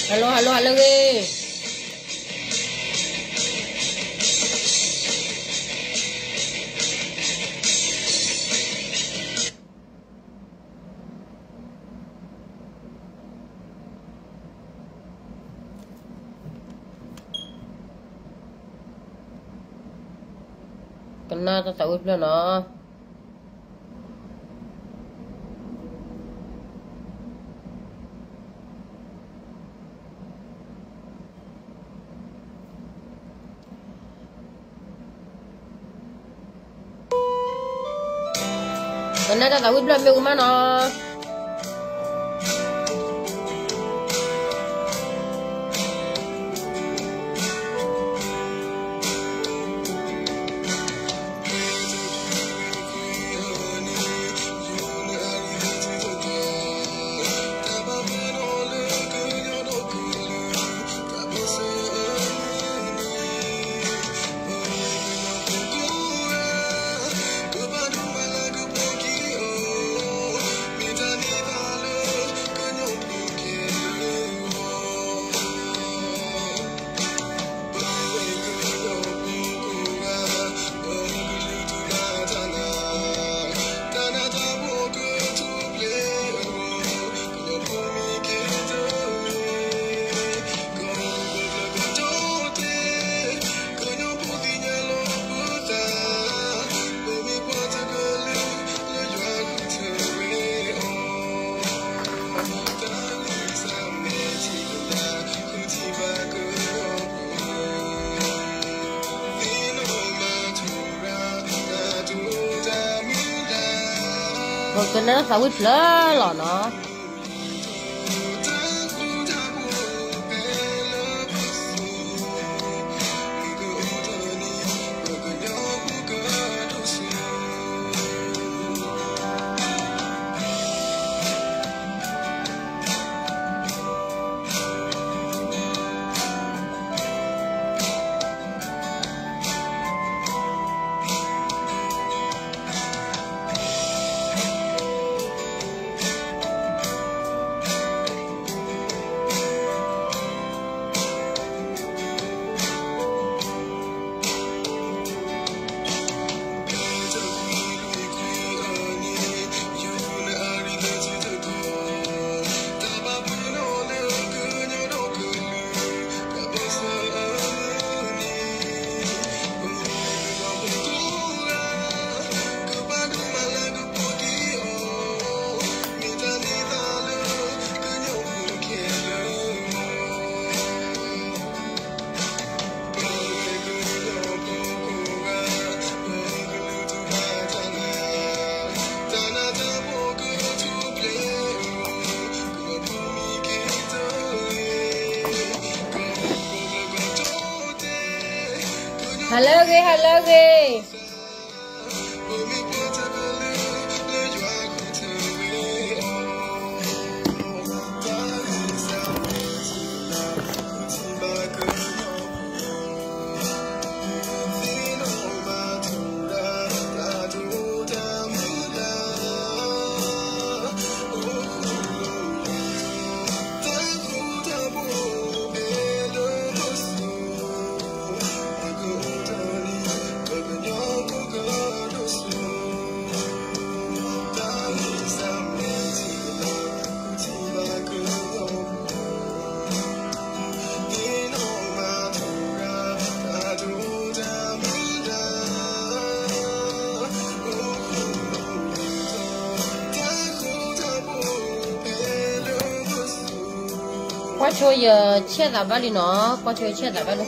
ဟါလၢ ဟါလၢ ဟါလၢအဂ့ၤ. ကနၣ်တၢ်သးဝံၣ်ဖျၢၣ်နီၤ. ကနၣ်တၢ်သးဝံၣ်ဖျၢၣ်မ့ၢ်ကမၣ်နီၤ. ကနၣ်သးဝံၣ်ဖျၢၣ်လီၤနီၤ. ဟါလၢအဂ့ၤ ဟါလၢအဂ့ၤ. ကွၢ်ဆိယဆဲးသးဘၣ်လံနီၤ, ကွၢ်ဆိယဆဲးသးဘၣ်လံ.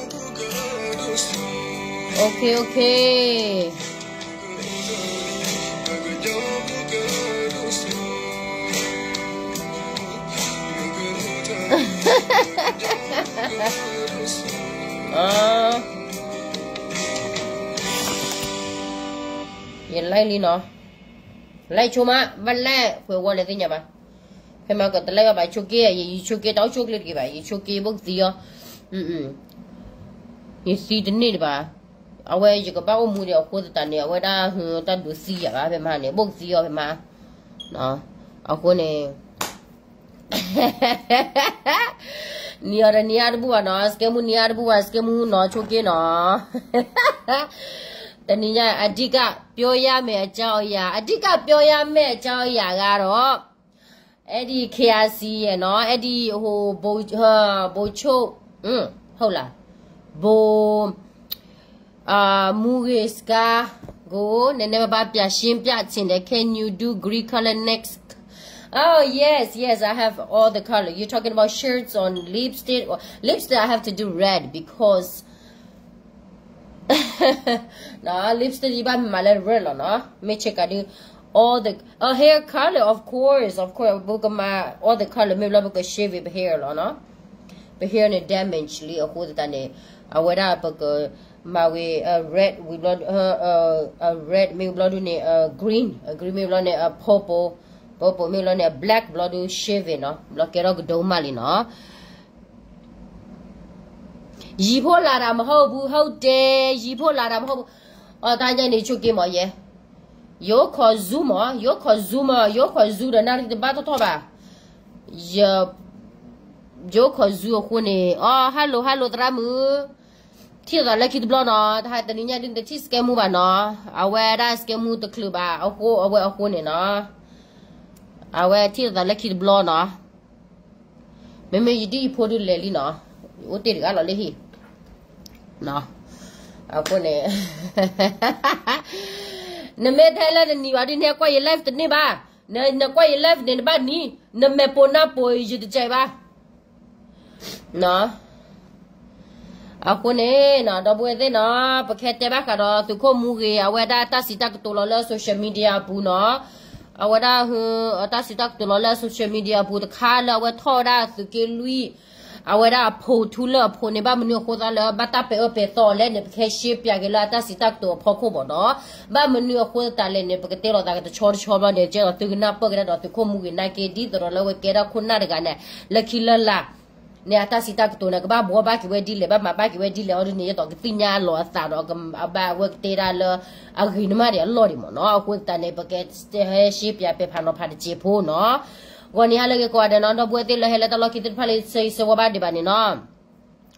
OK, OK. ယလဲၤလံနီၤ, လဲၤဆိမး, ဘၣ်လဲၤဃုာ်ဝီလဲၤသ့ၣ်ညါဘၣ်. ဖဲမၤကတလဲၤဘၣ်ဘၣ်ဆိးက့, ယဆိးက့တၢ်အိၣ်ဆူၣ်အိၣ်ချ့တဂ့ၤဘၣ်, ယဆိးက့ဘိၣ်ကသံအီၤ, ယသံတန့ၢ်ဒံးဘၣ်. အဝဲယကဘၣ်အိၣ်မူဒံးအဃိသတးန့ၣ် အဝဲဒၣ်ဟုတၢ်ဒုးသံယၤဘၣ် ဖဲမၤန့ၣ် ဘိၣ်ကသံအီၤဖဲမၤ, အဃိန့ၣ် နံၤအီၤတနံၤအါတဘူၣ်ဘၣ်နီၤ, စကဲမူနံၤအါတဘူၣ်ဘၣ်, စကဲမူနီၤ ဆိက့နီၤ. တနံၤညါ အဓိကပြောရမယ့်အကြောင်းအရာ, အဓိကပြောရမယ့်အကြောင်းအရာကတော့ အဲ့ဒီ KRC ရဲ့နော်, အဲ့ဒီဟို ဘို ဘိုချုပ် ဟုတ်လား, ဘို အာ မူဂေစကားကို နည်းနည်းပါးပါး ပြရှင်းပြချင်တယ်. Can you do green color next? Oh, yes, yes, I have all the color. You're talking about shirts on lipstick? Or, lipstick, I have to do red because နော် lipstick ယဘၣ်မၤလၢ red လီၤနော်. မ့ၢ်ဆ့ကၤဒု all the, uh, hair color, of course, of course, ပကမၤ all the color မ့ၢ်ဘျီ ပက shave ပ hair လီၤနော်. ပ hair န့ၣ် damage လံ အဃိသတးန့ၣ် အဝဲဒၣ်ပကမၤဝဲ red ဝံၤဘျီ red မ့ၢ်ဘျီဒုန့ၣ် green, green မ့ၢ်ဘျီန့ၣ် purple, purple မ့ၢ်ဘျီန့ၣ် black ဘျီဒု shave နီၤ, ဘျီကဲထီၣ်ကဒိမးလံနီၤ. ယံၤဖိလာတာမဟုတ်ဘူး, ဟုတ်တယ်, ယံၤဖိလာတာမဟုတ်ဘူး. အတၢ်ညါန့ၣ် ဆိက့မးယဲ, ယိခီဇူမး, ယိခီဇူမး, ယိခီဇူဒီး နၣ်ရံၣ်တဘၣ်ထီၣ်ထီၣ်ဘၣ်. ယ ယိခီဇူအဃိန့ၣ် အ hello hello သရၣ်မုၣ်, ထံၣ်သးလၢခံတဘျီနီၤ, တဟါတနံၤညါဒ်နတထံၣ်စကဲမူဘၣ်နီၤ, အဝဲဒၣ်စကဲမူတချုးဘၣ်, အဃိအဝဲအဃိန့ၣ်နီၤ, အဝဲထံၣ်သးလၢခံတဘျီနီၤ. မ့မ့ၢ်ယဒ်ယဖိဒုလဲၤလံနီၤ, ယအိၣ်တ့ၢ်တဂၤလီၤလၢဟံၣ်, အဃိန့ၣ် နမ့ၢ်ထဲလၢနနံၤဘၣ်ဒ်န့ၣ် ကွၢ်ယ live တန့ၢ်ဘၣ်, နကွၢ်ယ live န့ၣ် နဘၣ်နံၤ, နမဲာ်ပိာ်နါပိာ်ယတကြိုက်ဘၣ်. အဃိန့ၣ်နီၤ ဒီပုၢ်ဝဲၢ်သ့ၣ်နီၤ, ပကဟဲတဲဘၣ်ဃးဒီးသုးခိၣ်မူဂ့ၤ အဝဲဒၣ်တၢ်စံးတၢ်ကတိၤလီၤလၢ social media အပူၤနီၤ, အဝဲဒၣ် တၢ်စံးတၢ်ကတိၤလီၤလၢ social media အပူၤတခါလၢအဝဲထီၣ်ဝဲဒၣ်သုးက့လွံၢ်, အဝဲဒၣ်အဖိထူလၢအဖိန့ၣ် ဘၣ်မနုၤအဃိသတးလၢ ဘၣ်တၢ်ပဲာ်အၢပဲာ်သီလဲၣ်န့ၣ် ပကဟဲရှဲပၠးက့ၤလၢအတၢ်စံးတၢ်ကတိၤအဖီခိၣ်မ့ၢ်နီၤ. ဘၣ်မနုၤအဃိသတးလဲၣ်န့ၣ် ပကတဲလီၤသးကတဆီတဆီဘျီန့ၣ် ကဲသိးသုကနၢ်ပၢၢ်ကဒါဒီးသုးခိၣ်မူဂ့ၤနာ်က့ ဒ်သိးဒီးလၢအဝဲကဲဒၣ်ခိၣ်နၢ်တဂၤန့ၣ် လၢခံလၢလာ် န့ၣ် အတၢ်စံးတၢ်ကတိၤန့ၣ် ကဘၣ်ဘှီဘၣ်က့ၤဝဲဒ်လဲၣ် ဘၣ်မၤဘၣ်က့ၤဝဲဒ်လဲၣ်အီၤဒ်န့ၣ် ယသိးကသ့ၣ်ညါလီၤအသးဒီး အဘၣ်ဝဲကတဲဒၣ်လၢ အဂ့ၤနမးဒံးအလီၢ်ဒံးမ့ၢ်နီၤ. အဃိသတးန့ၣ် ပကဟဲရှဲပၠးပဲာ်ဖးနီၤဖးတစဲးဖိနီၤ. ဂီၤန့ၣ်ဟါလၢအဂ့ၤကိးဂၤဒဲးနီၤ ဒီပုၢ်ဝဲၢ်သ့ၣ်လၢဟဲလၢတၢ်လီၢ်ခံသ့ၣ်တဖၣ်လၢ ဆၢဂ့ၤဆၢဝါဘၣ်ဒံးဘၣ်န့ၣ်နီၤ.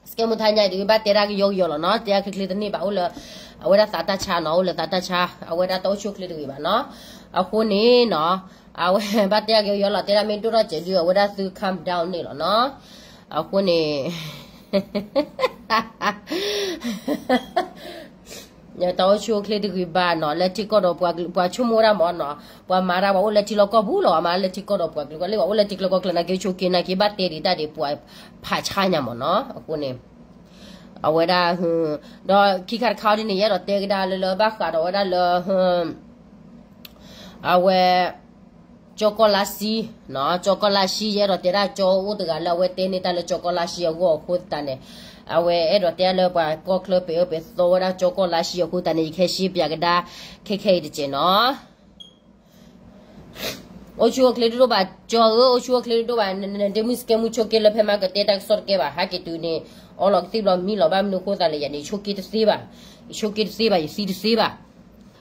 စကဲမူထါညါဒ်ဘၣ်တဲဒၣ်ကယီကယီလီၤနီၤ တဲဒၣ်ချ့ချ့တန့ၢ်ဘၣ် အိၣ်လၢ အဝဲဒၣ်သးတၢ်ဆါနီၤ အိၣ်လၢသးတၢ်ဆါ အဝဲဒၣ်တအိၣ်ဆူၣ်အိၣ်ချ့တဂ့ၤဘၣ်နီၤ. အဃိန့ၣ်နီၤ အဝဲဘၣ်တဲဒၣ်ကယီကယီလီၤ တဲဒၣ်မ့ၢ်ဒိၣ်ထီၣ်စဲးဒုး အဝဲဒၣ်သု calm down န့ၣ်လီၤနီၤ. အဃိန့ၣ် တအိၣ်ဆူၣ်အိၣ်ချ့တဂ့ၤဘၣ်နီၤ လၢထံကီၢ်ဒီးပှၤဆိကမိၣ်ဒၣ်မ့ၢ်နီၤ ပှၤမၤတၢ်ပှၤအိၣ်လၢထံလီၢ်ကီၢ်ပူၤလီၤ မၤလၢထံကီၢ်ဒီးပှၤကလုာ် ပှၤလၢပှၤအိၣ်လၢထံကျါကီၢ်ကျါနာ်က့ ဆိက့နာ်က့ ဘၣ်တဲဒံးတၢ်ဒံး ပှၤဖးဆါညါမ့ၢ်နီၤ အဃိန့ၣ် အဝဲဒၣ် ဒီးခံခါတခါဒ်န့ၣ် ယအဲၣ်ဒိးတဲကဒါလၢလၢဘၣ်ဃးဒီးဝဲဒၣ်လၢ အဝဲ ကၠီကီၢ်လါဆံ, ကၠီကီၢ်လါဆံ ယအဲၣ်ဒိးတဲဒၣ်ကၠီအိၣ်တဂၤလၢအဝဲတဲန့ၢ်တၢ်လၢကၠီကီၢ်လါဆံအဂီၢ်အဃိသတးန့ၣ်, အဝဲအဲၣ်ဒိးတဲလၢပှၤကီၢ်ချၢပှဲၤအၢပှဲၤသီဝဲဒၣ်ကၠီကီၢ်လါဆံအဃိသတးန့ၣ် ယကဟဲရှဲပၠးကဒါ ခဲခဲအံၤတက့ၢ်နီၤ. အိၣ်ဆူၣ်အိၣ်ချ့တဒိၣ်ဘၣ် ကၠီဧၢ, အိၣ်ဆူၣ်အိၣ်ချ့တဒိၣ်ဘၣ်, နဒ့မုၣ်စကဲမူဆိက့လၢဖဲမၤကတဲတၢ်ကစီၣ်တကဲဘၣ်, ဟးက့ၤတုၤန့ၣ် အီလီၤကသံၣ်ဘျီမံလီၤ, ဘၣ်မနုၤအဃိသတးလဲၣ် ယၤန့ၣ် ယဆိက့တသ့ဘၣ်, ယဆိက့တသ့ဘၣ်, ယသံတသ့ဘၣ်.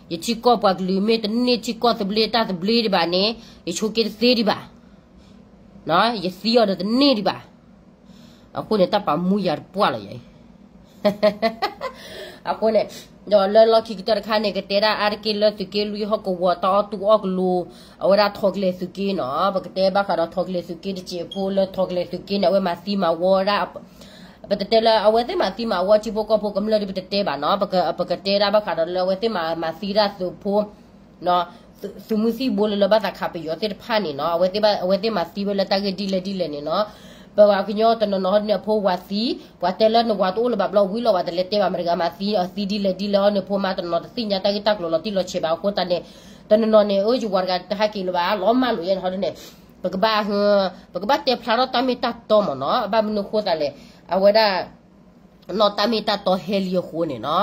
ယထံကီၢ်ပှၤကလုာ်မ့ၢ်တန့ၢ် ထံကီၢ်သဘျ့တၢ်သဘျ့ဒံးဘၣ်န့ၣ် ယဆိက့တသ့ဒံးဘၣ်, ယသံအီၤဒီးတန့ၢ်ဒံးဘၣ်. အဃိန့ၣ် တၢ်ပာ်မူယၤတပှၢ်လီၤယၤအံၤ. အဃိန့ၣ် ဒီးလၢလီၢ်ခံကတၢၢ်တခါန့ၣ် ကတဲဒၣ်အါတက့ၢ်လၢသုးက့လွံၢ်ဟီၣ်ကဝီၤတၢ်အီၣ်တူၢ်အီၣ်ကလိၤ, အဝဲဒၣ်ထိးကလဲၤသုးက့နီၤ, ပကတဲဘၣ်ဃးဒီးထိးကလဲၤသုးက့တစဲးဖိလၢထိးကလဲၤသုးက့န့ၣ် အဝဲမၤသံမၤဝီဒၣ် ပတတဲလၢအဝဲသ့ၣ်မၤသံမၤဝီထံဖိကီၢ်ဖိကမျၢၢ်ဒ်ပတတဲဘၣ်နီၤ, ပကတဲဒၣ်ဘၣ်ဃးဒီးလၢအဝဲသ့ၣ်မၤသံဒၣ်သုးဖိ သုးမုၢ်သံၣ်ဘိလၢလၢဘၣ်သးခးပယီၤသ့ၣ်တဖၣ်န့ၣ်နီၤ, အဝဲသ့ၣ်မၤသံဝဲလၢတၢ်ဂ့ၢ်ဒ်လဲၣ်ဒ်လဲၣ်န့ၣ်နီၤ, ပှၤကညီတနီၤနီၤဟီဒ်န့ၣ် အဖိဝၤသံ, ပှၤတဲလၢနဝၤတအိၣ်လၢၤဘၣ်ဘျီဝံၤလီၤ ပှၤတလဲၤတဲဘၣ်မတၤတဂၤမၤသံအီၤသံဒ်လဲၣ်ဒ်လဲၣ်ဟီန့ၣ် ဖိမါတနီၤတသ့ၣ်ညါတၢ်ဂ့ၢ်တၢ်ကျိၤလီၤတံၢ်လီၤဆဲးဘၣ်အဃိသတးန့ၣ်, တနီၤနီၤန့ၣ် အိၣ်ယဝၤတဂၤတဟးက့ၤလၢၤဘၣ် လီၤမၢ်လိာ်ယဲန့ၣ်ဟီဒ်န့ၣ်, ပကဘၣ် ပကဘၣ်တဲဖျါထီၣ်တၢ်မ့ၢ်တၢ်တီမ့ၢ်နီၤ, ဘၣ်မနုၤအဃိသတးလဲၣ်, အဝဲဒၣ် နီၢ်တၢ်မ့ၢ်တၢ်တီဟဲလံအဃိန့ၣ်နီၤ.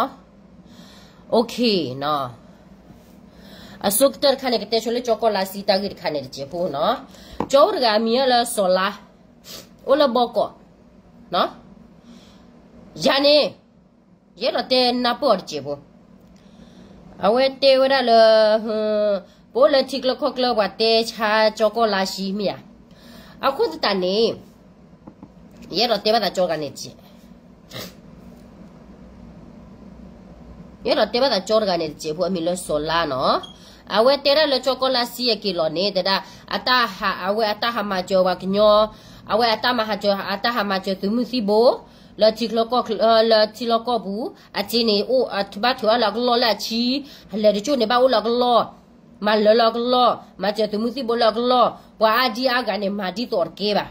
အဆိကတၢၢ်တခါန့ၣ် ကတဲဆိလၢကၠီကီၢ်လါဆံတၢ်ဂ့ၢ်တခါန့ၣ်တစဲးဖိနီၤ, ကၠီအိၣ်တဂၤအမံၤလၢစီၤလါ, အိၣ်လၢဘီကီး, ယၤန့ၣ် ယအဲၣ်ဒိးတဲနၢ်ပၢၢ်အီၤတစဲးဖိ, အဝဲတဲဝဲဒၣ်လၢ ပအိၣ်လၢထံကျၢၢ်ကီၢ်ကျၢၢ် ပှၤတဲဆါကၠီကီၢ်လါဆံမ့ၢ်ဧါ, အဃိသတးန့ၣ် ယအဲၣ်ဒိးတဲဘၣ်သးကၠီတဂၤန့ၣ်တစဲး ယအဲၣ်ဒိးတဲဘၣ်သးကၠီတဂၤန့ၣ်တစဲးဖိ အမံၤလၢစီၤလါနီၤ. အဝဲတဲဒၣ်လၢကၠီကီၢ်လါဆံအက့ၤလီၤန့ၣ် တဲဒၣ် အတၢ်ဟး အဝဲအတၢ်ဟးမၤစၢၤပှၤကညီ အဝဲအတၢ်မၤဟးစၢၤ အတၢ်ဟးမၤစၢၤသုးမုၢ်သံၣ်ဘိ လၢထံချၢကီၢ်ချၢ လၢထံလီၢ်ကီၢ်ပူၤ အစ့န့ၣ် အိၣ်ဘၣ်ထုးအါလၢအကလီၢ်လၢအဆံ လဲၤတကၠိၣ်န့ၣ် ဘၣ်အိၣ်လၢအကလီၢ် မၤလၢလၢအကလီၢ် မၤစၢၤသုးမုၢ်သံၣ်ဘိလၢအကလီၢ် ပှၤအါဒံအါဂၤန့ၣ် မၤဒ်သိးတကဲဘၣ်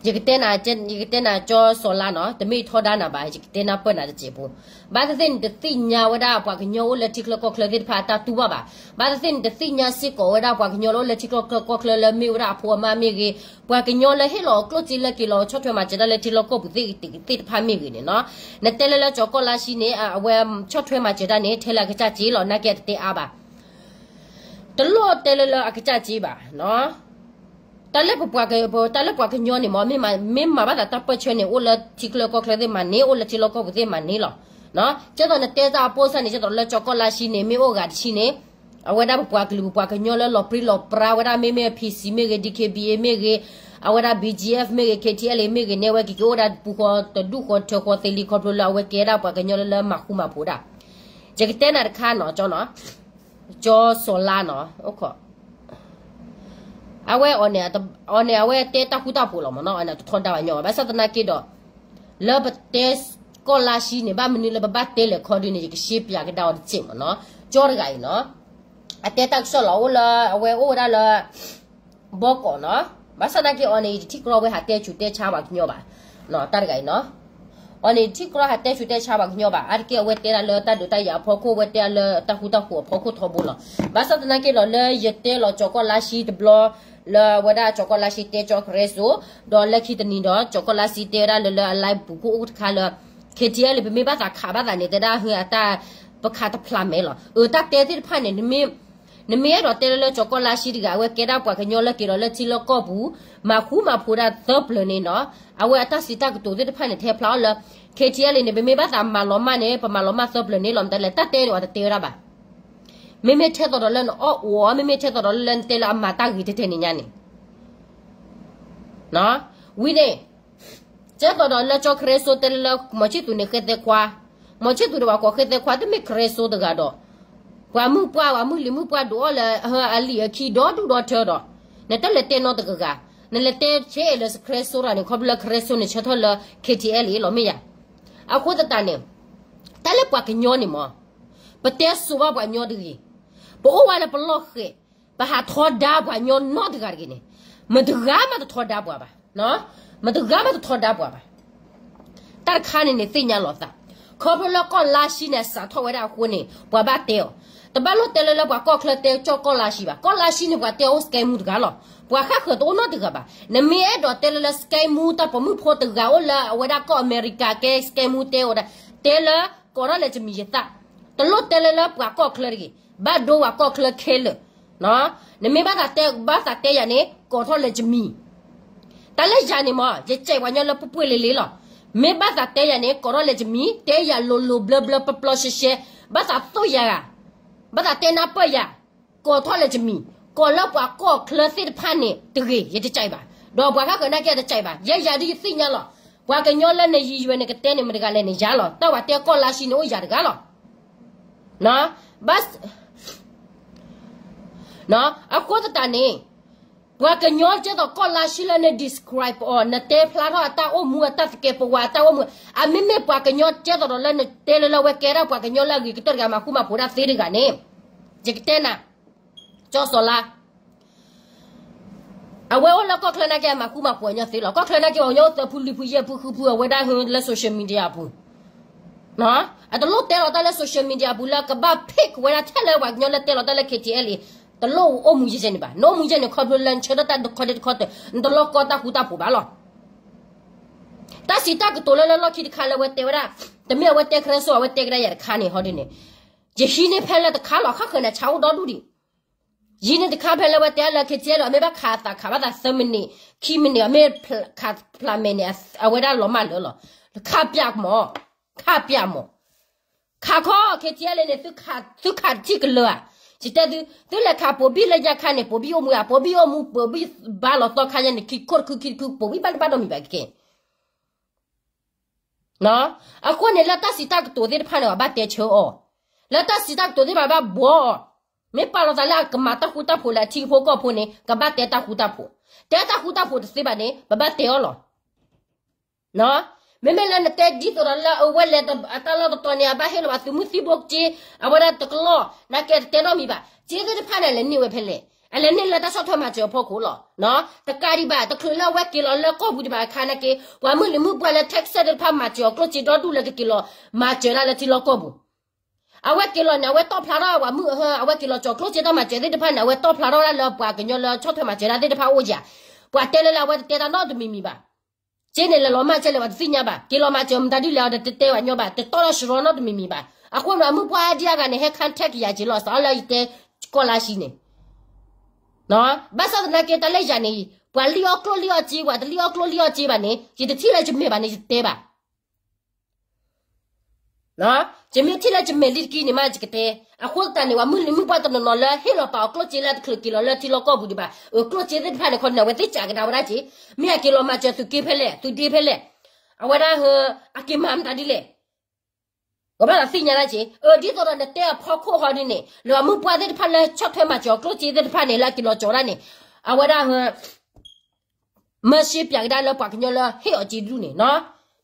ယကတဲနၤ ယကတဲနၤကၠီစီၤလါနီၤ တမ့ၢ်ထီဒါနၤဘၣ် ယကတဲနၤပၢၢ်နၤတစဲးဖိ ဘၣ်သ့ၣ်သ့ၣ်န့ၣ် တသ့ၣ်ညါဝဲဒၣ်ပှၤကညီအိၣ်လၢထံချၢကီၢ်ချၢသ့ၣ်တဖၣ်အတၢ်တူၢ်ဘၣ်ဘၣ် ဘၣ်သ့ၣ်သ့ၣ်န့ၣ် တသ့ၣ်ညါစ့ၢ်ကီးဝဲဒၣ်ပှၤကညီလၢအိၣ်လၢထံချၢကီၢ်ချၢလၢမ့ၢ်ဝဲဒၣ်အဖိအမါမ့ၢ်ဂ့ၤ ပှၤကညီလၢဟ့ၣ်လီၤအကျိၣ်စ့လၢက့ၤလီၤဆီၣ်ထွဲမၤစၢၤတၢ်လၢထံလီၢ်ကီၢ်ပူၤသ့ၣ်တဖၣ်မ့ၢ်ဂ့ၤန့ၣ်နီၤ နတဲလၢလၢကၠီကီၢ်လါဆံန့ၣ် အဝဲဆီၣ်ထွဲမၤစၢၤတၢ်န့ၣ် ထဲလၢအကစၢ်စ့လီၤ နာ်က့တတဲအါဘၣ် တလိၣ်တဲလၢလၢအကစၢ်စ့ဘၣ် တၢ်လၢပပှၤ တၢ်လၢပှၤကညီန့ၣ်မ့ၢ် မ့ၢ်မၤဘၣ်သးတၢ်ပၢၢ်ဆၢန့ၣ် အိၣ်လၢထံချၢကီၢ်ချၢသ့ၣ်မၤန့ၢ် အိၣ်လၢထံလီၢ်ကီၢ်ပူၤသ့ၣ်မၤန့ၢ်လီၤ. ကဲသိးနတဲတၢ်အပိၢ်စၢ်န့ၣ် ကဲသိးလၢကၠီကီၢ်လါဆံန့ၣ် မ့ၢ်အိၣ်ဂၤတဆံန့ၣ် အဝဲဒၣ်ပပှၤကလုာ်ပပှၤကညီလၢလီၤပြံလီၤပြါဝဲဒၣ် မ့မ့ၢ် P C မ့ၢ်ဂ့ၤ D K B A မ့ၢ်ဂ့ၤ အဝဲဒၣ် B G F မ့ၢ်ဂ့ၤ K T L A မ့ၢ်ဂ့ၤန့ၣ် အဝဲက့ၤက့ၤအိၣ်ဝဲဒၣ်ပူၤဃီတဒူၣ်ဃီထၢဃီသ့လံ ခီဖျိလၢအဝဲကဲဒၣ်ပှၤကညီလၢလၢမၤဃူမၤဖိးဒၣ် ယကတဲနၤတခါနီၤ ကၠီနီၤ ကၠီစီၤလါနီၤ အဝဲအီၤန့ၣ် အီၤန့ၣ်အဝဲတဲတၢ်ဃူတၢ်ဖိးလီၤမ့ၢ်နီၤ အီၤန့ၣ်တထီဒါဘၣ်ညီဘၣ် ဘၣ်ဆၣ်သနာ်က့ဒီး လၢပတဲကီၢ်လါဆံန့ၣ် ဘၣ်မနုၤလၢပဘၣ်တဲလဲၤခီဒုန့ၣ် ယကရှင်းပြကဒါအီၤတစဲးမ့ၢ်နီၤ ကၠီတဂၤအံၤနီၤ အတဲတၢ်ကစီၣ်လီၤအိၣ်လၢ အဝဲအိၣ်ဝဲဒၣ်လၢ ဘီကီးနီၤ ဘၣ်ဆၣ်သနာ်က့အီၤန့ၣ် ယတထံၣ်ကြီဝဲဟးတဲဆူးတဲဆါပှၤကညီဘၣ် တၢ်တဂၤအံၤနီၤ အီၤန့ၣ်ထံၣ်ကြီဟးတဲဆူးတဲဆါပှၤကညီဘၣ် အါတက့ၢ်အဝဲတဲဒၣ်လၢတၢ်ဒုးတၢ်ယၤအဖီခိၣ် အဝဲတဲဒၣ်လၢတၢ်ဃူတၢ်ဖိးအဖီခိၣ်ထီဘိလီၤ ဘၣ်ဆၣ်သနာ်က့ဒီးလၢယတဲလီၤကၠီကီၢ်လါဆံတဘျီ လၢအဝဲဒၣ်ကၠီကီၢ်လါဆံတဲကၠီကရဲစိ ဒီးလၢခံတနံၤဒီး ကၠီကီၢ်လါဆံတဲဝဲဒၣ်လၢလၢအ live ပူၤခိၣ်အိၣ်တခါလၢ K T L န့ၣ် ပမ့ၢ်ဘၣ်သးခးဘၣ်သးန့ၣ် တဲဒၣ်ဟ့အတၢ် ပခးတဖျးမဲာ်လီၤ အတၢ်တဲသ့ၣ်တဖၣ်န့ၣ် နမ့ၢ်အဲၣ်ဒိးတဲလၢလၢကၠီကီၢ်လါဆံတဂၤ အဝဲကဲဒၣ်ပှၤကညီလၢက့ၤဒီးလၢထံလီၢ်ကီၢ်ပူၤ မၤဃူမၤဖိးဒၣ်သၢပျၢၤန့ၣ်နီၤ အဝဲအတၢ်စံးတၢ်ကတိၤသ့ၣ်တဖၣ်န့ၣ် ထဲဖျါအီၤလၢ K T L န့ၣ် ပမ့ၢ်ဘၣ်သးမၤလီၤမၢ်န့ၣ် ပမၤလီၤမၢ်သၢပျၢၤန့ၣ်လီၤ မတၤလဲၣ် တၢ်တဲန့ၣ်အီၤတတဲဝဲဒၣ်ဘၣ် မ့မ့ၢ်ထဲသိးဒီးလၢနအီၣ်အီၤ မ့မ့ၢ်ထဲသိးဒီးလၢနတဲလၢအမၤတၢ်ဂ့ၤထဲထဲန့ၣ်ညါန့ၣ် ဝံၤန့ၣ် ကဲသိးဒီးလၢကၠီကရဲစိတဲလၢလၢ မီၤဆံၣ်သူးန့ၣ်ဃဲသဲခွါ, မီၤဆံၣ်သူးဒီးပှၤကိးဃဲသဲခွါ တမ့ၢ်ကရဲစိတဂၤဒီး ပှၤမုၢ်ပှၢ် ပှၤမုၢ်လံၤမုၢ်ပှၢ်ဒုးအီၣ်လၢအလံာ်အခံဒီဒူၣ်ဒီထၢဒီး နတလဲၤတဲနီတဂၤဂၤ, နလဲၤတဲဆဲးလၢကရဲစိတဂၤန့ၣ် ခီဖျိလၢကရဲစိန့ၣ်ဆၢထၢၣ်လၢ K T L လီၤမ့ၢ်ယၤ, အဃိသတးန့ၣ် တၢ်လၢပှၤကညီန့ၣ်မး ပတဲစိၤဘၣ်ပှၤကညီတဂ့ၤ, ပအိၣ်ဝဲလၢပလီၢ်ဃဲး, ပဟးထီဒါပှၤကညီနီတဂၤတဂ့ၤန့ၣ်, မတဂၤမးတထီဒါပှၤဘၣ်, မတဂၤမးတထီဒါပှၤဘၣ်. တၢ်တခါန့ၣ်န့ၣ်သ့ၣ်ညါလီၤသး, ခီဖျိလၢကီၢ်လါဆံန့ၣ် စးထီၣ်ဝဲဒၣ်အဃိန့ၣ် ပှၤဘၣ်တဲအီၤ, တဘၣ်လိၣ်တဲလၢလၢပှၤကီၢ်ချၢတဲကၠီၣ်ကီၢ်လါဆံဘၣ်, ကီၢ်လါဆံန့ၣ် ပှၤတဲအိၣ်စကဲမူတဂၤလီၤ, ပှၤဃၣ်ဃၢၤတအိၣ်နီတဂၤဘၣ်. နမ့ၢ်အဲၣ်ဒိးတဲလၢလၢစကဲမူတၢ်ပိာ်မုၣ်ဖိတဂၤအိၣ်လၢအဝဲဒၣ်ကီၢ်အမဲရကၤကဲစကဲမူတဲအိၣ်ဒၣ်, တဲလၢ ကိးထီၣ်လဲၤတမံၤယသး, တလိၣ်တဲလၢလၢပှၤကီၢ်ချၢတဂ့ၤ, ဘၣ်ဒိပှၤကီၢ်ချၢခဲလၢာ် နမ့ၢ်ဘၣ်သးတဲ ဘၣ်သးတဲယၤန့ၣ် ကိးထီၣ်လဲၤတမံၤ, တၢ်လၢယၤန့ၣ်မး ယစဲးပှၤညီလၢပှဲၤပှဲၤလ့ၤလ့ၤလီၤ. မ့ၢ်ဘၣ်သးတဲယၤန့ၣ် ကိးထီၣ်လဲၤတမံၤ, တဲယၤလိၤလိၤဘျၢဘျၢပျီပျီရှဲရှဲ, ဘၣ်သးသိၣ်ယၤဂၤ, ဘၣ်သးတဲနၢ်ပၢၢ်ယၤ, ကိးထီၣ်လဲၤတမံၤ, ကိးလၢပှၤကီၢ်ချၢသ့ၣ်တဖၣ်န့ၣ်တဂ့ၤ, ယတစဲးဘၣ်, ဒီးပှၤဃၣ်ဃၢၤနာ်က့တစဲးဘၣ်, ယဲယၤဒ်ယသ့ၣ်ညါလီၤ. ပှၤကညီလၢနယံၤယွဲၤနကတဲန့ၣ် မတဂၤလဲၣ်န့ၣ်ယၤလီၤ, တၢ်ဝဲတဲကီၢ်လါဆံန့ၣ်အိၣ်ယၤတဂၤလီၤ. ဘၣ် အဃိသတးန့ၣ် ပှၤကညီကဲသိးကီၢ်လါဆံလၢန describe အီၤ နတဲဖျါထီၣ်အတၢ်အိၣ်မူအတၢ်သကဲးပဝးအတၢ်အိၣ်မူ, အမ့မ့ၢ်ပှၤကညီကဲသိးဒီးလၢနတဲလၢလၢအဝဲကဲဒၣ်ပှၤကညီလၢအဂ့ၤကတၢၢ်တဂၤမၤဃူမၤဖိးဒၣ်သ့တဂၤန့ၣ်, ယကတဲနၤ, ကၠီစီၤလါ အဝဲအိၣ်လၢကီၢ်ချၢနာ်က့အမၤဃူမၤဖိးအညီသ့လီၤ, ကီၢ်ချၢနာ်က့အီၤညီအိၣ်သၢဖုလွံၢ်ဖုယဲၢ်ဖုဃုဖုအဝဲဒၣ်ဟဲလၢ social media အပူၤ အတလိၣ်တဲလီၤတၢ်လၢ social media အပူၤလၢကဘၣ် pick ဝဲဒၣ်ထဲလၢပှၤကညီလၢတဲလီၤတၢ်လၢ K T L အံၤ, တလိၣ်အိၣ်မူယဲၢ်န့ၣ်ဘၣ်, နအိၣ်မူယဲၢ်န့ၣ် ခီဖျိလၢနဆၢထၢၣ်တၢ်တခီဒဲတခီတၢၢ် နတလိၣ်ကီတၢ်ဃူတၢ်ဖိးဘၣ်လီၤ. တၢ်စံးတၢ်ကတိၤလၢလၢလီၢ်ခံတခါလၢအဝဲတဲဝဲဒၣ်, တမ့ၢ်အဝဲတဲကရၢစိ အဝဲတဲကဒါယၤတခါန့ၣ် ဟီဒ်န့ၣ်, ယဟံးန့ၢ်ဖဲလၢတခါလီၤ ဃၣ်ဃၢၤန့ၣ်ဆါအိၣ်ဒီဒူၣ်ဒံး ယံၤန့ၣ်တခါဖဲလၢဝဲတဲလၢ K T L ဒီး အမ့ၢ်ဘၣ်ခးသးခးဘၣ်သးသၢမံးနံး ခံမံးနံး အမ့ၢ်ခးဖျးမဲာ်န့ၣ် အဝဲဒၣ်လီၤမၢ်လၢာ်လီၤ. ခးပၠးမး, ခးပၠးမး, ခးခီ K T L န့ၣ် သုခးတထံၣ်ကလၢာ်ဧါ, ယတဲသု, သုလဲၤခးပိာ်ဘံၣ်လၢညါခါန့ၣ် ပိာ်ဘံၣ်အိၣ်မူဧါ, ပိာ်ဘံၣ်အိၣ်မူ ပိာ်ဘံၣ်ဘါလီၤသီခါညါန့ၣ် ခံခိၣ်တခုခံတခု ပိာ်ဘံၣ်ဘါတဘၣ်နီတမံၤဘၣ်ကကဲ အဃိန့ၣ် လၢတၢ်စံးတၢ်ကတိၤသ့ၣ်တဖၣ်န့ၣ် ပဘၣ်တဲဆၢအီၤ, လၢတၢ်စံးတၢ်ကတိၤသ့ၣ်တဖၣ်ဘၣ်ဘှီအီၤ, မ့ၢ်ပာ်လီၤသးလၢအကမၤတၢ်ဃူတၢ်ဖိးလၢအထံဖိကီၢ်ဖိန့ၣ် ကဘၣ်တဲတၢ်ဃူတၢ်ဖိး, တဲတၢ်ဃူတၢ်ဖိးတသ့ဘၣ်န့ၣ် ပဘၣ်တဲအီၤလီၤ. မ့မ့ၢ်လၢနတဲဒ်သိးဒီးလၢအဝဲလဲၤအတၢ်လီၢ်တတီၤန့ၣ် အဘၣ်ဟ့ၣ်လီၤဘၣ်သုးမုၢ်သံဘိက့ အဝဲဒၣ်တကလီၢ် နာ်က့တတဲနီတမံၤဘၣ်, စ့သ့ၣ်တဖၣ်န့ၣ် အလဲၤန့ၢ်ဝဲဖဲလဲၣ်, အလဲၤန့ၢ်လၢတၢ်ဆီၣ်ထွဲမၤစၢၤအဖီခိၣ်လီၤ. တကးဒံးဘၣ် တချုးလၢအဝဲက့ၤလီၤလၢကီၢ်ပူၤဒံးဘၣ်အခါနာ်က့ ပှၤမုၢ်လံၤမုၢ်ပှၢ်လၢ Texas သ့ၣ်တဖၣ်မၤစၢၤအီၤကျိၣ်စ့ဒီဒူၣ်လၢကက့ၤလီၤမၤစၢၤတၢ်လၢထံလီၢ်ကီၢ်ပူၤ အဝဲက့ၤလီၤန့ၣ် အဝဲတီၣ်ဖျါထီၣ်ပှၤမုၢ်အဟၢ အဝဲက့ၤလီၤကၠီၤကျိၣ်စ့တၢ်မၤစၢၤသ့ၣ်တဖၣ်န့ၣ် အဝဲတီၣ်ဖျါထီၣ်ဒၣ်လၢပှၤကညီလၢဆီၣ်ထွဲမၤစၢၤတၢ်သ့ၣ်တဖၣ်အိၣ်ဧါ, ပှၤတဲလၢလၢအဝဲတတဲတၢ်နီတမံၤမံၤဘၣ်. စ့န့ၣ် လဲၤလီၤမၤစၢၤလဲၣ် ပှၤတသ့ၣ်ညါဘၣ်, က့ၤလီၤမၤစၢၤမတၤဒ်လဲၣ် အတတဲဘၣ်ညီဘၣ်, တတီၢ်ထီၣ်စရီနီတမံၤမံၤဘၣ်. အဃိန့ၣ် အမုၢ်ပှၢ်ဒ်အဂၤန့ၣ် ဟဲ contact ယၤက့ၤလီၤ စးလၢယတဲကီၢ်လါဆံန့ၣ် ဘၣ်ဆၣ်သနာ်က့ တၢ်လၢယၤန့ၣ် ပှၤလံၣ်အီၣ်ကျိၣ်လံၣ်အီၣ်စ့ ပှၤတလံၣ်အီၣ်ကျိၣ်လံၣ်အီၣ်စ့ဘၣ်န့ၣ် ယတထံၣ်လၢယမဲာ်ဘၣ်န့ၣ် ယတတဲဘၣ်. ယမ့ၢ်ထံၣ်လၢယမဲာ်လံတက့ၢ်န့ၣ်မး ယကတဲ. အဃိသတးန့ၣ် ပှၤမုၢ်လံၤမုၢ်ပှၢ်တနီၤနီၤလၢဟ့ၣ်လီၤပာ်အီၤကျိၣ်စ့လၢတချုးက့ၤလီၤလၢထံလီၢ်ကီၢ်ပူၤဒံးဘၣ်, အကျိၣ်စ့သ့ၣ်တဖၣ်န့ၣ်ခီန့ၣ် အဝဲသ့ၣ်စးကဒါဝဲဒၣ်က့ၤ, မ့ၢ်အက့ၤလီၤမၤစၢၤသုးက့ဖဲလဲၣ် သုးဒ့ဖဲလဲၣ်, အဝဲဒၣ်ဟၢ အက့ၤမၤမတၤဒ်လဲၣ် ကဘၣ်သ့ၣ်ညါဒၣ်က့ၤ, အၢ ဒ်သိးဒီးနတဲအဖီခိၣ်ဃီဒ်န့ၣ် လၢအမုၢ်ပှၢ်သ့ၣ်တဖၣ်လၢဆီၣ်ထွဲမၤစၢၤအီၤကျိၣ်စ့သ့ၣ်တဖၣ်န့ၣ် လၢအက့ၤလီၤကၠီၤဒၣ်န့ၣ် အဝဲဒၣ်ဟၢ မၢရှ့ပၠးကဒါလၢပှၤကညီလၢဟ့ၣ်အီၤစ့ဒူၣ်န့ၣ်,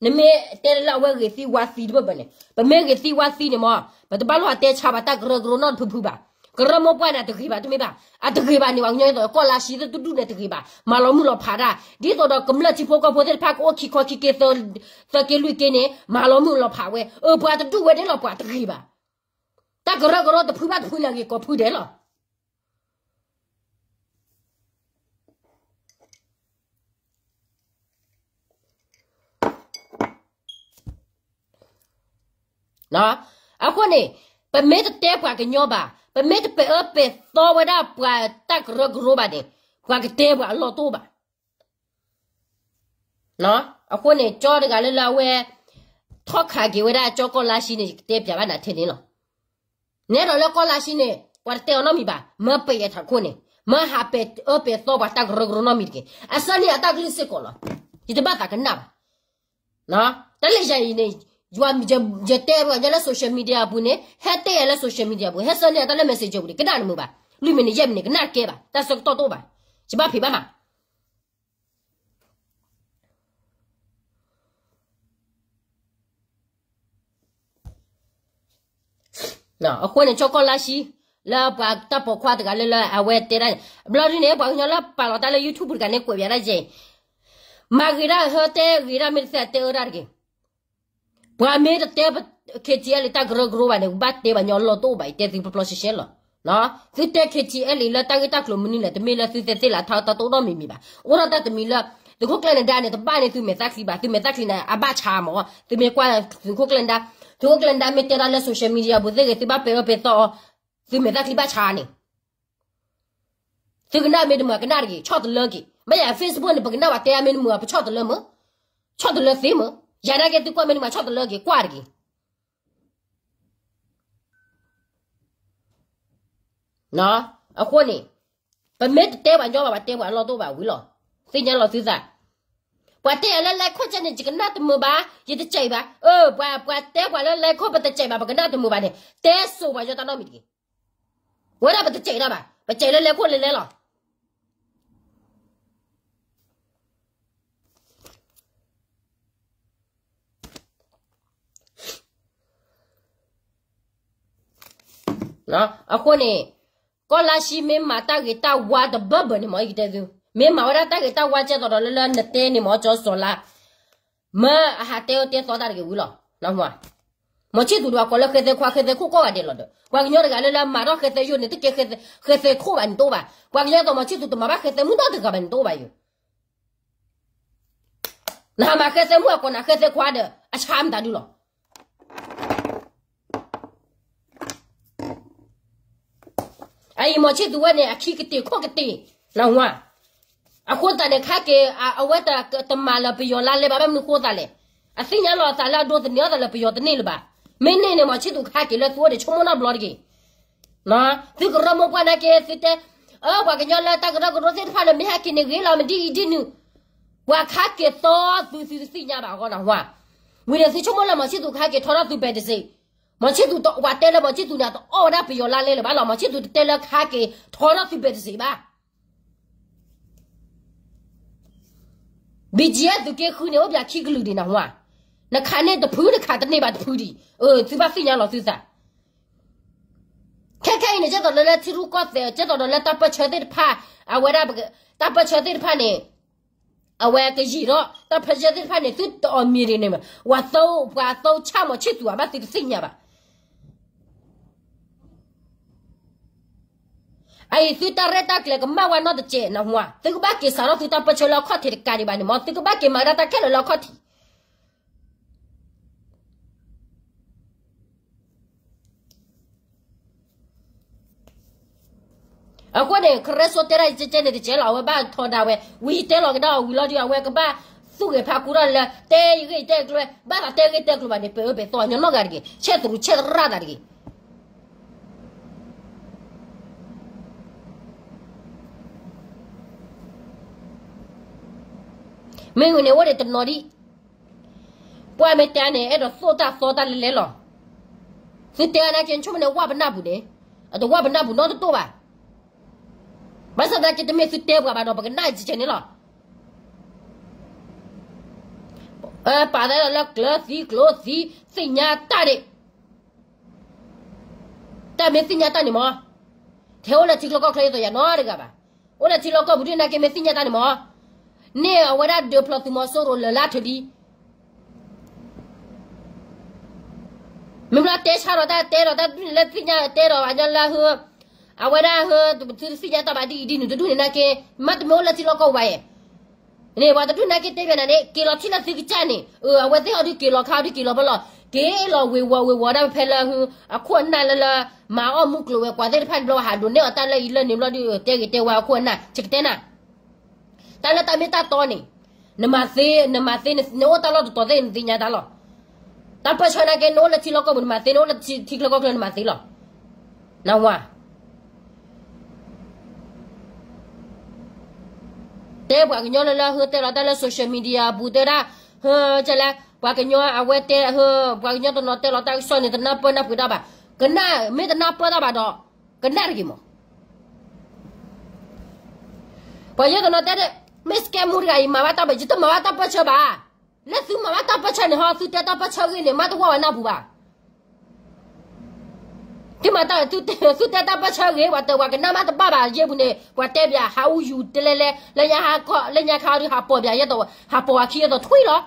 နမ့ၢ်တဲလၢအဝဲဂ့ၤသံဝါသံတဘၢၣ်ဘၢၣ်န့ၣ် ပမ့ၢ်ဂ့ၤသံဝါသံန့ၣ်မး ပတဘၣ်လိၣ်အတဲဆါဘၣ်တၢ်ကရၢကရိနီတဖုဖုဘၣ်. ကရၢမိၢ်ပှၢ်န့ၣ် အတဂ့ၤဘၣ်တမ့ၢ်ဘၣ်, အတဂ့ၤဘၣ်န့ၣ် ပှၤကညီသိးကီၢ်လါဆံသ့ၣ်တဒူၣ်န့ၣ်တဂ့ၤဘၣ်, မၤလီၤမုၢ်လီၤဖးဒၣ် ဒ်သိးဒီးကမျၢၢ်ထံဖိကီၢ်ဖိသ့ၣ်တဖၣ်ကအိၣ်ခံခီခံက့ သၢက့လွံၢ်က့န့ၣ် မၤလီၤမုၢ်လီၤဖးဝဲ, အၢ ပှၤတဒူၣ်ဝဲဒ်လီၤပှၤတဂ့ၤဘၣ်. တၢ်ကရၢကရိတဖုဘၣ်တဖုန့ၣ်ဂ့ၤကိးဖုဒဲးလီၤ. အဃိန့ၣ် ပမ့ၢ်တတဲပှၤကညီဘၣ်, ပမ့ၢ်တပဲာ်အၢပဲာ်သီဝဲဒၣ်ပှၤတၢ်ကရၢကရိဘၣ်န့ၣ် ပှၤကတဲပှၤအလီၢ်တအိၣ်ဘၣ်. အဃိန့ၣ် ကၠီတဂၤလၢလၢအဝဲ ထီၣ်ခးက့ၤဝဲဒၣ်ကၠီကီၢ်လါဆံန့ၣ် ယကတဲပၠးဘၣ်နၤထဲန့ၣ်လီၤ. နဲဒိးလၢကီၢ်လါဆံန့ၣ် ပှၤတတဲအီၤနီတမံၤဘၣ်, မၢပယဲၢ်ထးခိၣ်န့ၣ် မၢဟးပဲာ်အၢပဲာ်သီပှၤတၢ်ကရၢကရိနီတမံၤတဂ့ၤ, အဆၢန့ၣ်အတၢ်ကလုၢ်စ့ၢ်ကီးလီၤ. ယတဘၣ်သးကနၣ်ဘၣ်. တၢ်လၢယၤအံၤန့ၣ် ယတဲပှၤကညီလၢ social media အပူၤန့ၣ် ဟဲတဲယၤလၢ social media အပူၤ ဟဲဆၢန့ၢ်အတၢ်လၢ messenger ပူၤန့ၣ် ကနၣ်တမုာ်ဘၣ်, လွံၢ်မံးနံးယဲၢ်မံးနံး ကနၣ်တကဲဘၣ်, တၢ်ဆၢကတီၢ်တအိၣ်ဘၣ်, ယဘၣ်ဖံးဘၣ်မး အဃိန့ၣ် ကၠီကီၢ်လါဆံ လၢပှၤတၢ်ပိာ်ခွါတဂၤလၢလၢအဝဲတဲဒၣ်န့ၣ် ဘျီဒ်န့ၣ် ပှၤကညီလၢပာ်လီၤတၢ်လၢ YouTube တဂၤန့ၣ် ကွဲးပၠးဒၣ်ယဲၢ် မၤဂ့ၤဒၣ်ဟၢ တဲဂ့ၤဒၣ်မ့ၢ်တသ့ တဲအၢဒၣ်တဂ့ၤ. ပှၤမ့ၢ်တတဲ K T L A တၢ်ကရၢကရိဘၣ်န့ၣ် ဘၣ်တဲဘၣ်ညီလီၢ်တအိၣ်ဘၣ် ယတဲသုပျီပျီရှဲရှဲလီၤ. သုတဲ K T L A လၢတၢ်ဂ့ၢ်တၢ်ကျိၤမနုၤလဲၣ် တမ့ၢ်လၢသုသ့သ့လၢထါတၢ်တအိၣ်နီတမံၤမံၤဘၣ်. အိၣ်ဒၣ်တၢ်တမံၤလၢ သုးခိၣ်ကျၢၢ်နဒါန့ၣ် တဘၣ်န့ၢ်သုမဲာ်သၣ်ချံဘၣ်, သုမဲာ်သၣ်ချံန့ၣ် အဘၣ်ဆါမး, သုမ့ၢ်ကွၢ်သုးခိၣ်ကျၢၢ်နဒါ, သုးခိၣ်ကျၢၢ်နဒါမ့ၢ်တဲတၢ်လၢ social media ပူၤသ့ၣ်ဂ့ၤ သုဘၣ်ပဲာ်အၢပဲာ်သီအီၤ, သုမဲာ်သၣ်ချံဘၣ်ဆါန့ၣ် သုကနၣ်မ့ၢ်တမုာ်ကနၣ်တဂ့ၤ, ဆီၣ်တလၢက့ၤ. မ့ၢ်ယၤ Facebook န့ၣ် ပကနၣ်ဘၣ်တဲအမ့ၢ်တမုာ် ပဆီၣ်တလၢမုာ်, ဆီၣ်တလၢသ့မုာ်, ယၤနာ်က့သုကွၢ်မ့ၢ်တမုာ် ဆီၣ်တလၢက့ၤ ကွၢ်တဂ့ၤ. အဃိန့ၣ် ပမ့ၢ်တတဲပှၤညီဘၣ် ပှၤတဲပှၤအလီၢ်တအိၣ်ဘၣ်ဝံၤလီၤ. သ့ၣ်ညါလီၤသုသး, ပှၤတဲယၤလၢ လဲခိၣ်ကဲန့ၣ် ယကနၣ်တမုာ်ဘၣ်, ယတကဲဘၣ်. အၢ ပှၤတဲပှၤလၢ လဲခိၣ် ပတကဲဘၣ် ပကနၣ်တမုာ်ဘၣ်န့ၣ် တဲစိၤပှၤညီတၢ်နီတမံၤတဂ့ၤ. ဝဲဒၣ်ပတကဲတၢ်ဘၣ်, ပကဲလၢလဲခိၣ်လဲလဲလီၤ. အဃိန့ၣ် ကီၢ်လါဆံမ့ၢ်မၤတၢ်ဂ့ၤတၢ်ဝါတဘၢဘၢန့ၣ်မး ယကတဲသု, မ့ၢ်မၤဝဲဒၣ်တၢ်ဂ့ၤတၢ်ဝါကဲသိးဒီးလၢလၢနတဲန့ၣ်မး ကၠီစီၤလါ, မၢအဟးတဲအၢတဲသီတၢ်တဂ့ၤဝံၤလီၤ. မီၤဆံၣ်သူးဒီးကိးလၢဃဲသဲခွါ ဃဲသဲခိၣ်ကိးဂၤဒဲးလီၤဒီး ပှၤကညီတဂၤလၢလၢမၤထီၣ်ဃဲသဲယိာ်န့ၣ် တကဲဃဲသဲခိၣ်ဘၣ်န့ၣ်တအိၣ်ဘၣ်. ပှၤကညီသိးမီၤဆံၣ်သူးတမၤဘၣ်ဃဲသဲမုၣ်နီတဂၤဘၣ်န့ၣ်တအိၣ်ဘၣ်ယိာ်. နဟးမၤဃဲသဲမုၣ်အကိးနၤဃဲသဲခွါဒီး အဆါမတၤဒုလီၤ. အအံၤမီၤဆံၣ်သူးဝဲန့ၣ် အခံကတ့ၢ်ခိၣ်ကတ့ၢ်, နဝါ, အဃိသတးန့ၣ် ခါက့ၤ အဝဲတမၤလၢပယီၤလါလဲဘၣ် ဘၣ်မနုၤဃိသးလဲၣ်. အသ့ၣ်ညါလီၤအသးလၢအဒိးသန့ၤအီၤသးလၢပယီၤတန့ၢ်လၢၤဘၣ်. မ့ၢ်န့ၢ်န့ၣ် မီၤဆံၣ်သူးခါက့ၤလၢသုအိၣ်ဒံးဆိကမိၣ်နီတဘျီတဂ့ၤ. သုကရၢမိၢ်ပှၢ်နာ်က့ သုတဲ, အၢ ပှၤကညီလၢတၢ်ကရၢကရိသ့ၣ်တဖၣ်လၢမ့ၢ်ဟဲက့ၤန့ၣ်ဂ့ၤလီၤ မ့ၢ်ဒ်အံၤဒ်နုၤ, ပှၤခးက့ၤသီသု သုတသ့ၣ်ညါဘၣ်အဂီၢ်နဟါ, ဝံၤန့ၣ်သုဆိကမိၣ်လၢမီၤဆံၣ်သူးကဟဲက့ၤထီထီၣ်သုဘဲတစ့း, မီၤဆံၣ်သူးပှၤတဲလၢမီၤဆံၣ်သူးန့ၣ် တအီၣ်ဝဲဒၣ်ပယီၤလါလဲလၢၤဘၣ်လီၤ, မီၤဆံၣ်သူးတတဲလၢကဟဲက့ၤထီထီၣ်သုဘဲတစ့းဘၣ် ဘံၣ်ကၠံၣ်အဲၣ်သုးက့ဃုန့ၣ် အိၣ်ပှၤခံကလုာ်ဒံးနဟါ, နခးန့ၢ်တဖု နခးတန့ၢ်ဘၣ်တဖုဒံး, သုဘၣ်သ့ၣ်ညါလီၤသုသး, ခဲခဲအံၤန့ၣ် ကဲသိးဒီးလၢထံရူၢ်ကီၢ်သဲး ကဲသိးဒီးလၢတၢ်ပၢၢ်ဆၢသ့ၣ်တဖၣ်, အဝဲဒၣ်, တၢ်ပၢၢ်ဆၢသ့ၣ်တဖၣ်န့ၣ်, အဝဲကယံာ်ဒီး တၢ်ပၢၢ်ဆၢသ့ၣ်တဖၣ်န့ၣ် သုတအီၣ်မ့ၤဒံးန့ၣ်, ပှၤသီ, ပှၤသီဆၣ်မီၤဆံၣ်သူးအဘၣ်သုတသ့ၣ်ညါဘၣ် အအံၤသုတၢ်ရဲၣ်တၢ်ကျဲၤကမၣ်ဝဲနီတစဲးနဟါ, သုကဘၣ်က့ၤစးထီၣ်သုတၢ်ပၢၢ်ဆၢလၢအခီၣ်ထံးတကးဒံးဘၣ်န့ၣ်မ့ၢ် သုကဘၣ်က့ၤမၤဒၣ်တၢ်ခဲလၢာ်လၢအခီၣ်ထံး အဃိန့ၣ် ခရၢစိတဲဒၣ်ယကဲကဲန့ၣ်တကဲလီၤ အဝဲဘၣ်ထီဒါဝဲ, ဝံၤယတဲလီၤကဒါအီၤဝံၤလီၤဒီး အဝဲကဘၣ်သူၣ်ဂ့ၤဖးခူထီၣ်လၢ တဲယဂ့ၢ်ယတဲကျိၤဝဲ, ဘၣ်သးတဲဂ့ၢ်တဲကျိၤဘၣ်န့ၣ် ပအၢပသီညီနီၢ်ဂၤတဂ့ၤ, ဆဲးသရူးဆဲးသရၣ်သးတဂ့ၤ မ့ၢ်ဝံၤန့ၣ် အိၣ်ဒံးတနီၤဒံး, ပှၤမ့ၢ်တဲန့ၣ် အဲၣ်ဒိးသိၣ်တၢ်သီတၢ်လဲၤလဲၤလီၤ. သုတဲနာ်က့ ဆိကမိၣ်န့ၣ် ဝၣ်ပနၢ်ပူၤန့ၣ်, အတဝၣ်ပနၢ်ပူၤနီတတိၢ်ဘၣ်. ဘၣ်ဆၣ်သနာ်က့ တမ့ၢ်သုတဲပှၤဘၣ်ဒီး ပကနၣ်စဲးန့ၣ်လီၤ. ပာ်သးလၢကျၢၤသံကျိၤသံ သ့ၣ်ညါတၢ်ဒံး တၢ်မ့ၢ်သ့ၣ်ညါတၢ်န့ၣ်မ့ၢ်, ထဲအိၣ်လၢထံချၢကီၢ်ချၢအသိးယၤနီတဂၤဘၣ်. အိၣ်လၢထံလီၢ်ကီၢ်ပူၤဒ်န့ၣ်က့ မ့ၢ်သ့ၣ်ညါတၢ်န့ၣ်မ့ၢ်, န့ၢ်အဝဲဒၣ်ဒၢးဖျိးသုးမီၤစိရိၤလၢာ်လၢထၢဒ် မ့ၢ်ဘျီတဲဆါဒီးတၢ်တဲဒီးတၢ်ဒုးန့ၣ်လၢသ့ၣ်ညါတဲဒီး အညီလၢဟၢ, အဝဲဒၣ်ဟၢ, သုတသ့ၣ်ညါတၢ်ဘၣ်ဒ်အံၤဒ်နုၤတဒူၣ်န့ၣ်နာ်က့, မ့တမ့ၢ်အိၣ်လၢထံလီၢ်ကီၢ်ပူၤဘၣ်ယဲၢ် န့ၣ် ပှၤတဒူၣ်နာ်က့တဲဘၣ်နၤန့ၣ် က့ၤလီၤထံၣ်လၢသုကစၢ်န့ၣ်, အဝဲသ့ၣ်ဟီဒုးက့ၤလီၤခါဟီဒုးက့ၤလီၤဖဲလီၤ, က့ၤလီၤဝ့ၤဝီၤဝ့ၤဝီၤဒၣ်ဖဲလၢဟၢ, အခိၣ်အနၢ်လၢလၢ, မၤအီၣ်မူကျိၤဝဲၤကွာ်သ့ၣ်တဖၣ်န့ၣ်ဘျီ ဟးဒိးန့ၢ်အီၤတၢ်လၢအံၤလၢန့ၣ်ဘျီဒုး တဲဂ့ၤတဲဝါအခိၣ်အနၢ် ယကတဲနၤ တၢ်လၢတၢ်မ့ၢ်တၢ်တီန့ၣ်, နမၤသ့, နမၤသ့, နအိၣ်တၢ်လီၢ်တတီၤသ့ၣ် နသ့ၣ်ညါတၢ်လီၤ. တၢ်ပၢၢ်ဆၢနာ်က့ နအိၣ်လၢထံလီၢ်ကီၢ်ပူၤနမၤသ့, နအိၣ်လၢထံချၢကီၢ်ချၢနမၤသ့လီၤ. နဝၤ တဲပှၤကညီလၢလၢဟၢတဲလီၤတၢ်လၢ social media ပူၤတဲဒၣ်, ဟၢကလဲၣ်, ပှၤကညီအဝဲတဲဟၢ, ပှၤကညီတနီၤတဲလီၤတၢ်ကစီၣ်န့ၣ် တနၢ်ပၢၢ်နၢ်ပှ့ၤတၢ်ဘၣ်, ကနၣ်, မ့ၢ်တနၢ်ပၢၢ်တၢ်ဘၣ်ဒီး, ကနၣ်တဂ့ၤမး ပှၤယဲၢ်တနီၤတဲဒၣ်, မ့ၢ်စကဲမူတဂၤအံၤ မၤဘၣ်တၢ်ပၢၢ်, ယတမၤဘၣ်တၢ်ပၢၢ်ဆၢဘၣ်. လၢသုမၤဘၣ်တၢ်ပၢၢ်ဆၢန့ၣ်ဟီ သုတဲတၢ်ပၢၢ်ဆၢဂ့ၤန့ၣ် မ့တဝီဝဲနၢ်ပူၤဘၣ်. သုမၤတၢ်, သုတဲတၢ်ပၢၢ်ဆၢဂ့ၤ ပှၤတဲပှၤကနၣ်မးတဘၣ်ဘၣ် ယဲၢ်ပူၤန့ၣ် ပှၤတဲပၠး ဟးအူယူၤတလဲလဲ လၢညါခါဒီးဟးပိာ်ပၠး ယဲသိး, ဟးပိာ်ဝဲခံယဲသိးထွံၣ်လီၤ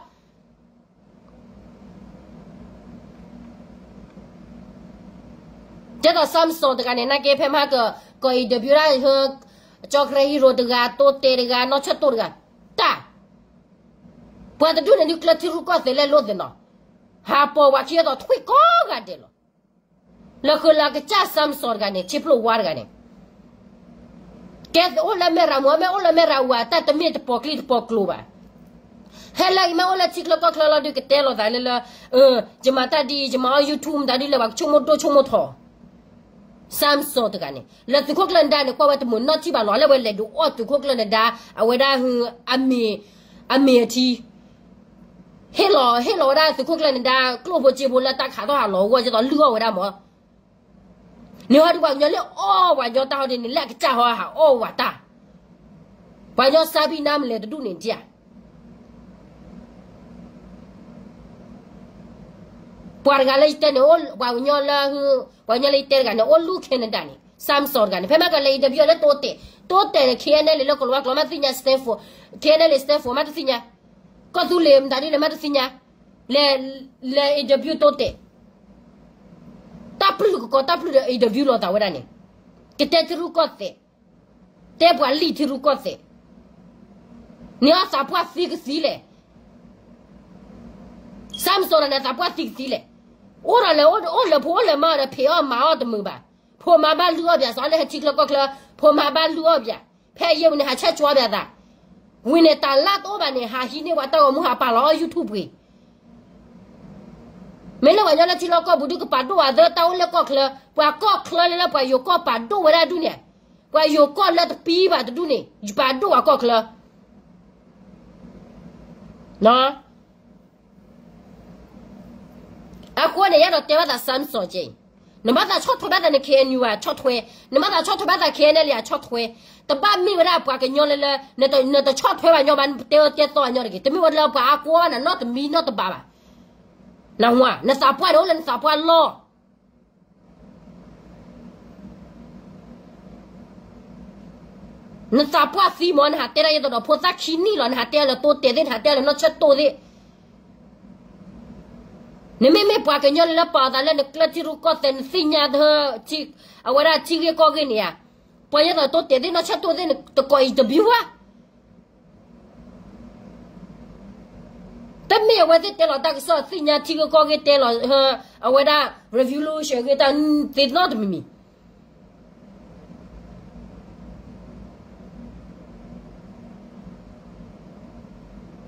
ကဲသိး Samson တဂၤန့ၣ် နာ်က့ဖဲမဟါက ကီၢ် interview ဒၣ်ဟၢ ကၠီကရဲ hero တဂၤ တိတဲာ်တဂၤ နီၢ်ဆၢတိၢ်တဂၤ တၢ် ပှၤတဒူၣ်န့ၣ်ဒုးကျၢထံရူၢ်ကီၢ်သဲးလဲၤလိသ့ၣ်နီၤ ဟးပိာ်ဝဲခံယဲသိးထွံၣ်ကိးဂၤဒဲးလီၤ လၢဃုလၢကစၢ် Samson တဂၤန့ၣ် ဆ့ဖျိၣ်ဝါတဂၤန့ၣ် ကဲအိၣ်လၢမဲၢ်ရၤမူ မ့ၢ်အိၣ်လၢမဲၢ်ရၤအူဧါ တၢ်တမ့ၢ်တပိာ်ကျိၤတပိာ်ကျိၤဘၣ်. ဟဲလၢအံၤမ့ၢ်အိၣ်လၢထံချၢကီၢ်ချၢလီၤဒုး ကတဲလိာ်သးလၢလၢ, ယမၤတၢ်ဒ်အံၤ ယမၤအီၣ် YouTube မတၤဒ်လဲၣ် ပှၤကဆိကမိၣ်ဒိၣ်ဆိကမိၣ်ထီၣ် Samson တဂၤန့ၣ် လၢသုးခိၣ်ကျၢၢ်နဒါန့ၣ် ကွၢ်ဝဲတမုာ်နီၢ်ထံၣ်ဘၣ်လီၤ လၢဝဲလဲၤဒုးအီၣ်သုးခိၣ်ကျၢၢ်နဒါ အဝဲဒၣ်ဟ, အမ့ၢ်အထံ ဟ့ၣ်လီၤ, ဟ့ၣ်လီၤဝဲဒၣ်သုးခိၣ်ကျၢၢ်နဒါ ကျိၣ်ဖိစ့ဖိလၢတၢ်ခးထီၣ်ဟးလီၤအဂီၢ် ဒ်သိးလုၢ်အီၣ်ဝဲဒၣ်မး န့ၣ်ဟီဒုးပှၤကညီလၢအီၣ်ပှၤကညီတၢ်ဟီဒ်န့ၣ် လၢအကစၢ်ဟီဟးအီၣ်ဝဲတၢ် ပှၤကညီစၢ်ဘံၣ်နါမလဲၣ်တဒူၣ်န့ၣ်ဒ်ဧါ ပှၤတဂၤလၢယတဲန့ၣ် ပှၤကညီလၢ, ပှၤကညီလၢယတဲတဂၤန့ၣ် အိၣ်လူၢ် Canada န့ၣ် Samson တဂၤန့ၣ် ဖဲမ့ၢ်ကလဲၤ interview လၢတိတဲာ်, တိတဲာ်န့ၣ် K N L လၢကလၤဝါကျိာ် မ့ၢ်သ့ၣ်ညါ Stanford, K N L Stanford မ့ၢ်တသ့ၣ်ညါ, ကီၢ်သူလ့ၤမတၤဒ်လဲၣ်မ့ၢ်တသ့ၣ်ညါ, လဲၤ, လဲၤ interview တိတဲာ်, တၢ်ပျုၢ်ကကီး တၢ်ပျုၢ်ဒီး interview လိာ်သးဝဲဒၣ်န့ၣ်, ကတဲထံရူၢ်ကီၢ်သဲး, တဲပှၤလံၣ်ထံရူၢ်ကီၢ်သဲး, န့ၢ်အီၣ်သးပှၢ်သံကသံလဲၣ် Samson န့ၣ် သးပှၢ်သံကသံလဲၣ်, အိၣ်ဒီးလဲၤအိၣ်လၢဖိအိၣ်လၢမါဒီး ဖံးအီၣ်မၤအီၣ်တမုာ်ဘၣ်, ဖိမါဘၣ်လုၢ်အီၣ်ပၠး စီၤလၢဟဲထံချၢကီၢ်ချၢ, ဖိမါဘၣ်လုၢ်အီၣ်ပၠး, ဖဲအယဲၢ်ပူၤန့ၣ် ဟးဆဲးကၠီပၠးသး, ဝံၤန့ၣ် တၢ်လၢတအိၣ်ဘၣ်န့ၣ် ဟးဟံးန့ၢ်ပှၤတၢ်ဂီၤမူ ဟးပာ်လီၤအီၣ် YouTube ပှ့ၤ ပှၤ မ့ၢ်လၢပှၤကညီလၢထံလီၢ်ကီၢ်ပူၤဒုးကပာ်ဒိၣ်ဝဲသ့တၢ်အိၣ်လၢကီၢ်ချၢ, ပှၤကီၢ်ချၢလၢလၢပှၤယိၤကီၢ်ပာ်ဒိၣ်ဝဲဒၣ်ဒုန့ၣ်, ပှၤယိၤကီၢ်လၢတပံၤဘၣ်တဒုန့ၣ် ယပာ်ဒိၣ်ပှၤကီၢ်ချၢ. အဃိန့ၣ် ယအဲၣ်ဒိးတဲဘၣ်သး Samson က့, နဘၣ်သးဆီၣ်ထွဲဘၣ်သးန့ၣ် K N U ဘၣ်ဆီၣ်ထွဲ, နဘၣ်သးဆီၣ်ထွဲဘၣ်သး K N L A ဆီၣ်ထွဲ, တဘၣ်မ့ၢ်ဝဲဒၣ်ပှၤကညီလၢလၢ နတဆီၣ်ထွဲဘၣ်ညီဘၣ် နတဲအၢတဲသီဘၣ်ညီတဂ့ၤ, တမ့ၢ်ဝဲလၢပှၤအါကိးနၤနီတမံၤနီတဘးဘၣ်. နဟါ နသးပှၢ်န့ၣ်အိၣ်လၢနသးပှၢ်လီၢ် နသးပှၢ်သံမ့ၢ် နဟးတဲဒၣ်ယဲသိးဒီး ဖိသၣ်ခံနံၣ်လီၤ နဟးတဲလၢတိတဲာ်သ့ၣ် နဟးတဲလၢနီၢ်ဆၢတိၢ်သ့ၣ်, နမ့မ့ၢ်ပှၤကညီလၢလၢပာ်အသးလၢနကျဲထံရူၢ်ကီၢ်သဲး နသ့ၣ်ညါ အဝဲဒၣ်ထံဂ့ၢ်ကီၢ်ဂ့ၢ်န့ၣ်ဧါ, ပှၤယဲသိးတိတဲာ်သ့ၣ် နီၢ်ဆၢတိၢ်သ့ၣ် တကိးအံၤတဘျုးဝါ တမ့ၢ်အဝဲသ့ၣ်တဲလီၤတၢ်ကစီၣ် သ့ၣ်ညါထံဂ့ၢ်ကီၢ်ဂ့ၢ်တဲလီၤ, အဝဲဒၣ် revolution ဂ့ၢ်တၢ်သ့နီတမံၤမံၤ,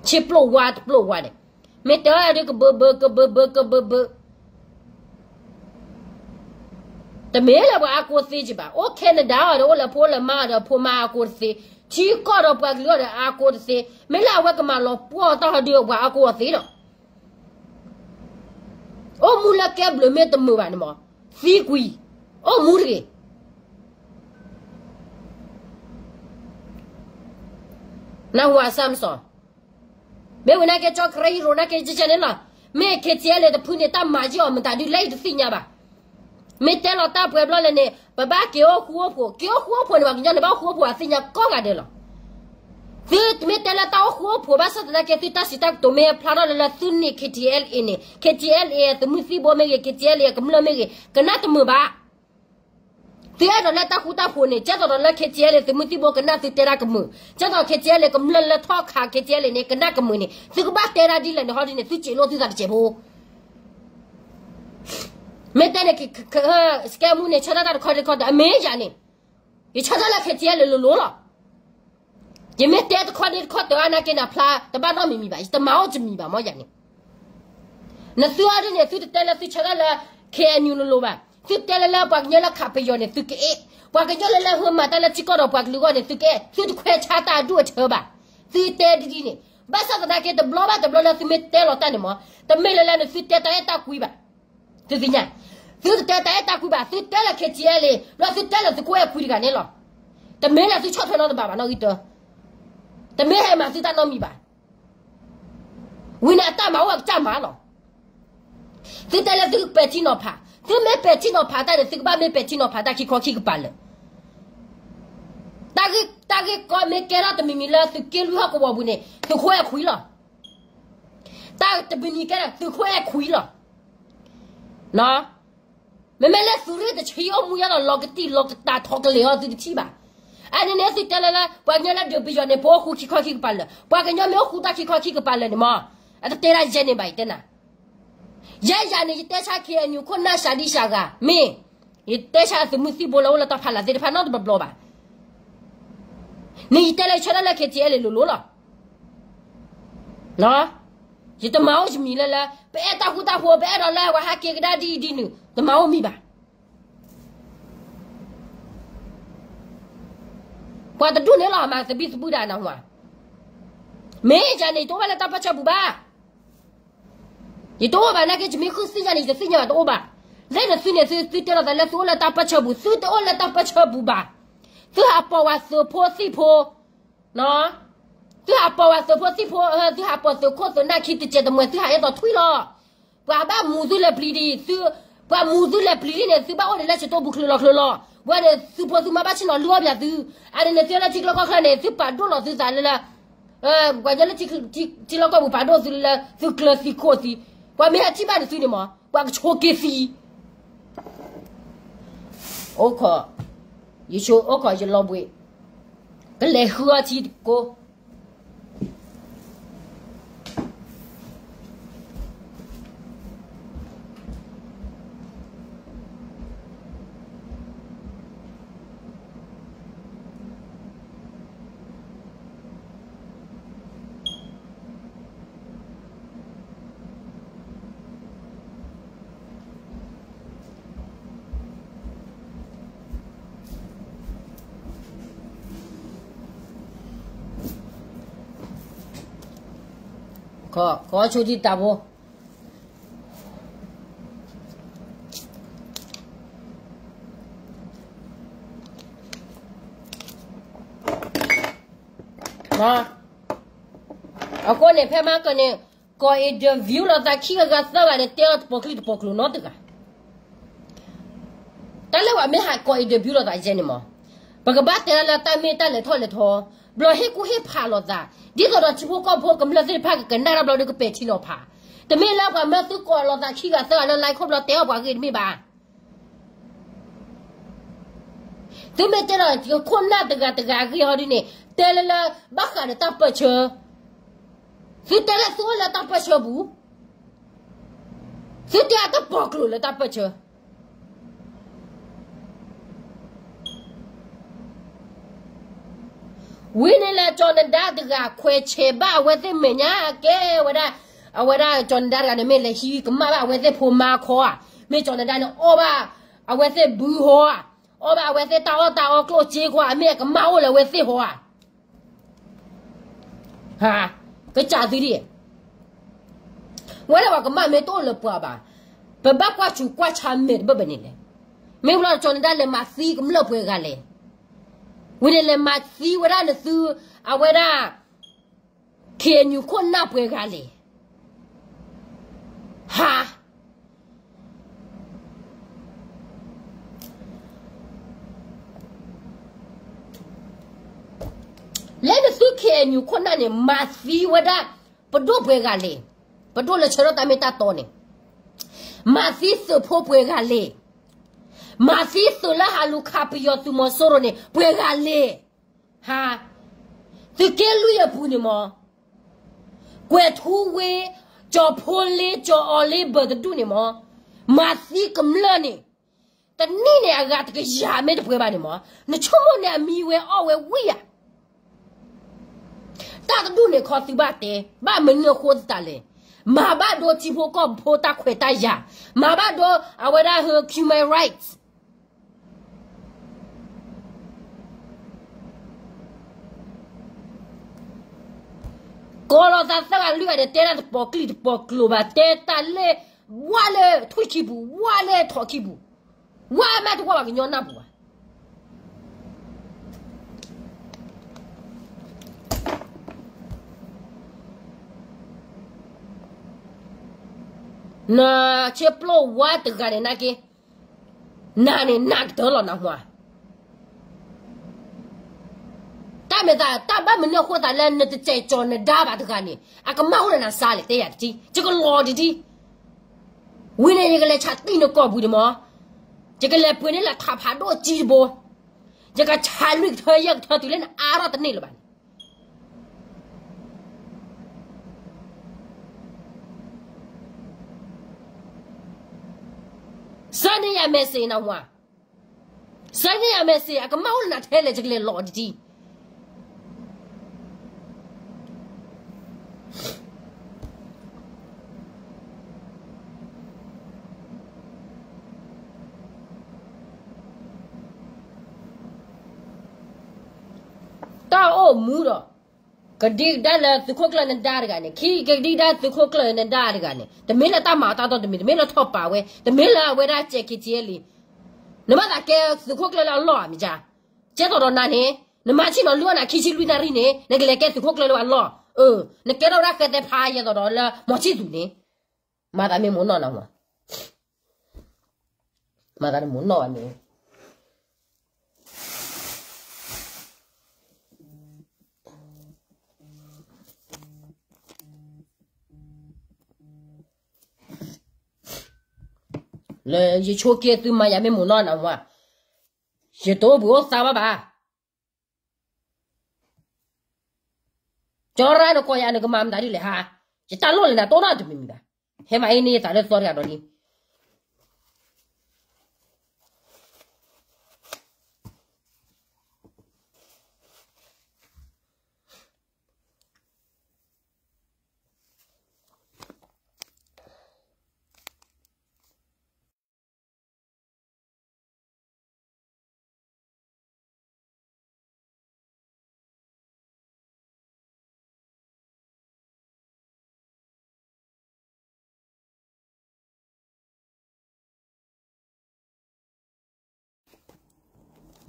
ဆ့ပျိၢ်ဝါတပျိၢ်ဝါန့ၣ်, မ့ၢ်တဲအီၤဒုးကဘၢဘၢ ကဘၢဘၢ ကဘၢဘၢ တမ့ၢ်လၢပှၤအါကိးသ့ကဘၣ်, အိၣ် Canada အီၤဒီး အိၣ်လၢဖိလၢမါအီၤဒီး ဖိမါအါကိးတသ့, ထံကီၢ်ဒီးပှၤကလုာ်အီၤဒီးအါကိးတသ့, မ့ၢ်လၢအဝဲကမၤလီၤပှီၢ်တၢ်ဟီဒုးပှၤအါကိးအီၤသ့ဒီး, အိၣ်မူလၢကဲဘျုးမ့ၢ်တမုာ်ဘၣ်န့ၣ်မး, သံကွံာ်, အိၣ်မူတဂ့ၤ. နၢ်ဟူဧါ Samson, မ့ၢ်ဝံၤနာ်က့ ကၠီကရၢဟံရိၤနာ်က့ ကကဲန့ၣ်လီၤ, မ့ၢ် K T L A တဖုန့ၣ် တၢ်မၤယံာ်အီၤမတၤဒုးလဲၣ် ယတသ့ၣ်ညါဘၣ်. မ့ၢ်တဲလီၤတၢ်ပှဲၤဘျီလဲၣ်န့ၣ် ပဘၣ်က့ၤအိၣ်ဃူအိၣ်ဖိး, က့ၤအိၣ်ဃူအိၣ်ဖိးန့ၣ် ပှၤကညီန့ၣ် ဘၣ်အိၣ်ဃူအိၣ်ဖိးအသ့ၣ်ညါကိးဂၤဒဲးလီၤ. သုမ့ၢ်တဲလၢတၢ်အိၣ်ဃူအိၣ်ဖိး ဘၣ်ဆၣ်သနာ်က့ သုတၢ်စံးတၢ်ကတိၤမ့ၢ်ဖျါထီၣ်လၢလၢသုန့ၣ် K T L A န့ၣ် K T L A သုးမုၢ်သံၣ်ဘိမ့ၢ်ဂ့ၤ K T L A ကမျၢၢ်မ့ၢ်ဂ့ၤ ကနၣ်တမုာ်ဘၣ်. သုအဲၣ်ဒိးလၢတၢ်ဃူတၢ်ဖိးန့ၣ် ကဲသိးဒီးလၢ K T L A သုးမုၢ်သံၣ်ဘိကနၣ်သုတဲတၢ်ကမုာ်, ကဲသိး K T L A ကမျၢၢ်လၢထီၣ်ခး K T L A န့ၣ် ကနၣ်ကမုာ်န့ၣ် သုကဘၣ်တဲတၢ်ဒ်လဲၣ်န့ၣ် ဟီဒ်န့ၣ် သုစ့းလိာ်သုသးတစဲးဖိ မ့ၢ်တဲန့ၣ် စကဲမူန့ၣ် ဆၢထၢၣ်တၢ်တခီတခီဒီး အမ့ၢ်ယၤန့ၣ် ယဆၢထၢၣ်လၢ K T L A လိၤလိၤလီၤ. ယမ့ၢ်တဲတခီဒ်တခီတၢ်အါနာ်က့နၤဖျါ တဘၣ်နီတမံၤမံၤဘၣ်, ယတမၤအိၣ်တမံၤဘၣ်မ့ၢ်ယၤန့ၣ်. နသုအီၤဒ်န့ၣ် သုတတဲလၢသုဆၢထၢၣ်လၢ K N U လိၤလိၤဘၣ်, သုတဲလၢလၢပှၤကညီလၢခးပယီၤန့ၣ် သုကအဲၣ်, ပှၤကညီလၢလၢဟၢမၤတၢ်လၢထံကီၢ်ဒီးပှၤကလုာ်အဂီၢ်န့ၣ် သုကအဲၣ်, သုတခွဲးဆါတၢ်အဒူၣ်အထၢဘၣ်. သုတဲဒ်ဒ်န့ၣ် ဘၣ်ဆၣ်သနာ်က့ တဘျီဘၣ်တဘျီလၢသုမ့ၢ်တဲလီၤတၢ်န့ၣ်မး တမ့ၢ်လၢလၢန့ၣ် သုတဲတၢ်အဲၣ်တၢ်ကွံဘၣ်. သုသ့ၣ်ညါ, သုတတဲတၢ်အဲၣ်တၢ်ကွံဘၣ်, သုတဲလၢ K T L A ဘျီသုတဲလၢသုကအိၣ်အဲၣ်ကွံတဂၤန့ၣ်လီၤ. တမ့ၢ်လၢသုဆီၣ်ထွဲနီတဘ့ၣ်ဘၣ်နီၣ်ဂံၢ်တၢ, တမ့ၢ်ဟဲမၤသုတၢ်နီတမံၤဘၣ်. ဝံၤန့ၣ်အတၢ်မၤအိၣ်အကစၢ်မၤလီၤ. သုတဲလၢသုပဲာ်ထံနီၤဖး, သုမ့ၢ်ပဲာ်ထံနီၤဖးတၢ်န့ၣ် သုကဘၣ်မ့ၢ်ပဲာ်ထံနီၤဖးတၢ်ခံခီခံကပၤလၢာ်. တၢ်ဂ့ၢ်ကီမ့ၢ်ကဲထီၣ်တမံၤမံၤလၢသုးက့လွံၢ်ဟီၣ်ကဝီၤပူၤန့ၣ် သုးခိၣ်အဲၣ်ခွံလီၤ. တၢ်တမံၤမံၤကဲထီၣ် သုးခိၣ်အဲၣ်ခွံလီၤ. မ့မ့ၢ်လၢသုးရ့ၣ်တဆံအိၣ်မူယါလီၤ လီၤကတံၢ်လီၤကတၢ်ထီကလဲာ်အီၤသုတထံၣ်ဘၣ်. အန့ၣ်န့ၣ်သုတဲလၢလၢ ပှၤကညီလၢဒုးပယီၤန့ၣ် ပအိၣ်ဃူခံခီခံကပၤလၢာ်, ပှၤကညီမ့ၢ်အိၣ်ဃူတၢ်ခံခီခံကပၤလၢာ်န့ၣ်မး, အတတဲဒၣ်ယဲန့ၣ်ဘၣ် ယတဲနၤ ယဲယၤန့ၣ် ယတဲဆါ K N U ခိၣ်နၢ်စှၤဒံစှၤဂၤ မ့ၢ်, ယတဲဆါသုးမုၢ်သံၣ်ဘိလၢအိၣ်လၢတၢ်ဖးလၢ်သ့ၣ်တဖၣ်နီတဘျီဘျီဘၣ်. န့ၣ်ယတဲလၢယဆၢထၢၣ်လၢ K T L A လိၤလိၤလီၤ. ယတမၤအိၣ်တမံၤလၢလၢ ပအဲၣ်တၢ်ဃူတၢ်ဖိး ပအဲၣ်ဒိးလၢပှၤဟးက့ၤကဒါဒ်အံၤဒ်နုၤ တမၤအိၣ်မံၤဘၣ်. ပှၤတဒူၣ်န့ၣ်လီၤ မၤသဘံၣ်သဘုၣ်ဒၣ်နၢ်ဟူဧါ. မ့ၢ်ယၤန့ၣ် ယတအိၣ်ဘၣ်လၢတၢ်ပၢဆှၢပူၤဘၣ်. ယတအိၣ်ဘၣ်နာ်က့ ယမ့ၢ်ဃုသ့ၣ်ညါန့ၣ် ယတသ့ၣ်ညါဘၣ် တအိၣ်ဘၣ်. လၢနသုန့ၣ် သုသုတဲလီၤသးလၢသုအိၣ်လၢတၢ်ပၢဆှၢပူၤ သုတအိၣ်လၢတၢ်ပၢဆှၢပူၤဘၣ်. သုဟးပိာ်ဝဲသုးဖိသံၣ်ဖိ သုဟးပိာ်ဝဲသုးဖိသံၣ်ဖိ သုဟးပိာ်သုးခိၣ်သုးနၢ်ခံတစဲးတမှဲၤ သုဟးအဲၣ်ဒိးထွံၣ်လီၤ. ပှၤဘၣ်မူသုလဲၤပျံၤဒံး သု, ပှၤမူသုလဲၤပျံၤလံန့ၣ် သုဘၣ်အိၣ်ဒံးလၢစတိၢ်ပူၤချုးလီၤချုးလီၤ. ဝဲန့ၣ် သုဖိသုမါဘၣ်ဆ့ၣ်နီၤလုၢ်အီၣ်ပၠးသု, အန့ၣ်န့ၣ် သုလၢထံကျါကီၢ်ချၢန့ၣ် သုပာ်ဒိၣ်လီၤသုသးလၢလၢ ပှၤကညီလၢထံလီၢ်ကီၢ်ပူၤပာ်ဒိၣ်သုလၢလၢ သုကျၢၤသံခိၣ်သံ, ပှၤမ့ၢ်ဟဲထံၣ်ဘၣ်န့ၣ်သုန့ၣ်မး ပှၤကဆိးက့ၤသံ အိၣ်ခိး, ယဆိအိၣ်ခိးယလီၤဘှံး, ကလဲၤဃုအီထံတကိး. ကီးဆိဒံတၢ်ဖိ အဃိန့ၣ် ဖဲမၤကၢၢ်န့ၣ် ကီၢ် interview လိာ်သးခံဂၤဂၤသၢဂၤန့ၣ် တဲအီၤတပီၤချံတပီၤကျိၤနီတဂၤ တၢ်လၢပှၤမ့ၢ်ဟးကီၢ် interview လိာ်သးယဲန့ၣ်မး, ပကဘၣ်တဲလၢတၢ်မ့ၢ်တၢ်လဲၤထီၣ်လဲၤထီ, ဘျီဟ့ၣ်ကူၣ်ဟ့ၣ်ဖးလိာ်သး, ဒ်သိးဒီးထံဖိကီၢ်ဖိကမျၢၢ်သ့ၣ်တဖၣ်ကကနၣ်တၢ်ဘျီဒီးကပဲာ်ထံနီၤဖး, တမ့ၢ်လၢပှၤမၢသုကိးလိာ်သးခံဂၤသၢဂၤလၢ line ခိၣ်ဘျီတဲအီၣ်ပှၤဂ့ၢ်တမ့ၢ်ဘၣ်. သုမ့ၢ်တဲဒီးခိၣ်နၢ်တဂၤတဂၤအဂ့ၢ်ဟီဒ်န့ၣ် တဲလၢလၢ ဘၣ်ဃးဒီးတၢ်ပၢၢ်ဆၢ, သုတဲလၢသုအိၣ်လၢတၢ်ပၢၢ်ဆၢပူၤ, သုတဲအတပီၤကျိၤလၢတၢ်ပၢၢ်ဆၢ ဝံၤန့ၣ်လၢကၠီၤနဒါတဂၤ ခွဲးဆဲးဘၣ်အဝဲသ့ၣ်မဲာ်ညါကဲဝဲဒၣ်, အဝဲဒၣ်ကၠီၤနဒါတဂၤန့ၣ် မ့ၢ်လဲၤဟံးကမၣ်ဘၣ်အဝဲသ့ၣ်ဖိမါခီဧါ, မ့ၢ်ကၠီၤနဒါန့ၣ် အီၣ်ဘၣ်အဝဲသ့ၣ်ဘုဟီဧါ, အီၣ်ဘၣ်အဝဲသ့ၣ်တၢ်အီၣ်တၢ်အီကျိၣ်စ့ခီဧါ, မ့ၢ်အကမၣ်အိၣ်လၢအဝဲသ့ၣ်ဟီဧါ. ဟါ, ကစၢ်သုဒ် ဝဲဒၣ်ပှၤကမၣ်မ့ၢ်တအိၣ်လၢပှၤဘၣ်, ပဘၣ်ကွၢ်ဆူးကွၢ်ဆါမဲာ်တဘၣ်ဘၣ်န့ၣ်လဲၣ်. မ့ၢ်ဘျီကၠီၤနဒါလဲၤမၤသံကမျၢၢ်ပှဲၤဂၤလဲၣ်. ဝံၤန့ၣ်လဲၤမၤသံဝဲဒၣ်နသု, အဝဲဒၣ် KNU ခိၣ်နၢ်ပှဲၤဂၤလဲၣ်. ဟါ လၢနသု KNU ခိၣ်နၢ်န့ၣ် မၤသံဝဲဒၣ် ပဒိၣ်ပှဲၤဂၤလဲၣ်, ပဒိၣ်လၢဆၢထၢၣ်တၢ်မ့ၢ်တၢ်တီန့ၣ်, မၤသံသုးဖိပှဲၤဂၤလဲၣ်, မၤသံသုးလၢဟးလူၤခးပယီၤသုးမီၤစိရိၤန့ၣ် ပှဲၤဂၤလဲၣ်. ဟါ, သုးက့လွံၢ်အပူၤန့ၣ်မး, ကွဲၤထူဝ့, ကၠီၤဖိလ့, ကၠီၤအီၤလ့, ဘၢၣ်တဒူၣ်န့ၣ်မး, မၤသံကမျၢၢ်န့ၣ် တနံၣ်န့ၣ်အဂၤတကယၤမ့ၢ်တပှဲၤဘၣ်န့ၣ်မး, နဆိကမိၣ်န့ၣ်အမံၤဝဲအီၣ်ဝဲဝံၣ်ဧါ. တၢ်တဒူၣ်န့ၣ်ခီသုဘၣ်တဲ, ဘၣ်မနုၤအဃိသတးလဲၣ်. မၤဘၣ်ဒိထံဖိကီၢ်ဖိတၢ်ခွဲးတၢ်ယာ်, မၤဘၣ်ဒိအဝဲဒၣ် human rights ကိးလိာ်သးသၢဂၤလွံၢ်ဂၤန့ၣ် တဲတၢ်တပီၤကျံၢ်တပီၤကျိၤဘၣ်, တဲတၢ်လၢ ဝၣ်လၢထွံၣ်ခံပူၤ, ဝၣ်လၢထိးခံပူၤ, ဝၣ်မးတဝၣ်ဘၣ်ကညီနၢ်ပူၤဘၣ်. နဆ့ပျိဝါတဂၤန့ၣ် နက့, နၤန့ၣ် နကတၢၢ်လီၤနမါ. တၢ်မ့ၢ်သး တၢ်ဘၣ်မနုၤအဃိသးလၢနတစဲးကၠီၤနဒါဘၣ်တဂၤန့ၣ် အကမၣ်အိၣ်လၢနၤစါလဲၣ် တဲယၤတထံၣ် ယကလီၤတဒံ. ဝံၤန့ၣ် ယကလဲၤဆးတံၢ်နကိာ်ပူၤန့ၣ်မး, ယကလဲၤပှ့ၤန့ၢ်လၢထးဖးဒိၣ်ကံတဘိ, ယကဆးလွံၢ်ကထၢယဲၢ်ကထၢတုၤလၢနအါထီၣ်တန့ၢ်လၢၤဘၣ်န့ၣ် ဆှၢန့ၢ်ယၤ message နဝါ, ဆှၢန့ၢ်ယၤ message အကမၣ်အိၣ်လၢနၤထဲလဲၣ် ယကလဲၤလီၤတဒံ. တၢ်အိၣ်မူဒီး ကဒံကဒါလၢသုးခိၣ်ကျၢၢ်နဒါတဂၤန့ၣ်, ခံကဒံကဒါသုးခိၣ်ကျၢၢ်နဒါတဂၤန့ၣ်, တမ့ၢ်လၢတၢ်မၤအီၤတၢ်တီတမံၤ, တမ့ၢ်လၢထီၣ်ပာ်ဝဲ, တမ့ၢ်လၢအဝဲဒၣ်စဲးခံထံလံ. နဘၣ်သးကဲသုးခိၣ်ကျၢၢ်လၢအလီၢ်ဧါ မ့ၢ်ကါ, ကဲသိးဒီးနၤန့ၣ်, နမၤဆ့ၣ်နီၤလုၢ်အီၣ်နၤခံဆံလွံၢ်နၣ်ရံၣ်န့ၣ် နကလဲၤကဲသုးခိၣ်ကျၢၢ်လၢအလီၢ်, အၢ, နကဲထီၣ်ဝဲဒၣ်ဃဲသဲဖးယဲသိးဒီးလၢမီၤဆံၣ်သူးန့ၣ်, မၤသးမ့ၢ်မိၢ်နီၢ်နၤမး, မၤသးတမိၢ်နီၢ်ဘၣ်န့ၣ် လၢယဆိက့သုမၤယၤမ့ၢ်မိၢ်နီၢ်နၤမး, ယတအိၣ်ဘှံးအိၣ်သါဘၣ်ဘၣ်. ကၠီရၣ်နကိးယၤနကမၤမတၤဒ်လဲၣ်ဟါ, ယတၢ်လိၣ်လၢနၤတိၢ်နီၣ်တမံၤမံၤဘၣ်. ဟဲမၤအ့န့ၢ်ယသးလၢသီတဂၤဒီးလံ.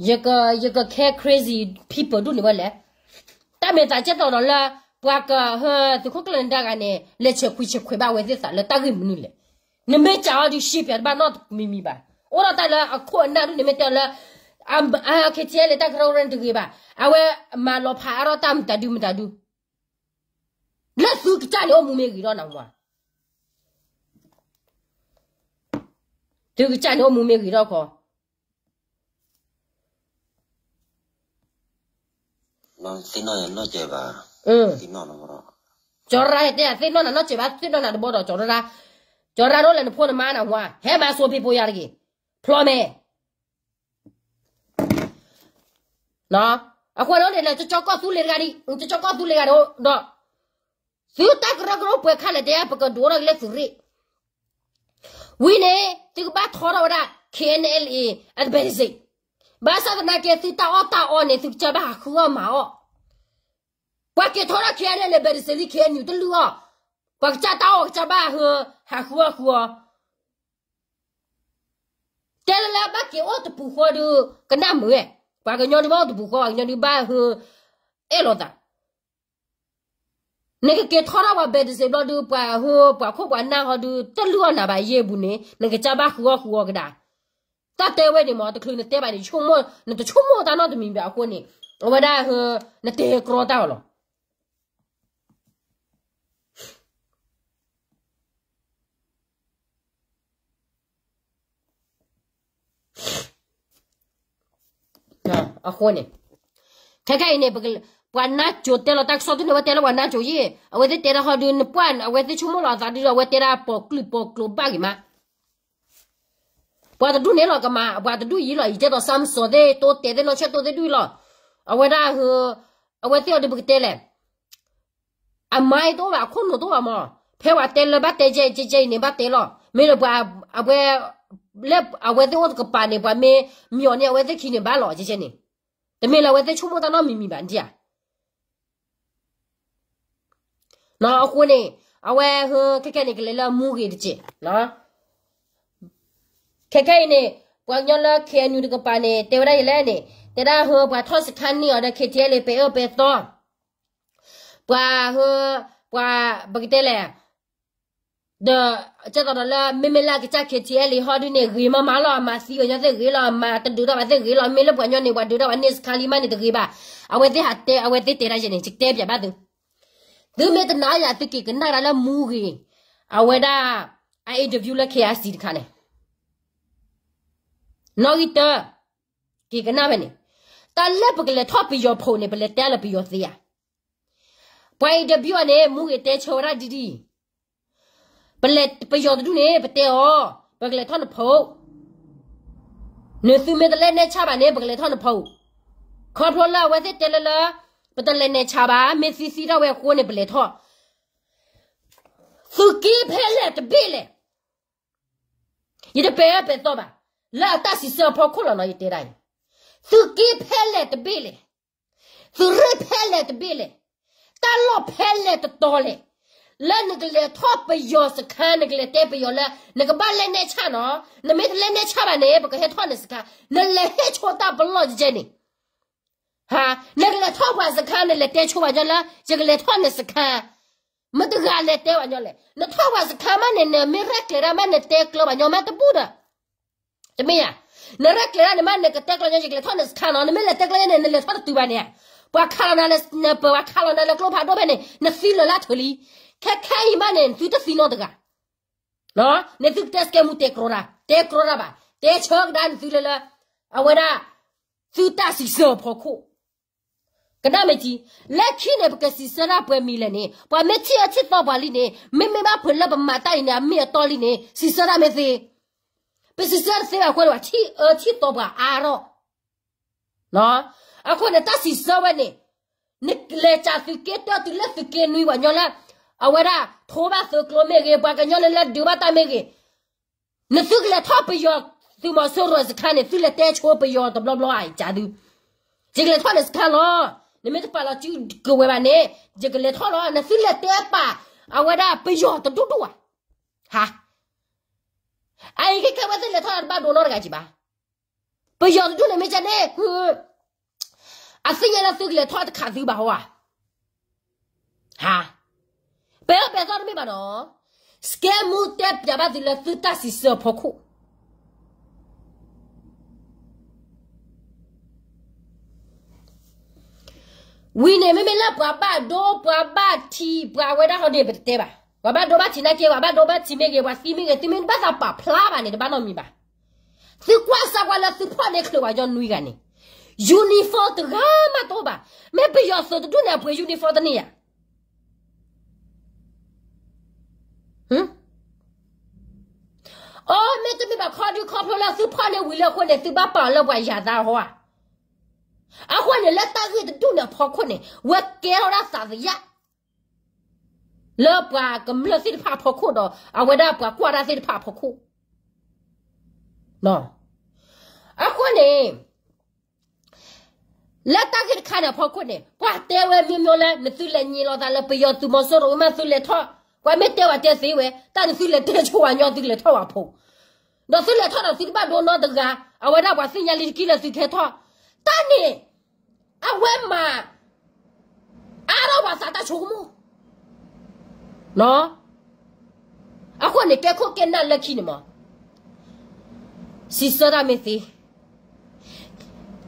ယက, ယကခဲ crazy people ဒူၣ်န့ၣ်ဝဲလဲၣ်. တၢ်မ့ၢ်သးကဲသိးဒီးလၢ ပှၤကဟၢသုးခိၣ်ကျၢၢ်န့ၣ်တဂၤန့ၣ် လဲၤဆဲးခွံဆဲးခွဲးဘၣ်အဝဲသ့ၣ်သးလၢတၢ်ဂ့ၢ်မနုၤလဲၣ်. နမ့ၢ်စံးအီၤဒုး ရှဲပၠးတဘၣ်နီတမံၤမံၤဘၣ်. အိၣ်ဒီးတၢ်လၢအခိၣ်အနၢ်ဒူၣ်န့ၣ်မ့ၢ်တဲအီၤလၢ အ, အ ခ့ထံလၢတၢ်ကရၢကရိန့ၣ်တဂ့ၤဘၣ်. အဝဲမၤလီၤဖးအါထီၣ်တၢ်မတၤဒုမတၤဒု လၢသုကစၢ်န့ၣ်အိၣ်မူမ့ၢ်ဂ့ၤထီၣ်နၤမး, သုကစၢ်န့ၣ်အိၣ်မူမ့ၢ်ဂ့ၤထီၣ်ခီ, သ့ၣ်နီၣ်ယၤနီၢ်စဲးဘၣ်, ကၠီၤရၢ်တဲ သ့ၣ်နီၣ်နၤနီၢ်စဲးဘၣ် သ့ၣ်နီၣ်နၤတဘီဒီး ကၠီၤရၢ်, ကၠီၤရၢ်ဒိၣ်လဲၣ်နဖိနမါနၤဝါ ဟဲမၤစိၤဖံးဖိယာ်တဂ့ၤ, ဖျီမဲာ် အဃိန့ၣ်န့ၣ် ကၠီကီၢ်သူလ့ၤတဂၤဒံး, ကၠီကီၢ်သူလ့ၤတဂၤဒီး, သုတၢ်ကရၢကရိပှဲၤခါလဲၣ်တဲ ပကဒိးထီၣ်က့ၤလၢသုးရ့ၣ်, ဝံၤန့ၣ် သုကဘၣ်ထီထီၣ်ဝဲဒၣ် K N L A အတဘဲၣ်တစ့း, ဘၣ်ဆၣ်သနာ်က့ သုတၢ်အီၣ်တၢ်အီန့ၣ် သုကစၢ်ဘၣ်ဟးဃုအီၣ်မၤအီၣ်, ပှၤက့ၤထီထီၣ် K N L A ဘဲၣ်တစ့းလံ K N U တလုၢ်အီၣ်, ပှၤကစၢ်တၢ်အီၣ်ကစၢ်ဘၣ်ဟး, ဟးဃုအီၣ်ဃုအီၣ် တဲလၢလၢဘၣ်က့ၤအိၣ်တပူၤဃီဒီး ကနၣ်မုာ်ဝဲ, ပှၤကညီဒုးဘၣ်အိၣ်တပူၤဃီ ပှၤကညီဒုးဘၣ်ဟဲအဲၣ်လိာ်သး, နကက့ၤထီထီၣ်ပှၤဘဲၣ်တစ့းဘျီဒုး ပှၤဟဲပှၤခိၣ်ပှၤနၢ်ဟီဒုး တလုၢ်အီၣ်နၤဘၣ်ယဲၢ်ပူၤန့ၣ် နကစၢ်ဘၣ်ဃုအီၣ်ဃုအီၣ်ကဒါ, တၢ်တဲဝဲန့ၣ်မ့ၢ် တချုးနတဲဘၣ်န့ၣ် နတဆိကမိၣ်တၢ်နီတမံၤဘၣ်အဃိန့ၣ်, အဝဲဒၣ်ဟဲ, နတဲကြီတၢ်အီၤလီၤ. အဃိန့ၣ်, ခဲခဲအံၤန့ၣ်, ပှၤနါစိၤတဲလီၤတၢ်ကစီၣ်ဒ်န့ၣ် အဝဲတဲလၢပှၤနါစိၤယဲၢ်, အဝဲသ့ၣ်တဲတၢ်ဟီဒုး နပှၢ်အဝဲသ့ၣ်ဆိကမိၣ်လီၤအသးဒုးဒီး အဝဲတဲဒၣ်ပိာ်ကျုာ်ပိာ်ကျိၤဘၣ်ဂ့ၤမး ပှၤတဒူၣ်န့ၣ်လီၤကမၤ, ပှၤတဒူၣ်အံၤလီၤ ယတဲသိးစၢ်မစီၤသ့ၣ် တိတဲာ်သ့ၣ်နီၢ်ဆၢၣ်တိၢ်သ့ၣ်ဒူၣ်အံၤလီၤ, အဝဲဒၣ်ဟဲ, အဝဲသ့ၣ်အီၤဒုးပကတဲလဲၣ်, အမါအံၤတအိၣ်ဘၣ် အခိၣ်နူာ်တအိၣ်ဘၣ်မး, ဖဲပှၤတဲလၢဘၣ်တဲကဲကဲကဲအံၤန့ၣ် ဘၣ်တဲလီၤ, မ့ၢ်လၢပှၤ, အဝဲ, လၢအဝဲသ့ၣ်အိၣ်တကပၤန့ၣ် ပှၤမ့ၢ်မၠီၤန့ၢ်အဝဲသ့ၣ်ခံန့ၣ်ဘၣ်လီၤ ကဲကဲန့ၣ်, တမ့ၢ်လၢအဝဲသ့ၣ်ဆိကမိၣ်တၢ်နီတမံၤမံၤဘၣ်ဒ်ဧါ အဃိန့ၣ်, အဝဲဟဲခဲခဲန့ၣ် ကလဲၤလၢမူဂ့ၤတက့ၢ်, ခဲခဲအံၤန့ၣ်, ပှၤကညီလၢ K N U တကပၤန့ၣ် တဲဝဲဒၣ်ယလဲၣ်န့ၣ်, တဲဒၣ်ဟဲပှၤထီၣ်စခါန့ၢ်အီၤဒီး K T L ပှဲၤအၢပှဲၤသီ, ပှၤဟဲ, ပှၤ, ပကတဲလဲၣ်, ဒီး, ကဲသိးဒီးလၢ မ့မ့ၢ်လၢအကစၢ် K T L ဟီဒုးန့ၣ် ဂ့ၤမးမးလီၤ, အမၤသံပှၤကညီသ့ၣ်ဂ့ၤလီၤ, အမၤတဒုးတၢ်ဘၣ်သ့ၣ်ဂ့ၤလီၤ, မ့ၢ်လၢပှၤကညီန့ၣ် ပှၤဒုးတၢ်ဘၣ်န့ၢ်စခါလံမးန့ၣ်တဂ့ၤဘၣ်, အဝဲသ့ၣ်ဟးတဲ အဝဲသ့ၣ်တဲဒၣ်ယဲန့ၣ် ယကတဲပၠးဘၣ်သု သုမ့ၢ်တနာ်ယၤ သုက့ၤကနၣ်ဒၣ်လၢမူဂ့ၤ, အဝဲဒၣ်, အ interview လၢ K I C တခါန့ၣ်, နီၣ်ဂံၢ်တၢ, က့ၤကနၣ်ဖဲန့ၣ်, တၢ်လၢပကလဲၤထီၣ်ပယီၤဖိးန့ၣ် ပလဲၤတဲလၢပယီၤသ့ဧါ, ပှၤ interview န့ၣ် မူဂ့ၤတဲဆၢဝဲဒၣ်ဒ်ဒ် ပယီၤတဒူၣ်န့ၣ် ပတဲအီၤ, ပကလဲၤထီၣ်နဖိး, နသုမ့ၢ်တလဲၤနဲၣ်ဆၣ်ဘၣ်န့ၣ် ပကလဲၤထီၣ်နဖိး, ခီဖျိလၢအဝဲသ့ၣ်တဲလၢလၢ, ပတလဲၤနဲၣ်ဆၣ်ဘၣ် မ့ၢ်သံသံတၢ်ဝဲအဃိန့ၣ် ပလဲၤထီၣ်, သုးက့ဖဲလဲၣ်တဘ့ၣ်လဲၣ်, ယတပဲာ်အၢပဲာ်သီဘၣ်, လၢအတၢ်စံးဆၢအဖီခိၣ်လီၤနီၤ ယတဲဒၣ်အံၤ, သုးက့ဖဲလဲၣ်တဘ့ၣ်လဲၣ်, သုးရ့ၣ်ဖဲလဲၣ်တဘ့ၣ်လဲၣ်, တၢ်လီၢ်ဖဲလဲၣ်တတီၤလဲၣ်, လၢနကလဲၤထီၣ်ပယီၤစခါ နကလဲၤတဲပယီၤလၢ နကဘၣ်လဲၤနဲၣ်ဆၣ်နီၤ, နမ့ၢ်တလဲၤနဲၣ်ဆၣ်ဘၣ်န့ၣ် ပကဟဲထီၣ်နစခါ, နလဲၤဟ့ၣ်ဆိတၢ်ပလီၢ်ကဲကဲန့ၣ် ဟါ, နကလဲၤထီၣ်ပှၤစခါ နလဲၤတဲဆိပှၤကညီလၢ ယကလဲၤထီၣ်နစခါ, မတဂၤလဲၤတဲပှၤကညီလဲၣ်, နထီၣ်ပှၤစခါမးန့ၣ် နမ့ၢ်ရဲၣ်ကျဲၤဒၣ်မး နတဲကျၢၤပှၤကညီမးတဘူၣ်ဒီး, တမ့ၢ်ဧါ, နရဲၣ်ကျဲၤဒၣ်န့ၣ်မး နကတဲကျၢၤညီ ယကလဲၤထီၣ်နစခါနီၤ, နမ့ၢ်လဲၤတဲကျၢၤန့ၣ် နလဲၤထီၣ်တတုၤဘၣ်န့ၣ်, ပှၤခးလီၤနၤလၢ ပှၤခးလီၤနၤလၢကျိဖးဒိၣ်ဖဲန့ၣ် နသံလၢာ်လၢထၢၣ်လံ, ခဲခဲအံၤမးန့ၣ် သုတသံနီတဂၤ န့ၣ်သုကတဲစကဲမူတဲကြီတၢ်, တဲကြီတၢ်ဘၣ်, တဲဆၢကဒါနသုလၢလၢ, အဝဲဒၣ်, သုတၢ်စံးဆၢအဖီခိၣ်, ကနၣ်မ့ၢ်ထံ, လၢခံန့ၣ် ပကစံးဆၢတၢ်ပှဲၤမံၤလဲၣ်န့ၣ် ပှၤမ့ၢ်ထံၣ်အၢထံၣ်သီပှၤလံန့ၣ် မ့မ့ၢ်ဘၣ်ဖုးလၢပမၤတၢ်အံၤန့ၣ် အမ့ၢ်အတီလံန့ၣ် စံးဆၢတၢ်မ့ၢ်သ့, ပစံးဆၢတသ့ဘၣ်အဃိန့ၣ် ပှၤထံၣ်အၢထံၣ်သီပှၤအါထီၣ် အဃိန့ၣ် တၢ်စံးဆၢဝဲန့ၣ်, နလဲၤစးသုးက့တၢတုၤလၢသုးက့နွံပှၤကညီလၢ, အဝဲဒၣ် ထိဘၣ်သုးကျိၤမ့ၢ်ဂ့ၤ ပှၤကညီလၢလၢဒုးဘၣ်တၢ်မ့ၢ်ဂ့ၤ, နသုကလဲၤထီၣ်ပယီၤ, သုးမီၤစိရိၤစခါန့ၣ် သုလဲၤတဲဆိပယီၤတဘျီဘျီဧါ ယစးသု, ယကလဲၤထီၣ်နစခါလီၤ, နမ့ၢ်တပာ်လီၤစုကဝဲၤဘၣ်န့ၣ်, ယကလဲၤထီၣ်လီၤ နသုလဲၤတဲပာ်, အဝဲဒၣ်ပယီၤတဒူၣ်ဒူၣ်ဧါ, ဟါ, အအံၤခဲကဲဝဲသ့ၣ်လဲၤထီၣ်တဘၣ်ဒိနီတဂၤကံဘၣ် ပယီၤတဒူၣ်န့ၣ်မ့ၢ်ကန့ၣ် အသ့ၣ်ညါလၢသုကလဲၤထီၣ်တခးသုဘၣ်ဟီဧါ. ဟါ, ပဲၤအၢပဲၤသီတမ့ၢ်ဘၣ်နီၤ, စကဲမူတဲပၠးဘၣ်သုလၢသုတၢ်စံးဆၢအဖီခိၣ် ဝံၤန့ၣ် မ့မ့ၢ်လၢပှၤဘၣ်ဒိ ပှၤဘၣ်ထံး ပှၤဝဲဒၣ်ဟီန့ၣ် ပတတဲဘၣ်, ပှၤဘၣ်ဒိဘၣ်ထံးနာ်က့ ပှၤဘၣ်ဒိဘၣ်ထံးမ့ၢ်ဂ့ၤ ပှၤသံမ့ၢ်ဂ့ၤ သုမ့ၢ်တဘၣ်သးပာ်ဖျါဘၣ်န့ၣ် တဘၣ်နီတမံၤဘၣ်. သုကွၢ်စၢ်ကွၢ်လၢသုဖီၣ်န့ၢ်ချုးပှၤကညီနွံဂၤန့ၣ် uniform တဂၤမးတအိၣ်ဘၣ်. မ့ၢ်ပယီၤသုးတဒူၣ်န့ၣ် အပှ့ၤ uniform တန့ၢ်ဧါ. အိ မ့တမ့ၢ်ဘၣ်ခီဒုခီဖျိလၢသုဖီၣ်န့ၢ်ဝံၤလၢအဃိန့ၣ် သုဘၣ်ပာ်အီၤလၢပှၤယၤသးဟီဧါ. အဃိန့ၣ် လၢတၢ်ဂ့ၢ်တဒူၣ်န့ၣ်အဖီခိၣ်န့ၣ် ဝဲကဲထီၣ်ဒၣ်သးသယၣ် လၢပှၤကမျၢၢ်သ့ၣ်တဖၣ်အဖီခိၣ်ဒီး အဝဲဒၣ်ပှၤကွၢ်တၢ်သ့ၣ်တဖၣ်အဖီခိၣ် အဃိန့ၣ် လၢတၢ်ဂ့ၢ်တခါန့ၣ်အဖီခိၣ်န့ၣ် ပှၤတဲဝဲမျိုးမျိုးလၢ နသုလဲၤညံးလိာ်သးလၢပယီၤသုးမီၤစိရိၤမး သုလဲၤထီၣ်, ပှၤမ့ၢ်တဲဝဲတဲသ့ဝဲ တၢ်န့ၣ်သုလဲၤတဲဆိဝဲညီ သုလဲၤထီၣ်ဝဲဖိ, ဒီးသုလဲၤထီၣ်ဒီးသုကဘၣ်ဒိနီတဂၤ, အဝဲဒၣ်ပှၤသ့ၣ်ညါလံတက့ၢ်လၢသုကဟဲထီၣ်, တၢ်န့ၣ် အဝဲမၤ အါထီၣ်ပှၤသးတၢ်ဆိကမိၣ် အဃိန့ၣ် ကဲခိၣ်ကဲနၢ်လၢခံန့ၣ်မး စံးဆၢတၢ်မ့ၢ်သ့,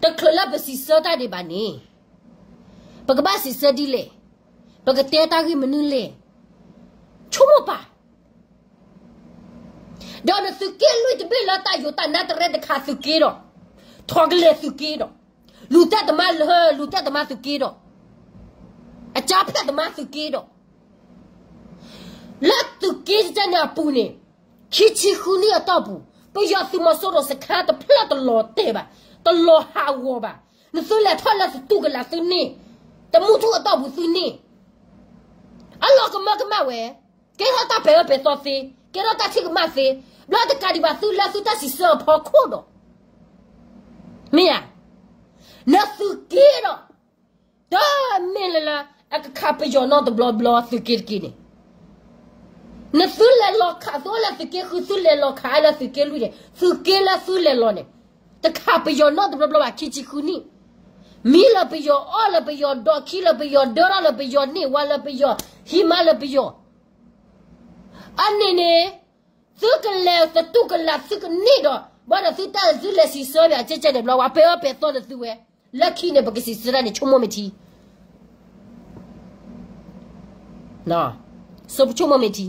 တချုးလၢပစံးဆၢတၢ်ဒံးဘၣ်န့ၣ် ပကဘၣ်စံးဆၢဒ်လဲၣ်, ပကတဲတၢ်ဂ့ၢ်မနုၤလဲၣ်, ဆိကမိၣ်ပာ် ဒီးနသုးက့လွံၢ်တဘ့ၣ်လၢတၢ်ယိၤတၢ်နါတရဲတခါသုးက့ဒီး, ထီကလဲၤသုးက့ဒီး, လူၤတၢ်တမါလၢ လူၤတၢ်တမါသုးက့ဒီး, အကၠါဖျၢၣ်တမါသုးက့ဒီး, လၢသုးက့တၢ်န့ၣ်အပူၤန့ၣ်, ခံဆံဃုနံၣ်အတီၢ်ပူၤ, ပယီၤသုးမီၤစိရိၤစခါတဖျၢၣ်တလီၤတဲာ်ဘၣ်, တလီၤဟးဂီၤဘၣ်, နသုလဲၤထီၣ်လၢသတူၢ်ကလာ်သုန့ၣ်, တမူထူအတီၢ်ပူၤသုန့ၣ် အလီၤကမၢကမၣ်ဝဲ, ကဲထီၣ်တၢ်ပဲာ်အၢပဲာ်သီသ့, ကဲထီၣ်တၢ်ထံၣ်ကမၣ်သ့, ဘျီတကးဒံးဘၣ်သုလၢသုတၢ်စံးဆၢအဖီခိၣ်ဒီး, မ့ၢ်ဧါ, နသုးက့ဒီး, တမ့ၢ်လၢလၢ အကခးပယီၤနီတဘျီဘျီသုးက့တက့ၢ်န့ၣ် နသုလဲၤလီၤခး သုအိၣ်လၢသုးက့ဃု သုလဲၤလီၤခးလၢသုးက့လွံၢ်န့ၣ် သုးက့လၢသုလဲၤလီၤန့ၣ် တခးပယီၤနီတဘျီဘျီဘၣ် ခံဆံဃုနံၣ်, မံလၢပယီၤ အီၣ်လၢပယီၤ ဒီးခံလၢပယီၤ ဒၢထီၣ်လၢပယီၤ န့ၢ်ဝါလၢပယီၤ ဟံးမါလၢပယီၤ, အန့ၣ်န့ၣ် သုကလဲၤသတူၢ်ကလာ်သုကန့ၢ်ဒီး ဘၣ်ဒီးသုတၢ်သုလဲၤစံးဆၢဘၣ် ကဲကဲန့ၣ်ဘျီ ပှၤပဲာ်အၢပဲာ်သီဒီးသုဝဲ, လၢခံန့ၣ် ပကစံးဆၢတၢ်န့ၣ် ဆိကမိၣ်မ့ၢ်ထံ ဆိကမိၣ်မ့ၢ်ထံ,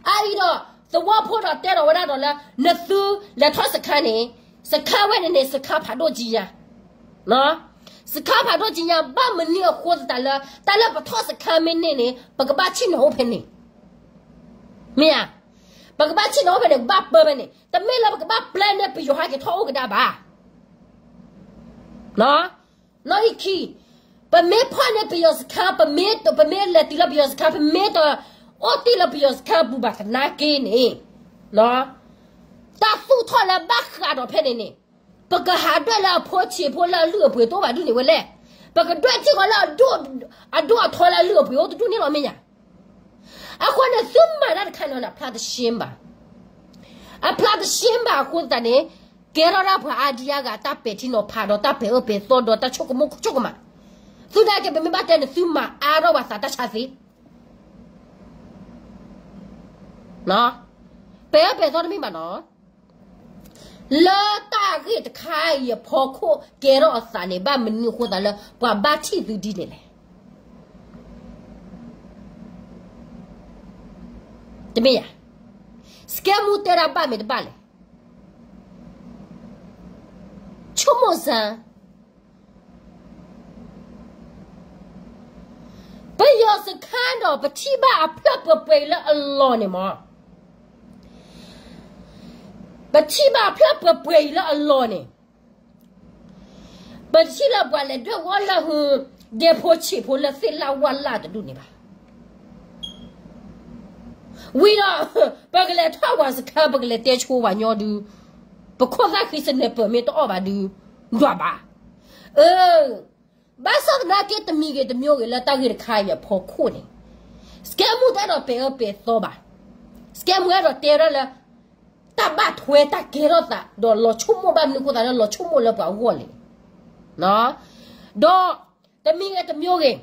အအံၤဒီး သဝီဖိဒီးတဲဒီးဝဲဒၣ်ဒီးလၢ နသုလဲၤထီၣ်စခါန့ၣ်, စခါဝဲန့ၣ်န့ၣ် စခါဖးဒိၣ်ကံညါ, စခါဖးဒိၣ်ကံညါ ဘၣ်မနုၤအဃိသတးလၢ တၢ်လၢပထီၣ်စခါမ့ၢ်န့ၢ်န့ၣ် ပကဘၣ်ဆ့ၣ်နီၤအိၣ်ဖဲန့ၣ်, မ့ၢ်ဧါ, ပကဘၣ်ဆ့ၣ်နီၤအိၣ်ဖဲန့ၣ် ပကဘၣ်ပၢဖဲန့ၣ် တမ့ၢ်လၢပကဘၣ်ပျဲန့ၢ်ပယီၤဟဲက့ၤထီၣ်အိၣ်ကဒါဘၣ် နီၣ်ဂံၢ်ခံ, ပမ့ၢ်ဖီၣ်န့ၢ်ပယီၤစခါ ပမ့ၢ် ပမ့ၢ်လဲၤတုၤလၢပယီၤစခါ ပမ့ၢ်တအိၣ်တ့ၢ်လၢပယီၤစခါပူၤဘၣ်သနာ်က့န့ၣ်, တၢ်သူၣ်ထီၣ်လၢဘၣ်ဃးဒီးဖဲန့ၣ်န့ၣ်, ပကဟးဒွဲၣ်လၢအဖိဆံးဖိလၢအလုၢ်အပှ့ၤတအိၣ်ဘၣ်ဒ်န့ၣ်ဝဲလဲၣ်, ပကဒွဲၣ်ထံၣ်ဃီလၢ အဒိၣ်အထီလၢအလုၢ်အပှ့ၤအိၣ်တဒူၣ်န့ၣ်လီၤ မ့ၢ်ညါ အဃိန့ၣ် သုမၤတၢ်တခါန့ၣ် အဖျါတရှင်းဘၣ်, အဖျါတရှင်းဘၣ်အဃိသတးန့ၣ်, ကဲထီၣ်ဒၣ်ပှၤအါဒံအါဂၤ တၢ်ပဲာ်ထံနီၤဖးဒီး တၢ်ပဲာ်အၢပဲာ်သီဒီး တၢ်ဆိကမိၣ်ဆိကမး, သုနာ်က့ ပမ့ၢ်ဘၣ်တဲန့ၣ် သုမၤအါထီၣ်ပှၤသးတၢ်ဆါသ့ ပဲာ်အၢပဲာ်သီတမ့ၢ်ဘၣ်နီၤ, လၢတၢ်ဂ့ၢ်တခါအံၤအဖီခိၣ် ကဲထီၣ်အသးန့ၣ် ဘၣ်မနုၤအဃိသတးလၢ ပှၤဘၣ်ထံၣ်သုဒ်န့ၣ်လဲၣ် တမ့ၢ်ဧါ, စကဲမူတဲဒၣ်ဘၣ်မ့ၢ်တဘၣ်လဲၣ်, ဆိကမိၣ်စမ်း ပယီၤစခါဒီး ပထံၣ်ဘၣ်အဖျၢၣ်ပှဲၤပှဲၤအံၤလၢအလီၢ်န့ၣ်မး, ပထံၣ်ဘၣ်အဖျၢၣ်ပှဲၤပှဲၤအံၤလၢအလီၢ်န့ၣ်, ပထံၣ်လၢပှၤလဲၤဒွဲၣ်ဝီလၢဟု ဒဲဖိဆံးဖိလၢသ့ၣ်လၢ်ဝၣ်လၢ်တဒူၣ်န့ၣ်ဘၣ်. ဝံၤဒီး ပကလဲၤထီၣ်ဝၤစခါ ပကလဲၤတဲဆိဝၤညီဒုး, ပခိၣ်သၣ်ဃံစနဲပၢၢ်မ့ၢ်တအီၣ်ဘၣ်ဒုး, ဒွးဘၣ်. အၢ, ဘၣ်ဆၣ်သနာ်က့တမံၤဂ့ၤတမံၤဂ့ၤလၢတၢ်ဂ့ၢ်တခါအံၤအဖီခိၣ်န့ၣ်, စကဲမူတအဲၣ်ဒိးပဲာ်အၢပဲာ်သီဘၣ်. စကဲမူအဲၣ်ဒိးတဲဒၣ်လၢ တၢ်ဘၣ်ထွဲတၢ်ကဲထီၣ်သး ဒီးလီၤဆိကမိၣ်ဘၣ်မနုၤအဃိသတးလၢလီၤဆိကမိၣ်လၢပှၤအဂီၢ်လဲၣ်. ဒီးတမံၤဂ့ၤတမံၤဂ့ၤ,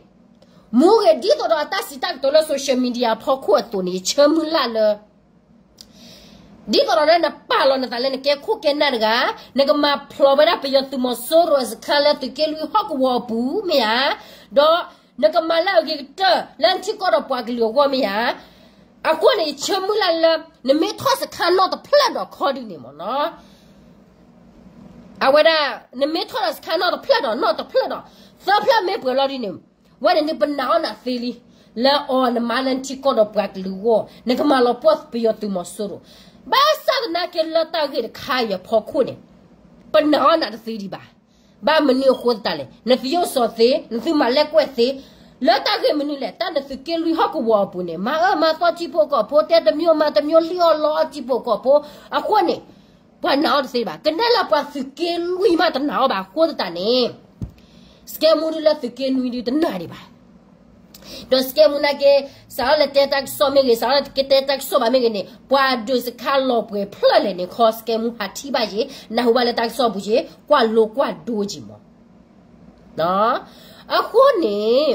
မူဂ့ၤ ဒ်သိးဒီးအတၢ်စံးတၢ်ကတိၤလၢ social media အဖီခိၣ်အသိးန့ၣ် ယဆၢမုၢ်လၢ်လၢ ဒ်သိးဒီးနပာ်လီၤနသးလၢနကဲခိၣ်ကဲနၢ်တဂၤ, နကမၤဖျိးဝဲဒၣ်ပယီၤသုးမီၤစိရိၤ စခါလၢသုးက့လွံၢ်ဟီၣ်ကဝီၤအပူၤမ့ၢ်ဧါ, ဒီးနကမၤလၢအဂ့ၤကတၢၢ်လၢနထံကီၢ်ဒီးပှၤကလုာ်အဂီၢ်မ့ၢ်ဧါ. အဃိန့ၣ် ယဆၢမုၢ်လၢ်လၢ နမ့ၢ်ထီၣ်စခါနီၣ်တဖျၢၣ်ဒီးခီဒုန့ၣ်မ့ၢ်နီၤ အဝဲဒၣ် နမ့ၢ်ထီၣ်ဒီးစခါနီၣ်တဖျၢၣ်ဒီးနီၣ်တဖျၢၣ်ဒီး သၢဖျၢၣ်မ့ၢ်ပှဲၤလီၤဒ်န့ၣ်, ဝဲန့ၣ်ဒုးပနာ်အီၤနၤသ့လံ, လၢအီၤနမၤလၢနထံကီၢ်ဒီးပှၤကလုာ်အဂီၢ် နကမၤလီၤပှီၢ်ပယီၤသုးမီၤစိရိၤ, ဘၣ်ဆၣ်သနာ်က့လၢတၢ်ဂ့ၢ်တခါအံၤအဖီခိၣ်န့ၣ်, ပနာ်အီၤနၤတသ့ဒံးဘၣ်. ဘၣ်မနုၤအဃိသတးလဲၣ်, နသုးယိၣ်စီၤသ့, နသုးမၤလဲၢ်ကွဲၢ်သ့, လၢတၢ်ဂ့ၢ်မနုၤလဲၣ်, တၢ်နသုးက့လွံၢ်ဟီၣ်ကဝီၤအပူၤန့ၣ် မၤအၢမၤသီထံဖိကီၢ်ဖိ, တဲတမံၤမၤတမံၤလံၣ်အီၣ်လီအီၣ်ထံဖိကီၢ်ဖိ, အဃိန့ၣ် ပှၤနာ်အီၤတသ့ဘၣ်. ကနဲလၢပှၤသုးက့လွံၢ်မးတနာ်အီၤဘၣ်အဃိသတးန့ၣ်, စကဲမူဒုးလၢသုးက့နွံဒုးတနာ်ဒံးဘၣ်. ဒီးစကဲမူနာ်က့, စးထီၣ်လၢတဲတၢ်ကစီၣ်မ့ၢ်ဂ့ၤ, စးထီၣ်လၢကတဲတၢ်ကစီၣ်ဘၣ်မ့ၢ်ဂ့ၤန့ၣ်, ပှၤဒုးစခါလီၤပှဲၤဖျၢၣ်လဲၣ်န့ၣ်ခီ စကဲမူဟးထံၣ်ဘၣ်ယ့ၤ, နၢ်ဟူဘၣ်လၢတၢ်ကစီၣ်ပူၤယ့ၤ, ကွၢ်လိကွၢ်ဒိက့ၤမး. အဃိန့ၣ်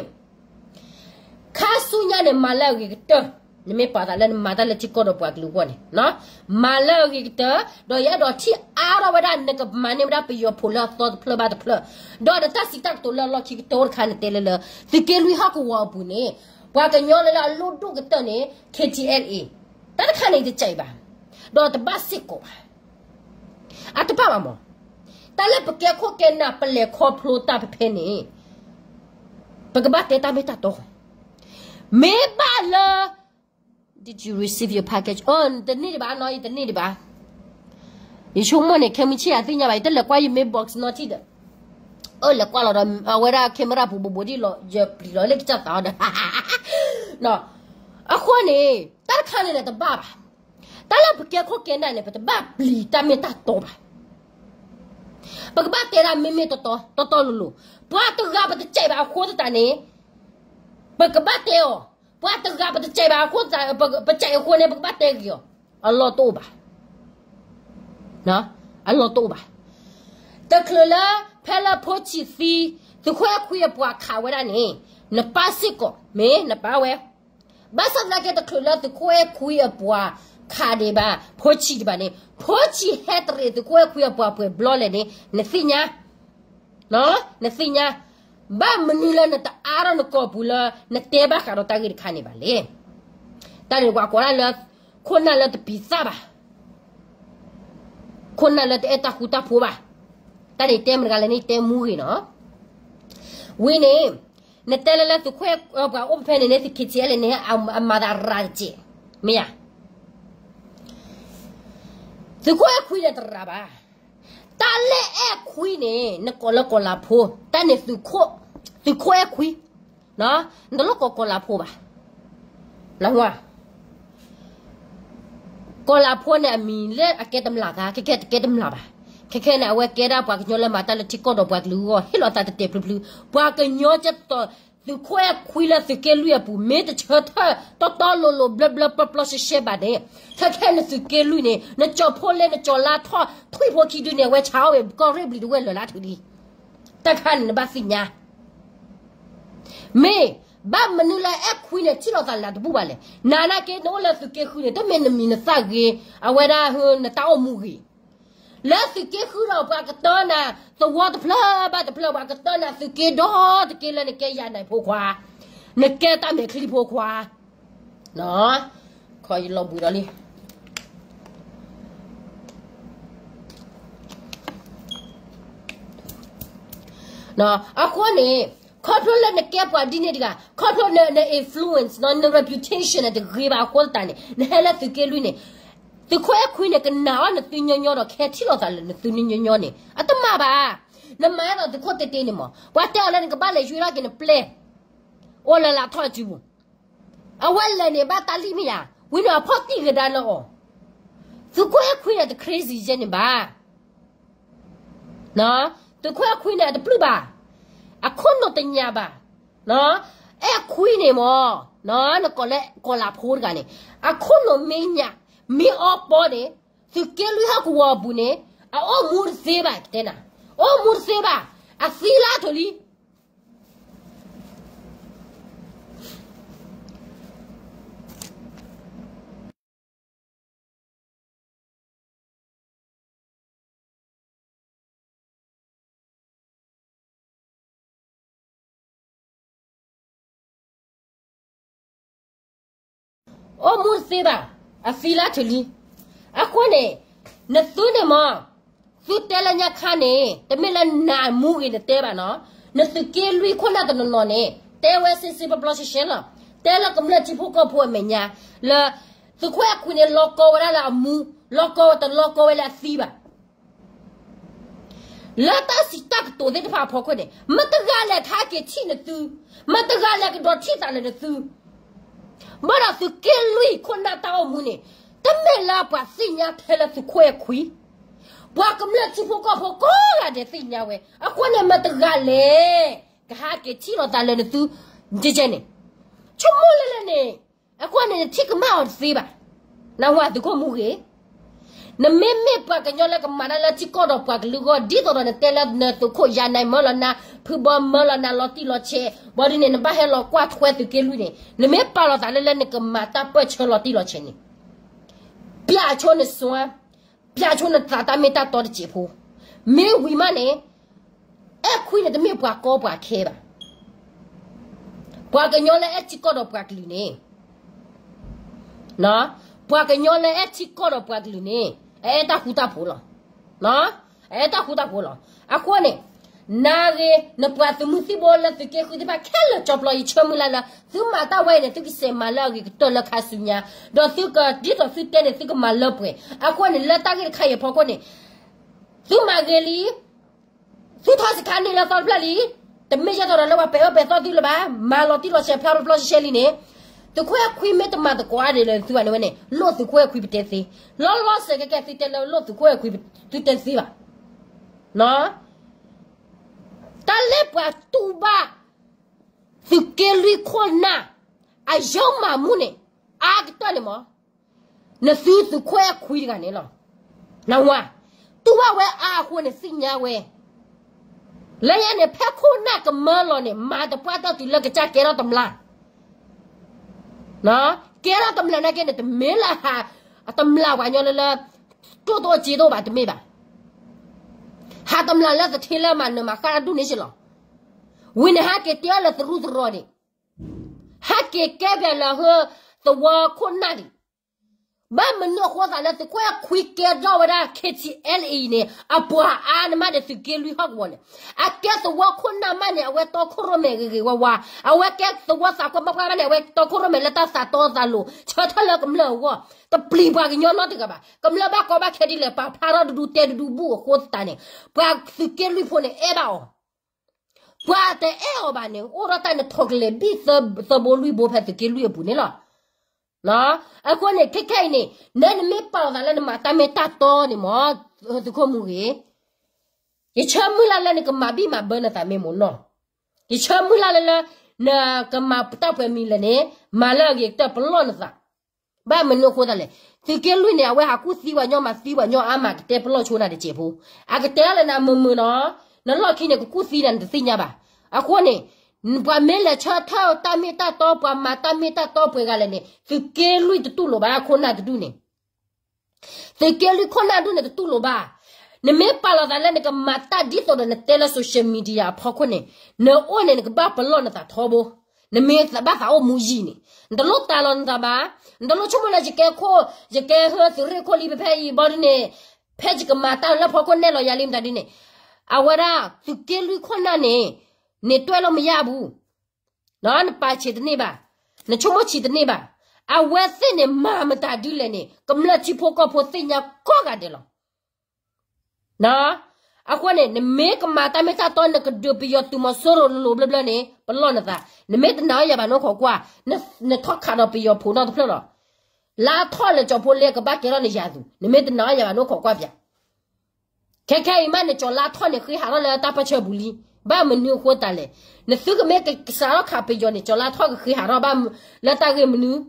ခါဆူညါန့ၣ် မၤလၢအဂ့ၤကတၢၢ်, နမ့ၢ်ပာ်သးလၢနမၤတၢ်လၢထံကီၢ်ဒီးပှၤကလုာ်အဂီၢ်န့ၣ်, မၤလၢအဂ့ၤကတၢၢ်, ဒီးယအဲၣ်ဒိးထံၣ်အါထီၣ်ဝဲဒၣ် နကမၤန့ၢ်ဝဲဒၣ်ပယီၤဖိလၢအသီတဖျၢၣ်ဘၣ်တဖျၢၣ်, ဒီးနတၢ်စံးတၢ်ကတိၤလၢအလီၢ်ခံကတၢၢ်တခါနတဲလၢလၢ သုးက့လွံၢ်ဟီၣ်ကဝီၤအပူၤန့ၣ်, ပှၤကညီလၢလၢအလိၣ်ဒိၣ်ကတၢၢ်န့ၣ် ခ့ထံအဲလ်အ့, တၢ်တခါန့ၣ်တကးအံၤဘၣ်, ဒီးတဘၣ်စ့ၢ်ကီးဘၣ်. အတဘၣ်ဘၣ်မး, တၢ်လၢပကဲခိၣ်ကဲနၢ်ပလဲၤခီဖျိတၢ်ဖဲဖဲန့ၣ်, ပကဘၣ်တဲတၢ်မ့ၢ်တၢ်တီ, မ့ၢ်ဘၣ်လၢ Did you receive your package? အတန့ၢ်ဒံးဘၣ်နီၤ, ယတန့ၢ်ဒံးဘၣ်. ယဆိကမိၣ်န့ၣ် ခဲမုၢ်ဆ့ၣ်အသ့ၣ်ညါဘၣ်, ယတလဲၤကွၢ်ယ mailbox နီတထံၣ်ဒီး, အၢ လဲၤကွၢ်လီၤဒီး အဝဲဒၣ် camera ပူၤဘိးဘိးဒ်လီၤ ယပျံၤလီၤလၢကစၢ်သးအီၤဒီး အဃိန့ၣ် တၢ်တခါန့ၣ်န့ၣ်တဘၣ်ဘၣ်. တၢ်လၢပကဲခိၣ်ကဲနၢ်န့ၣ် ပတဘၣ်ပျံၤတၢ်မ့ၢ်တၢ်တီဘၣ်. ပကဘၣ်တဲဒၣ်မ့မ့ၢ်တီတီ တီတီလိၤလိၤ, ပှၤတဂၤပတစဲးဘၣ်အဃိသတးန့ၣ်, ပကဘၣ်တဲအီၤ, ပှၤတဂၤပတစဲးဘၣ်အဃိသတး, ပစဲးအဃိန့ၣ် ပကဘၣ်တဲဂ့ၤအီၤ, အလီၢ်တအိၣ်ဘၣ်. အလီၢ်တအိၣ်ဘၣ်. တချုးလၢ ဖဲလၢဖိဆံးသံ, သုးခိၣ်အဲၣ်ခွံအပှၤခးဝဲဒၣ်န့ၣ်, နပၢ်စ့ၢ်ကီး မ့ၢ်နပၢ်ဝဲ, ဘၣ်ဆၣ်သနာ်က့တချုးလၢသုးခိၣ်အဲၣ်ခွံအပှၤခးဒံးဘၣ် ဖိဆံးဒံးဘၣ်န့ၣ်, ဖိဆံးဟဲတရံးသုးခိၣ်အဲၣ်ခွံအပှၤပှဲၤဘျီလဲၣ်န့ၣ် နသ့ၣ်ညါ, နသ့ၣ်ညါ, ဘၣ်မနုၤလၢနတအါထီၣ်နကိာ်ပူၤလၢ နတဲဘၣ်ဃးဒီးတၢ်ဂ့ၢ်တခါန့ၣ်ဘၣ်လဲၣ်. တၢ်န့ၣ်ပှၤကိးဒၣ်လၢ ခိၣ်နၢ်လၢတပံၤသၣ်ဘၣ်. ခိၣ်နၢ်လၢတအဲၣ်တၢ်ဃူတၢ်ဖိးဘၣ်. တၢ်န့ၣ်တဲမတၤတဂၤလဲၣ်န့ၣ် တဲမူဂ့ၤနီၤ. ဝံၤန့ၣ်, နတဲလၢလၢသုးခိၣ်အဲၣ်ပှၤအိၣ်ဖဲဖဲန့ၣ်န့ၣ် သုး ခ့ထံအဲလ် န့ၣ် အမၤသးရၤတက့ၢ်, မ့ၢ်ဧါ. သုးခိၣ်အဲၣ်ခွံန့ၣ်တရၤဘၣ်. တၢ်လၢအဲၣ်ခွံန့ၣ် နကိးလၢကီၤလၤဖိ, တၢ်န့ၣ် သုးခိၣ်အဲၣ်ခွံ, နတလိၣ်ကိးကီၤလၤဖိဘၣ်. နဝၤ ကီၤလၤဖိန့ၣ်အမံၤလၢအကဲတမျၢ်သး, ခဲခဲတကဲတမျၢ်ဘၣ်. ခဲခဲန့ၣ် အဝဲကဲဒၣ်ပှၤကညီလၢမၤတၢ်လၢထံကီၢ်ဒီးပှၤကလုာ်အဂီၢ် ဟ့ၣ်လီၤသးတတဲာ်ဖျုးဖျုး, ပှၤကညီကဲသိး သုးခိၣ်အဲၣ်ခွံလၢသုးက့လွံၢ်အပူၤ မ့ၢ်တဆၢထၢၣ်တီတီလိၤလိၤ ဘျၢဘျၢပျီပျီရှဲရှဲဘၣ်န့ၣ်, ခဲခဲနသုးက့လွံၢ်န့ၣ် နကၠီၤဖိလ့ နကၠီၤလါထီၣ် ထွံၣ်ဖိခံဒုန့ၣ် အဝဲဆါအီၣ်ဝဲ ကီၢ်ရ့ၣ်ဘျံၤတဝဲၢ်လၢာ်လၢထူလံ. တၢ်တခါန့ၣ်နဘၣ်သ့ၣ်ညါ မ့ၢ်ဘၣ်မနုၤလၢအဲၣ်ခွံန့ၣ် ထံၣ်လိာ်သးလၢတဘူၣ်ဘၣ်လဲၣ်. နၤနာ်က့ နအိၣ်လၢသုးက့ဃုန့ၣ် တမ့ၢ်နမံၤနသၣ်ဂ့ၤ, အဝဲဒၣ်နတၢ်အိၣ်မူဂ့ၤ. လၢသုးက့ဃုဒီး ပှၤကတၢၢ်နၤသဝီတဖျၢၣ်ဘၣ်တဖျၢၣ်, ပှၤကတၢၢ်နၤသုးက့ဒီတက့ၢ်လၢနကဲယၤနဲၣ်ဖိခွါ, နကဲတၢ်မဲာ်ချံဖိခွါ, ခီယလီၤဘှံးဒီးလံ. အဃိန့ၣ် ခီဖျိလၢနကဲပှၤဒ်န့ၣ်တဂၤ, ခီဖျိန influence န reputation န့ၣ် တဂ့ၤဘၣ်အဃိသတးန့ၣ် နဟဲလၢသုးက့လွံၢ်န့ၣ်, သုးခိၣ်အဲၣ်ခွံန့ၣ် ကနာ်အီၤနသုညီညီဒီး ကဟဲထံၣ်လိာ်သးလၢနသုညီညီန့ၣ် အတမၤဘၣ်. နမၤဒ်သိးသုးခိၣ်တဲာ်တဲာ်န့ၣ်မး, ပှၤတဲအီၤလၢနကဘၣ်လဲၤယွ့ထီၣ်က့ၤနပျဲၢ် အိၣ်လၢလၢထီၣ်အစုပူၤ, အဝဲလဲၤန့ၣ်ဘၣ်တၢ်လံၣ်မ့ၢ်ဧါ, ဝံၤန့ၣ်အဖီၣ်တံၢ်ဂ့ၤဒါလၢအီၤ. သုးခိၣ်အဲၣ်ခွံန့ၣ် တ crazy ယဲန့ၣ်ဘၣ်. သုးခိၣ်အဲၣ်ခွံန့ၣ် အတပျုၢ်ဘၣ်, အခိၣ်နူာ်တညၣ်ဘၣ်. အဲၣ်ခွံန့ၣ်မး, နကိးလၢကီၤလၤဖိတဂၤန့ၣ်, အခိၣ်နူာ်မ့ၢ်ညၣ်, မ့ၢ်အီပီန့ၣ်, သုးက့လွံၢ်ဟီၣ်ကဝီၤအပူၤန့ၣ် အအိၣ်မူတသ့ဘၣ် ကတဲနၤ, အိၣ်မူတသ့ဘၣ်, အသံလၢအထီၣ်လံ အိၣ်မူတသ့ဘၣ်, အသံလၢထီၣ်လံ. အဃိန့ၣ် နသုန့ၣ်မ့ၢ် သုတဲလၢညါခါန့ၣ် တမ့ၢ်လၢနမူဂ့ၤနတဲဘၣ်နီၤ, နသုးက့လွံၢ်ခိၣ်နၢ်တနီၤနီၤန့ၣ် တဲဝဲစ့စ့ပျီပျီရှဲရှဲလီၤ. တဲလၢကမျၢၢ်ထံဖိကီၢ်ဖိအမဲာ်ညါ လၢ သုးခိၣ်အဲၣ်ခွံန့ၣ် လီၤကီဝဲဒၣ်လၢအမူ, လီၤကီဝဲတလီၤကီဝဲလၢအသံဘၣ် လၢတၢ်စံးတၢ်ကတိၤသ့ၣ်တဖၣ်အဖီခိၣ်န့ၣ် မတဂၤလဲၤကဟဲက့ၤထံၣ်နသု, မတဂၤလဲၤကဒီးထံၣ်သးလၢနသု, ဘၣ်ဒီးသုးက့လွံၢ်ခိၣ်နၢ်တၢ်အိၣ်မူန့ၣ် တမ့ၢ်လၢပှၤသ့ၣ်ညါထဲလၢသုးခိၣ်အဲၣ်ခွံ, ပှၤကမျၢၢ်ထံဖိကီၢ်ဖိကိးဂၤဒဲးသ့ၣ်ညါဝဲ, အဃိန့ၣ် မတဂၤလဲၤ ကဟဲက့ၤထံၣ်လိာ်သးလၢနသု, ကဲကဲန့ၣ် ဆိကမိၣ်လၢလၢန့ၣ် အဃိန့ၣ် နထံၣ်ကမၣ်အီၤတသ့ဘၣ်. နဝၤသုးခိၣ်မူဂ့ၤ, နမ့မ့ၢ်ပှၤကညီလၢကမၤတၢ်လၢထံကီၢ်ဒီးပှၤကလုာ်အဂီၢ် ဒ်သိးဒီးနတဲလၢနသုးခိၣ်ယၤနၤမၢလီၤနၤ ဖုဘီမၢလီၤနၤလီၤတံၢ်လီၤဆဲး, ဘၣ်ဒ်န့ၣ် နဘၣ်ဟဲလီၤကွၢ်ထွဲသုးက့လွံၢ်န့ၣ် နမ့ၢ်ပာ်လီၤသးလၢလၢနကမၤတၢ်ပၢၢ်ဆၢလီၤတံၢ်လီၤဆဲးန့ၣ် ပျဲဆိနစွမ်း, ပျဲဆိနသးတၢ်မ့ၢ်တၢ်တီတစဲးဖိ, မ့ၢ်ဝံၤမးန့ၣ် အဲၣ်ခွံန့ၣ်တမ့ၢ်ပှၤကီပှၤခဲဘၣ်. ပှၤကညီလၢအဲၣ်ထံကီၢ်ဒီးပှၤကလုာ်န့ၣ်, ပှၤကညီလၢအဲၣ်ထံကီၢ်ဒီးပှၤကလုာ်န့ၣ် အအဲၣ်တၢ်ဃူတၢ်ဖိးလီၤ. အအဲၣ်တၢ်ဃူတၢ်ဖိးလီၤ. အဃိန့ၣ် နဂ့ၤ နပှၤသုးမုၢ်သံၣ်ဘိလၢသုးက့ဃုသ့ၣ်တဖၣ်ခဲလၢာ် ကၠီပျီ ယဆၢမုၢ်လၢ်လၢ သုမၤတၢ်ဝဲအံၤန့ၣ် သုကစဲးမၤလၢအဂ့ၤကတၢၢ်လၢခါဆူညါ, ဒီးသုကဒ်သိးသုတဲန့ၣ် သုကမၤလၢပှဲၤ. အဃိန့ၣ် လၢတၢ်ဂ့ၢ်တခါအံၤအဖီခိၣ်န့ၣ် သုမၤဂ့ၤလံ, သုထီၣ်စခါန့ၣ်လၢသီတဖျၢၣ်လံ, တမ့ၢ်ယဲၢ်ထီၣ်ဒီးလၢပှၤပဲာ်အၢပဲာ်သီသုလၢၤဘၣ်, မၤလီၤတံၢ်လီၤဆဲးဖျါဖျါဖျါရှဲရှဲလံန့ၣ်, သုးခိၣ်အဲၣ်ခွံမ့ၢ်တမၤသကိးအါဒံးလၢသုဂၤန့ၣ်ဝဲန့ၣ် လိၣ်သုးခိၣ်အဲၣ်ခွံပတဲသ့, လီၤလီၤဆဲးကဲကဲသုတဲလၢလိၣ်သုးခိၣ်အဲၣ်ခွံသုတဲသ့ဘၣ်. တၢ်လၢပှၤတူၢ်ဘၣ် သုးက့လွံၢ်ခိၣ်နၢ် အယုၢ်မၤမူန့ၣ် အါကတၢၢ်န့ၣ်မး နသုးသုးခိၣ်အဲၣ်ခွံတဂၤန့ၣ်လီၤ. နဝၤ တူၢ်ဘၣ်ဝဲအါအဃိန့ၣ်သ့ၣ်ညါဝဲ, လၢညါန့ၣ် ဖဲခိၣ်နၢ်ကမၢလီၤန့ၣ် မၤတပှၢ်တၢ်တုၤလၢကစၢ်ကဲထီၣ်တမျၢ် ကဲထီၣ်တမျၢ်နာ်က့န့ၣ် တမ့ၢ်လၢဟးတမျၢ်ပှၤကညီလၢလၢ ကျိၣ်တအိၣ်စ့တအိၣ်ဘၣ်တမ့ၢ်ဘၣ်. ဟးတမျၢ်လၢသထ့လၢမၤနၢၤမၤဃၣ်တၢ်ဒူၣ်န့ၣ်စ့ၢ်လီၤ. ဝံၤန့ၣ်ဟဲက့ၤတဲအီၤလၢသရူးသရိာ်န့ၣ်, ဟဲက့ၤကဲပၠးလၢဟၢသဝီခိၣ်နၢ်ဒံး ဘၣ်မနုၤအဃိသးလၢသုးခိၣ်အဲၣ်ခွံကဲထီၣ်ဝဲဒၣ် KTLA အံၤန့ၣ် အပှၤအါန့ၣ်မးန့ၣ် သုးက့လွံၢ်ဟီၣ်ကဝီၤန့ၣ်, အကဲသဝီခိၣ်နၢ်မးန့ၣ် အဝဲတီခိၣ်ရိၣ်မဲာ်ဂ့ၤဂ့ၤဝါဝါ, အဝဲကဲသဝီသးကွၢ်ဘၣ်ကွၢ်ဘၣ်န့ၣ် အဝဲတီခိၣ်ရိၣ်မဲာ်လၢတၢ်သးတီသးလိၤ ဆၢထၢၣ်လၢကမျၢၢ်အဂီၢ်, တပျံၤပှၤကညီနီတဂၤဘၣ်. ကမျၢၢ်ဘၣ်ကီဘၣ်ခဲဒ်လဲၣ် ပာ်ဖျါထီၣ်တဒူတဲတဒူဘူၣ်အဃိသတးန့ၣ်, ပှၤသုးက့လွံၢ်ဖိန့ၣ်အဲၣ်ဘၣ်အီၤ, ပှၤတအဲၣ်အီၤဘၣ်န့ၣ် အိၣ်ဒီးတၢ်နထီၣ်ကလဲာ်ဘံၣ်သၢဘိလွံၢ်ဘိဖဲသုးက့လွံၢ်အပူၤန့ၣ်လီၤ. အဃိန့ၣ် ခဲခဲအံၤန့ၣ် နဲနမ့ၢ်ပာ်လီၤသးလၢနမၤတၢ်မ့ၢ်တၢ်တီန့ၣ်မး သုးခိၣ်မူဂ့ၤ, ယဆၢမုၢ်လၢ်လၢနကမၤဘံၣ်မၤဘၢနသးမ့ၢ်မ့ၢ်နီၢ်, ယဆၢမုၢ်လၢ်လၢလၢ နကမၤတၢ်ပှဲၤမံၤလဲၣ်န့ၣ် မၤလၢအဂ့ၤကတၢၢ်ပလီၢ်နသး. ဘၣ်မနုၤအဃိသတးလဲၣ်, သုးက့လွံၢ်န့ၣ် အဝဲဟးကူၣ်သံပှၤညီမၤသံပှၤညီအါမးကတဲပလီၢ်ဆိနၤတစဲးဖိ, အကတဲလၢနမုာ်မုာ်နီၤ, နလီၢ်ခံန့ၣ် ကကူၣ်သံနၤနတသ့ၣ်ညါဘၣ်. အဃိန့ၣ် ပှၤမ့ၢ်လဲၤဆၢထၢၣ်တၢ်မ့ၢ်တၢ်တီ ပှၤမၤတၢ်မ့ၢ်တၢ်တီပှဲၤဂၤလဲၣ်န့ၣ် သုးက့လွံၢ်တတူၢ်လိာ်ဘၣ်ခိၣ်နၢ်တဒူၣ်န့ၣ်, သုးက့လွံၢ်ခိၣ်နၢ်ဒူၣ်န့ၣ်တတူၢ်လိာ်ဘၣ်. နမ့ၢ်ပာ်လီၤသးလၢနကမၤတၢ်ဒ်သိးဒီးနတဲလၢ social media အဖီခိၣ်န့ၣ်, နအိၣ်န့ၣ် နကဘၣ်ပလီၢ်နသးထီဘိ, နမ့ၢ်ဘၣ်သးအိၣ်မူယံာ်န့ၣ် နတလိၣ်တၢ်လီၤနသးဘၣ်, နတလိၣ်ဆိကမိၣ်လၢယကဲခိၣ်, ယကဲဟၢသုးရ့ၣ်ခိၣ်လံဖဲဖဲအံၤဘၣ်ဒ်န့ၣ်, ဖဲယကမၤတၢ်လၢဖီခိၣ်နဲၣ်လီၤယၤလံမတၤဒ်န့ၣ်, အဝဲဒၣ်သုးက့လွံၢ်ခိၣ်နၢ်န့ၣ်, နတွဲၣ်လိာ်မယါဘူး နပာ်ဆံးတန့ၢ်ဘၣ်, နဆိကမိၣ်ဆံးတန့ၢ်ဘၣ်. အဝဲသ့ၣ်န့ၣ်မၤမတၤဒ်လဲၣ်န့ၣ် ကမျၢၢ်ထံဖိကီၢ်ဖိသ့ၣ်ညါကိးဂၤဒဲးလီၤ. အဃိန့ၣ် နမ့ၢ်ကမၤတၢ်မ့ၢ်တၢ်တီ နကဒုးပယီၤသုးမီၤစိရိၤလိၤဘျၢဘျၢန့ၣ် ပလီၢ်နသး, နမ့ၢ်တနာ်အီၤယၤဘၣ်နအိၣ်ခိးကွၢ်, နထီၣ်ခးဒီးပယီၤဖိနီတဖျၢၣ်လီၤ. လါထီၣ်လဲၤကၠီၤဖိလ့ကဘၣ်ကဲထီၣ်နယၤသူး, နမ့ၢ်တနာ်အီၤယၤဘၣ်နအိၣ်ခိးကွၢ်ပၠး ခဲခဲအံၤမးန့ၣ် ကၠီၤလါထီၣ်န့ၣ် ဃ့ဟးထီၣ်လၢတၢ်ပၢၢ်ဆၢပူၤလံ. ဘၣ်မနုၤအဃိသတးလဲၣ်, နသုကမ့ၢ်ကစးထီၣ်ခးပယီၤန့ၣ် ကၠီၤလါထီၣ်ကဃ့ဟးထီၣ်ဘၣ်လၢတၢ်ဂ့ၢ်မနုၤ,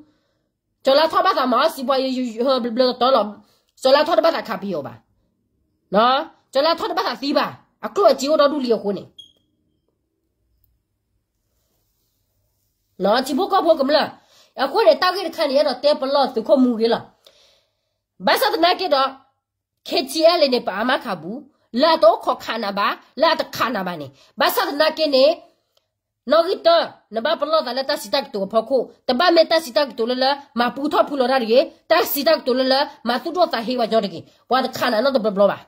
ကၠီၤလါထီၣ်ဘၣ်သးမၤအီၣ်စံးပှၤယဘျၢတတီလီၤ. ကၠီၤလါထီၣ်တဘၣ်သးခးပယီၤဘၣ်. ကၠီၤလါထီၣ်တဘၣ်သးသံဘၣ်. အကျိၣ်အစ့အိၣ်ဒီဒူၣ်လံအဃိန့ၣ် ထံဖိကီၢ်ဖိကမျၢၢ်, အဃိန့ၣ် တၢ်ဂ့ၢ်တခါန့ၣ် အဲၣ်ဒိးတဲပလီၢ်သုးခိၣ်မူဂ့ၤလီၤ. ဘၣ်ဆၣ်သနာ်က့ဒီး ခ့ထံအဲလ့ၣ်န့ၣ် ပအါမးခးဘူး, လၢအတအိၣ်ခိးခးနၤဘၣ်, လၢအတခးနၤဘၣ်န့ၣ်, ဘၣ်ဆၣ်သနာ်က့န့ၣ် နီၣ်ဂံၢ်တၢၢ် နဘၣ်ပလီၢ်သးလၢတၢ်စံးတၢ်ကတိၤအဖီခိၣ်, တဘၣ်မ့ၢ်တၢ်စံးတၢ်ကတိၤလၢလၢ မၤပူထီၣ်ဖုလီၤတၢ်တဂ့ၤ, တၢ်စံးတၢ်ကတိၤလၢလၢ မၤသူၣ်ဒိၣ်သးဟ့ပှၤကညီတဂ့ၤ, ပှၤတခးနၤနီတဘျီဘျီဘၣ်.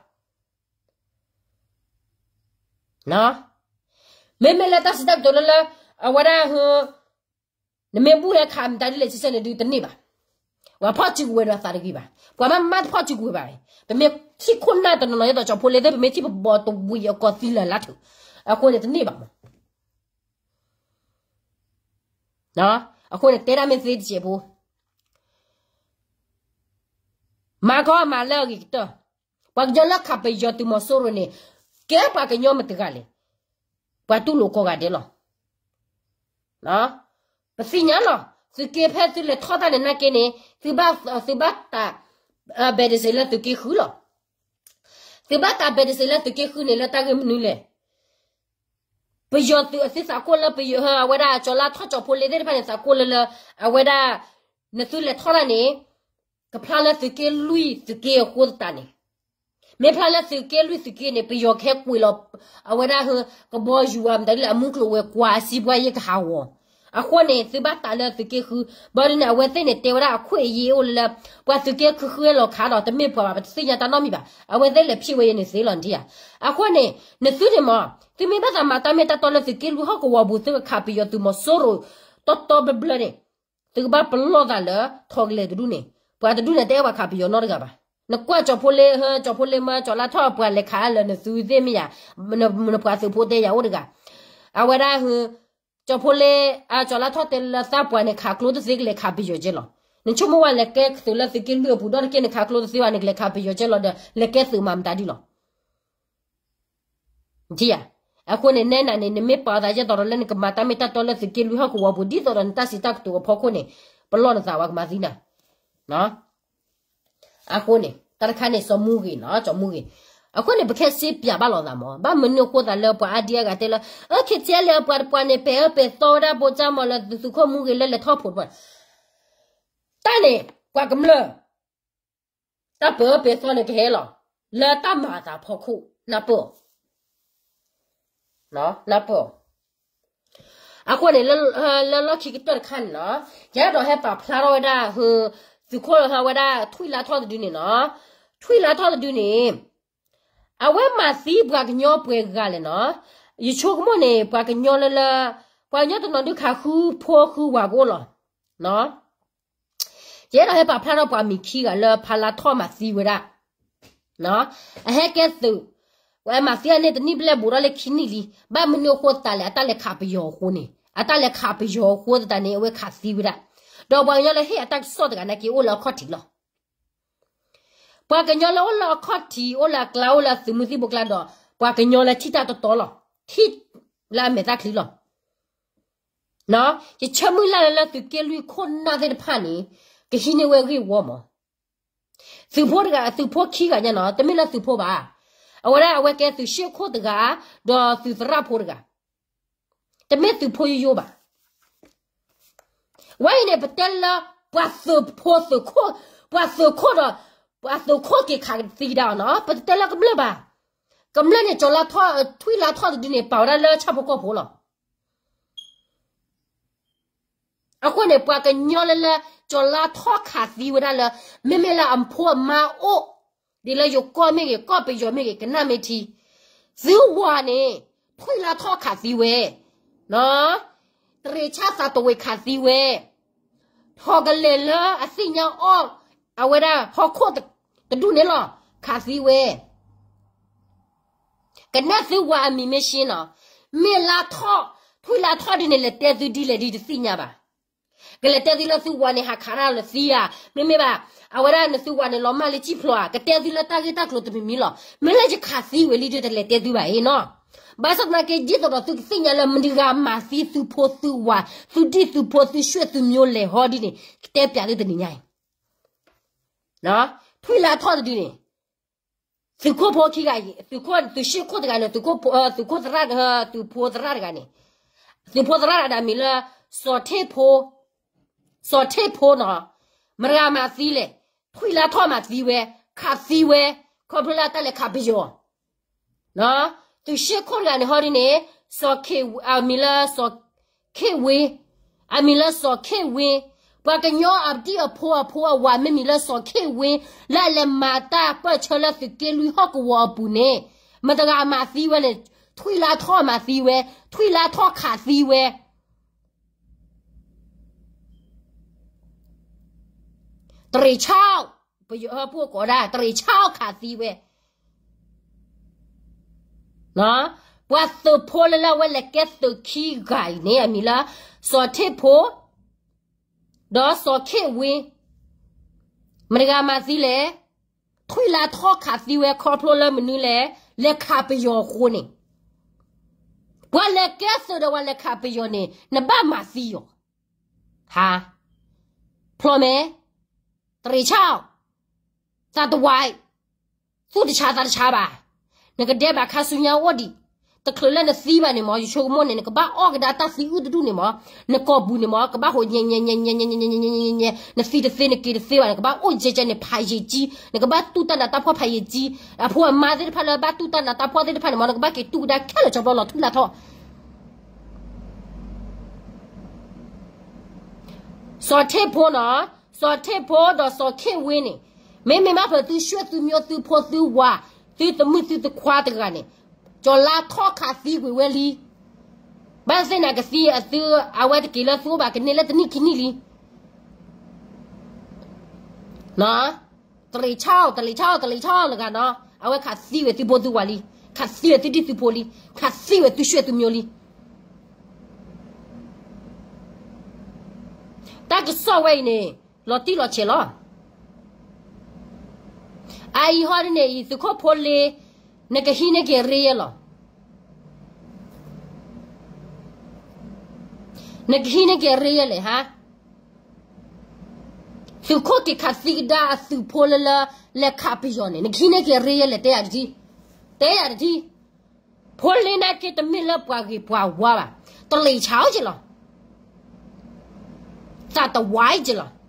မ့မ့ၢ်လၢတၢ်စံးတၢ်ကတိၤလၢလၢ အဝဲဒၣ် နမ့ၢ်ဘူၣ်ဟဲခးမတၤဒ်လဲၣ်ဆံဆဲန့ၣ်ဒုးတန့ၢ်ဘၣ်. ပှၤဖီၣ်စုကဝဲၤဒီးသးတဂ့ၤဘၣ်. ပှၤမ့ၢ်မၤတဖီၣ်စုကဝဲၤဘၣ်. ပမ့ၢ်ထံၣ်ခိၣ်နၢ်တနီၤနီၤ ယဲသိးကၠီဖိလ့သ့ၣ် ပမ့ၢ်ထံၣ်ပဘီတဝံၤအကိးသံလၢာ်လၢထူၣ်, အဃိန့ၣ်တန့ၢ်ဘၣ်မး. အဃိန့ၣ်တဲဒၣ်မ့ၢ်သ့တစဲးဖိ မၤကီမၤလၢအဂ့ၤကတၢၢ်, ပှၤကညီလၢခးပယီၤသုးမီၤစိရိၤန့ၣ် ကဲပှၤကညီမတၤတဂၤလဲၣ်, ပှၤတူၢ်လိာ်ကိးဂၤဒဲးလီၤ. ပသ့ၣ်ညါလီၤ, သုးက့ဖဲသုလဲၤထီၣ်တၢ်န့ၣ်နာ်က့န့ၣ် သုဘၣ်တၢ် ဘဲးတစ့းလၢသုးက့ဃုလီၤ. သုဘၣ်တၢ်ဘဲးတစ့းလၢသုးက့ဃုန့ၣ် လၢတၢ်ဂ့ၢ်မနုၤလဲၣ်. ပယီၤသုးအသုသးကိၢ်လၢပယီၤ အဝဲဒၣ်ကၠီၤလါထီၣ်ကၠီဖိလ့သ့ၣ်တဖၣ်န့ၣ် သးကိၢ်လၢလၢ အဝဲဒၣ် နသုလဲၤထီၣ်တၢ်န့ၣ် ကဖျါလၢသုးက့လွံၢ်သုးက့အဃိသတးန့ၣ်, မ့ၢ်ဖျါလၢသုးက့လွံၢ်သုးက့န့ၣ် ပယီၤကဟဲကွံာ်လီၤ အဝဲဒၣ်ဟ ကဘီယူၤအမတၤဒ်လဲၣ် အမူကျိၤဝဲၤကွာ်အစံးပှၤယဲၢ်ကဟးဂီၤ, အဃိန့ၣ် သုဘၣ်တၢ်လၢသုးက့ဃု, ဘၣ်ဒ်န့ၣ် အဝဲသ့ၣ်န့ၣ် တဲဝဲဒၣ်အခွင့်အရေးအိၣ်လၢလၢ ပှၤသုးက့ဃုဃုလီၤခးဒီး တမ့ၢ်ပှၤဘၣ် ပတသ့ၣ်ညါတၢ်နီတမံၤဘၣ်, အဝဲသ့ၣ်လဲၤဖံးဝဲယဲၢ်န့ၣ်သ့လီၤနထံၣ်ဧါ. အဃိန့ၣ် နသုန့ၣ်မး သုမ့ၢ်ဘၣ်သးမၤတၢ်မ့ၢ်တၢ်တီလၢသုးက့လွံၢ်ဟီၣ်ကဝီၤပူၤ သုကခးပယီၤသုးမီၤစိရိၤ တီတီဘျၢဘျၢန့ၣ် သုကဘၣ်ပလီၢ်သးလၢ ထီကလဲၤတဒူၣ်န့ၣ်, ပှၤတဒူၣ်န့ၣ်တအဲၣ်ပှၤခးပယီၤနီတဂၤဘၣ်. နကွၢ်ကၠီဖိလ့ ကၠီဖိလ့မၢ ကၠီၤလါထီၣ်အပှၤလဲၤခးလၢနသုသ့ၣ်မ့ၢ်ယါ, နပှၤသုးဖိတဲယၤအိၣ်တဂၤ, အဝဲဒၣ် ကၠီဖိလ့ ကၠီၤလါထီၣ်တဲလၢသးပှၤန့ၣ် ခးကျိတသ့ကလဲၤခးပယီၤကဲလီၤ. နဆိကမိၣ်ဝဲလဲၤကဲသုးလၢသုးက့လွံၢ်အပူၤဒီးတက့ၢ် နခးကျိတသ့ဘၣ်န့ၣ် ကလဲၤခးပယီၤကဲလီၤဒီး လဲၤကဲသုးမၤမတၤဒ်လီၤ နထံၣ်ဧါ. အဃိန့ၣ် နဲနၤန့ၣ် နမ့ၢ်ပာ်အသးယဲၢ်သိးဒီးလၢနကမၤတၢ်မ့ၢ်တၢ်တီလၢသုးက့လွံၢ်ဟီၣ်ကဝီၤပူၤ ဒ်သိးဒီးနတၢ်စံးတၢ်ကတိၤအဖီခိၣ်န့ၣ် ပလီၢ်နသးဝဲကမၤသံနၤ. အဃိန့ၣ် တၢ်တခါန့ၣ် စီၤမူဂ့ၤနီၤ စီၤမူဂ့ၤ. အဃိန့ၣ် ပကဟဲစ့ပၠးဘၣ်လိာ်သးမး ဘၣ်မနုၤအဃိသးလၢပှၤအါဒံအါဂၤတဲလၢ အၢ ခ့ထံလၢအပှၤတပှၤန့ၣ် ပဲာ်အၢပဲာ်သီဝဲဒၣ်ဘိၣ်ကၠၢ်မီၤလၢ သုးခိၣ်မူဂ့ၤလၢလဲၤထီၣ်ဖိတပှၤ တၢ်န့ၣ် ပှၤကမျၢၢ် တၢ်ပဲာ်အၢပဲာ်သီန့ၣ်ကဟဲလီၤ လၢတၢ်မၤအသးဖီခိၣ် နၢ်ပၢၢ်အီၤ နၢ်ပၢၢ်အီၤ. အဃိန့ၣ် လၢလီၢ်ခံကတၢၢ်တခါန့ၣ်နီၤ ယအဲၣ်ဒိးဟဲပာ်ဖျါထီၣ်ဝဲဒၣ် သုးခိၣ်ဝဲဒၣ် ထွံၣ်လါထီၣ်တဒုန့ၣ်နီၤ ထွံၣ်လါထီၣ်တဒုန့ၣ် အဝဲမၤသံပှၤကညီပှဲၤဂၤလဲၣ်နီၤ. ယဆိကမိၣ်န့ၣ် ပှၤကညီလၢလၢ ပှၤကညီတနီၤဒုးခးဃုဖိဃုဝၤကအိၣ်လီၤ. ယအဲၣ်ဒိးဟဲပာ်ဖျါထီၣ်ပှၤမံၤခံဂၤလၢဖါလါထီၣ်မၤသံဝဲဒၣ် အဟဲကဲသုး ဝဲမၤသံအန့ၣ်တနံၣ်ဘျဲၣ်ဘူးထီၣ်လၢခံနံၣ်လံ. ဘၣ်မနုၤအဃိသတးလဲၣ် အတၢ်လဲၤခးပယီၤအဃိန့ၣ် အတၢ်လဲၤခးပယီၤအဃိသတးန့ၣ် အဝဲခးသံဝဲဒၣ်. ဒီးပှၤကညီလၢဟ့ၣ်အတၢ်ကစီၣ်တဂၤနာ်က့အိၣ်လၢအခီၣ်ထံးလီၤ. ပှၤကညီလၢအိၣ်လၢအခီၣ်ထံး အိၣ်လၢအကျါ အိၣ်လၢအသုးမုၢ်သံၣ်ဘိကျါဒီး ပှၤကညီလၢထံၣ်တၢ်တီတီလီၤ. ထံၣ်လၢအမဲာ်ချံလီၤ. ယဆၢမုၢ်လၢ်လၢသုးက့လွံၢ်ခိၣ်နၢ်သ့ၣ်တဖၣ်န့ၣ် ကဟံးန့ၢ်ဝဲဂ့ၢ်ဝီမး. သုးဖိတဂၤ သုးဖိခံဂၤညါနီၤ တမ့ၢ်လၢသုးဖိဘၣ်. အဝဲဒၣ်အဝဲကဲသုးရှ့ၣ်ခိၣ်တဂၤ ဒီးသုးသရၣ်ဖိတဂၤ တမ့ၢ်သုးဖိယိယိဘၣ်. ဝဲအံၤန့ၣ် ပတဲလၢ ပှၤသုးဖိသုးခိၣ် ပှၤသုးခိၣ်ဒီး ပှၤသုးခိၣ်က့ၤခးသံကဒါအီၤနီၤ ပတတဲလၢကမျၢၢ်ဘၣ်. ကမျၢၢ်န့ၣ် ကၠီၤလါထီၣ် ထွံၣ်လါထီၣ်တဒုန့ၣ် ပာ်ဝဲဒၣ်လၢဆၣ်ဖိကီၢ်ဖိလီၤ. အဃိန့ၣ် ပှၤကညီလၢလၢ ကၠီၤလါထီၣ်ခးသံဝဲဒၣ်လၢ မ့မ့ၢ်လၢအဖိအမါအိၣ် ဒ်လၢယိၤကီၢ်မ့ၢ်ဂ့ၤ ကီၢ်ပယီၤမ့ၢ်ဂ့ၤ ကနၣ်မ့ၢ်ထံ သုဝၤန့ၣ် ထွံၣ်လါထီၣ်ခးသံဝဲ တရ့ၤဆၣ်သးတဝ့ၤခးသံဝဲ ထီၣ်ကလဲာ်လၢအသ့ၣ်ညါအီၣ် အဝဲဒၣ်ဟီၣ်ခိၣ်တဒူၣ်န့ၣ်လီၤ ခးသံဝဲ ကနၣ်သုဝၤအမံၤမ့ၢ်ရှ့နီၤ မ့ၢ်လါထီၣ် ထွံၣ်လါထီၣ်ဒ်န့ၣ် လဲၤတဲသုဒ်လဲၣ်ဒ်တသ့ၣ်ညါဘၣ်. ကလဲၤတဲသုလၢသုဝၤန့ၣ် ဟးခးတၢ်လၢသံဧါ, မ့မ့ၢ်ဘၣ် အဝဲဒၣ်နသုဝၤန့ၣ် လီၤမၢ်လၢကံၣ်ဖျိးဧါ, ကတဲသုလၢတၢ်ဂ့ၢ်တၢ်ကျိၤတမံၤမံၤလီၤ. မ့ၢ်လၢယခးသံဝဲလံဒီး တလဲၤတဲသုဘၣ်အံၤနီၤ. ဘၣ်ဆၣ်သနာ်က့ ဒ်သိးဒီးသုကသ့ၣ်ညါလၢမတၤတဂၤမၤသံသုဖိသုဝၤ သုဒံၣ်သုဖိသုဆွဲၣ်သုမျိုးလဲၤဟီဒ်န့ၣ် ကတဲပၠးသုတနံၤညါအံၤ ထွံၣ်လါထီၣ်တဒုန့ၣ် သုးခိၣ်ဖိခံဂၤအံၤ သုးခိၣ် သုးရှ့ၣ်ခိၣ်တဂၤန့ၣ် သုးခိၣ်ဖိ သုးခိၣ်သရၣ် သုးဖိသရၣ်တဂၤန့ၣ် သုးဖိသရၣ်တဂၤန့ၣ် အမံၤလၢ စီၤထ့ၣ်ဖိ စီၤထ့ၣ်ဖိနီၤ မတၤတဂၤမၤသံလဲၣ် ထွံၣ်လါထီၣ်မၤသံဝဲ ခးသံဝဲ ခီဖျိလၢတၢ်လဲၤခးပယီၤ သုးရှ့ၣ်ခိၣ်တဂၤန့ၣ်ဟီဒ်န့ၣ် စီၤခ့ၣ် အမံၤလၢစီၤခ့ၣ်ဝ့ အမံၤလၢစီၤခ့ၣ်ဝ့ ပှၤကညီအဒံၣ်အဖိအဖိအဝၤမ့ၢ်မံၤလၢစီၤခ့ၣ်ဝ့ လၢအလဲၤမၤတၢ်ပၢၢ်ဆၢလၢသုးက့လွံၢ်ဟီၣ်ကဝီၤအပူၤန့ၣ် မတၤတဂၤမၤသံဝဲလဲၣ် ထွံၣ်လါထီၣ်မၤသံဝဲ ထွံၣ်လါထီၣ်ခးသံဝဲ တရ့ၤဆၣ် ပယီၤဟၢဖှိၣ်ကိးဒၣ် တရ့ၤဆၣ်ခးသံဝဲ ပှၤသုးဖိလၢလၢအဝဲလဲၤကဲသုးခံဂၤအံၤန့ၣ် အမံၤလၢ စီၤထ့ၣ်ဖိ ဒီးစီၤခ့ၣ်ဝ့ မတၤတဂၤမၤသံလဲၣ် ထွံၣ်လါထီၣ်ခးသံဝဲခီဖျိလၢမနုၤလဲၣ် လဲၤခးပယီၤအဃိန့ၣ် ပှၤလဲၤကဲသုးဒီးပှၤလဲၤခးပယီၤန့ၣ် နဘၣ်မၤသံအီၤ ဟါ ဖျီမဲ တရ့ၤဆၣ် သးတဝါအံၤ သူၣ်တဆါသးတဆါဘၣ် နကဒဲးဘးခါဆူညါအိၣ်ဒံး တချုးလၢနသံဘၣ်န့ၣ်မၢ် ယဆိကမိၣ်န့ၣ် နကဘၣ်အီၣ်ကဒါတၢ်သံအုၣ်တဒူၣ်န့ၣ်မၢ် နကိာ်ပူၤန့ၣ်မၢ် ကဘၣ်ဟိးညဲညဲညဲညဲညဲညဲညဲ နသံတသ့နက့ၤတသ့ဘၣ် နကဘၣ်အိၣ်ကဲကဲန့ၣ် ဖးယံာ်ကံ နကဘၣ်တူၢ်တၢ်နးတၢ်ဖှီၣ်ဖးယံာ်ကံ အဖိအမါသ့ၣ်တဖၣ်လၢဘၣ်တူၢ်တၢ်နးတၢ်ဖှီၣ်သ့ၣ်တဖၣ်န့ၣ်မၢ် နကဘၣ်က့ၤတူၢ်ကဒါခဲလၢာ်ကၠီဘျီလီၤထွံၣ်လါထီၣ် စီၤထ့ၣ်ဖိနီၤ စီၤထ့ၣ်ဖိဒီးစီၤခ့ၣ်ဝ့န့ၣ် မ့မ့ၢ်ဘၣ်ဖဲသုးရွှ့ၣ်သုးမျိုးသုးဖိသုးဝၤ သုးသမုၣ်သုးသခွါတဂၤန့ၣ် ကၠီၤလါထီၣ်ခးသံကွံာ်ဝဲလံ ဘၣ်သ့ၣ်နၤကသံအသု အဝဲတက့ၤလၢသုအိၣ်ဘၣ်ကန့ၢ်လၢတနံၣ်ခံနံၣ်လံ တရ့ၤဆၣ် တရ့ၤဆၣ် တရ့ၤဆၣ်လၢဂၤနီၤ အဝဲခးသံဝဲသုးဖိသုးဝၤလံ ခးသံဝဲသုးဒံၣ်သုးဖိလံ ခးသံဝဲသုးရွှ့ၣ်သုးမျိုးလံ တၢ်ကစီၣ်ဝဲအံၤန့ၣ် လီၤတံၢ်လီၤဆဲးလီၤ. အအံၤဟီဒ်န့ၣ်အံၤ သုးခိၣ်ဖိလ့ နကဟံးန့ၢ်က့ၤရ့ယဲလီၤ. နကဟံးန့ၢ်က့ၤရ့ယဲလဲၣ်ဟါ. သုးခိၣ်က့ၤခးသံကဒါအသုးဖိလၢလၢ လဲၤခးပယီၤန့ၣ် နကဟံးန့ၢ်က့ၤရ့ယဲလဲၣ် တဲယၤတထံၣ်, တဲယၤတထံၣ်. ဖိလ့နာ်က့တမ့ၢ်လၢပှၤဂ့ၤပှၤဝါဘၣ်, တလံၤဆါအိၣ်က့ၤလီၤ. သးတဝါအံၤက့ၤလီၤ.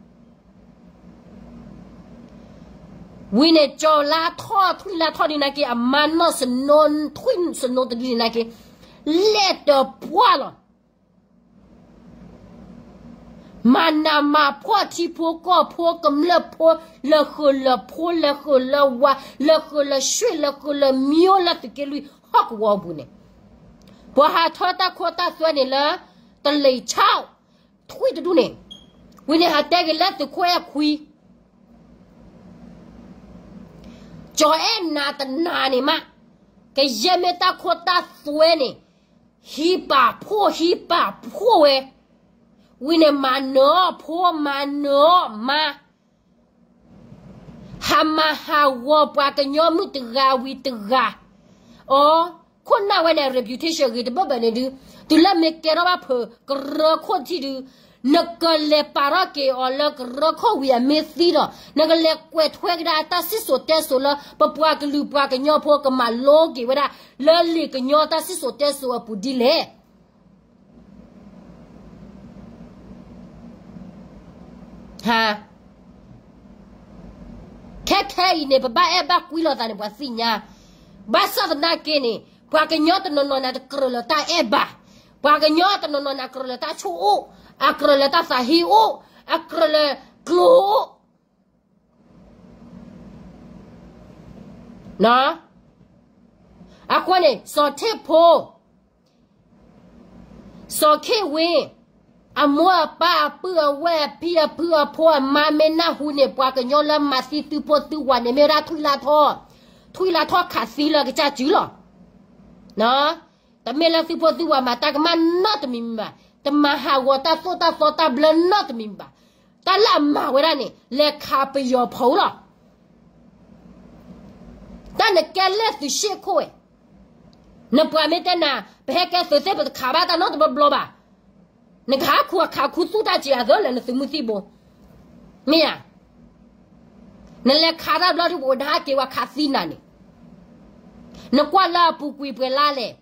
ဝံၤန့ၣ် ကၠီၤလါထီၣ်ထွံၣ်လါထီၣ်ဒ်နာ်က့ အမါနီၢ်စနိ ထွံၣ်စနိတဒုန့ၣ်နာ်က့ လဲၤတပှၢ်လီၤ. မၤနးမၤဖှီၣ်ထံဖိကီၢ်ဖိကမျၢၢ်ဖိ လၢဃုာ်လၢဖိ လၢဃုာ်လၢဝါ လၢဃုာ်လၢရွှ့ၣ် လၢဃုာ်လၢမံၤလၢသုးက့လွံၢ်ဟီၣ်ကဝီၤအပူၤန့ၣ် ပှၤဟးထၢတၢ်ခိတၢ်သွဲန့ၣ်လၢ တလံၤဆါ ထွံၣ်တဒူၣ်န့ၣ်, ဝံၤန့ၣ်ဟးတဲက့ၤလၢသုးခိၣ်အဲၣ်ခွံ ကၠီၤအဲၣ်နၤတနၤန့ၣ်မး, ကယဲၢ်မ့ၢ်တၢ်ခိတၢ်သွဲန့ၣ်, ဟံးပာ်ဖှိၣ် ဟံးပာ်ဖှိၣ်ဝဲ, ဝံၤန့ၣ်မၤနၢၤအီၣ်ဖိ မၤနၢၤအီၣ်မါ ဟးမၤဟးဂီၤပှၤကညီမုၣ်တဂၤဝံၤတဂၤ, အီ, ခိၣ်နၢ်ဝဲန့ၣ် reputation ဂ့ၤတဘၢၣ်ဘၢၣ်န့ၣ်ဒုး, တုၤလၢမ့ၢ်ကဲထီၣ်ဘၣ်ဖုးကရၢခိၣ်ထံးဒုး, နကလဲၤပာ်ထီၣ်က့ၤအီၤလၢကရၢခိၣ်ဝံၤအမ့ၢ်သံဒီး, နကလဲၤကွဲးထွဲကဒါတၢ်စံၣ်စိၤတဲစိၤလၢ ပပှၤကလုာ်ပှၤကညီဖိကမၤလိက့ၤဝဲဒၣ်, လၢလံာ်ကညီတၢ်စံၣ်စိၤတဲစိၤအပူၤဒ်လဲၣ်. ဟါ, ခဲခဲအံၤန့ၣ် ပဘၣ်အဲၣ်ဘၣ်ကွံလိာ်သးန့ၣ် ပှၤသ့ၣ်ညါ, ဘၣ်ဆၣ်သနာ်က့န့ၣ် ပှၤကညီတနီၤနီၤန့ၣ် တကြၢးလၢတၢ်အဲၣ်ဘၣ်, ပှၤကညီတနီၤနီၤန့ၣ် အကြၢးလၢတၢ်ဆိၣ်အိၣ်, အကြၢးလၢတၢ်သးဟ့အိၣ်, အကြၢးလၢကျိအိၣ် အဃိန့ၣ် စီၤထ့ၣ်ဖိ စီၤခ့ၣ်ဝ့, အမိၢ်အပၢ်အပုၢ်အဝဲၢ်အဖံအဖုအဖိအမါမ့ၢ်နၢ်ဟူန့ၣ် ပှၤကညီလၢမၤသံသုးဖိသုးဝၤန့ၣ် မ့ၢ်ဝဲဒၣ်ထွံၣ်လါထီၣ်, ထွံၣ်လါထီၣ်ခးသံလၢကစၢ်စုလီၤ. တမ့ၢ်လၢသုးဖိသုးဝၤမၤတၢ်ကမၣ်နီတမံၤမံၤဘၣ်, တမၤဟးဂီၤတၢ်သိၣ်တၢ်သီတၢ်ဘျၢနီတမံၤမံၤဘၣ်, တၢ်လၢအမၤဝဲဒၣ်န့ၣ် လဲၤခးပယီၤဖိလီၤ. တၢ်နကဲလဲၣ်သုးရှ့ၣ်ခိၣ်ဝဲ, နပှၤမ့ၢ်တဲနၤ ပဟဲကဲသုးသ့ၣ်ပတခးဘၣ်တၢ်နီတဘျီဘျီဘၣ်, နကဟးခူအခးခူသူၣ်တၢ်စံးအသၢလၢနသုးမုၢ်သံၣ်ဘိ, မ့ၢ်ဧါ. နလဲၤခးတၢ်ဘျီဒုး ပအိၣ်နဟဲက့ၤ ပှၤခးသံနၤန့ၣ်, နကွၢ်လၢအပူၤကွံာ်ပှဲၤလါလဲၣ်.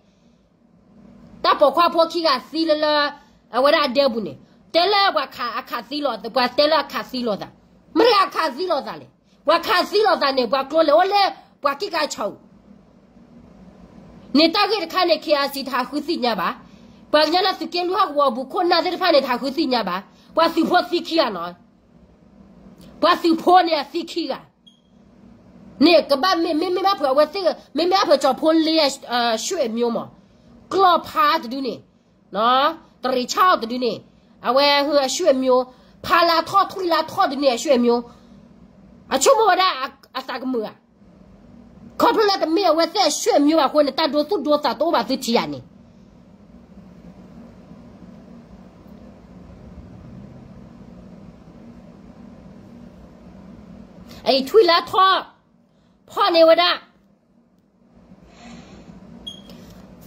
တၢ်ပိာ်ခွါဖိခံဂၤသံလၢလၢ အဝဲဒၣ်အဒဲပူၤန့ၣ်, တဲလၢပှၤခး အခးသံလိာ်သး, ပှၤတဲလၢအခးသံလိာ်သး, မ့ၢ်တခးသံလိာ်သးလဲၣ်. ပှၤခးသံလိာ်သးန့ၣ် ပှၤကျိလဲၤအိၣ်လၢ ပှၤကံၣ်ကါဆီၣ် န့ၣ်တၢ်ဂ့ၢ်တခါန့ၣ် KIC တဟးဃုသ့ၣ်ညါဘၣ်. ပှၤကညီလၢသုးက့လွံၢ်ဟီၣ်ကဝီၤအပူၤခိၣ်နၢ်သ့ၣ်တဖၣ်န့ၣ် တဟးဃုသ့ၣ်ညါဘၣ်. ပှၤသုးဖိသံခံဂၤနီၤ. ပှၤသုးဖိန့ၣ်အသံခံဂၤ န့ၣ်ကဘၣ်မ့ၢ် မ့မ့ၢ်ဘၣ်ဖုးအဝဲသ့ၣ် မ့မ့ၢ်ဘၣ်ဖုးကၠီၤဖိလ့အရွှေမျိုးမး, ကျီၢ်ဖါတဒုန့ၣ်, တရံးဆၣ်တဒုန့ၣ်, အဝဲအရွှေမျိုး, ဖါလါထီၣ်ထွံၣ်လါထီၣ်တဒုန့ၣ်အရွှေမျိုး, အဆိကမိၣ်ဝဲဒၣ်အသးကမုာ်ဧါ. ခီဖျိလၢတမ့ၢ်အဝဲသ့ၣ်အရွှေမျိုးဘၣ်အဃိန့ၣ် တၢ်ဒိသူၣ်ဒိသးတအိၣ်ဘၣ်သုထံၣ်ဧါန့ၣ် အံၤထွံၣ်လါထီၣ် ဖီၣ်န့ၢ်ဝဲဒၣ်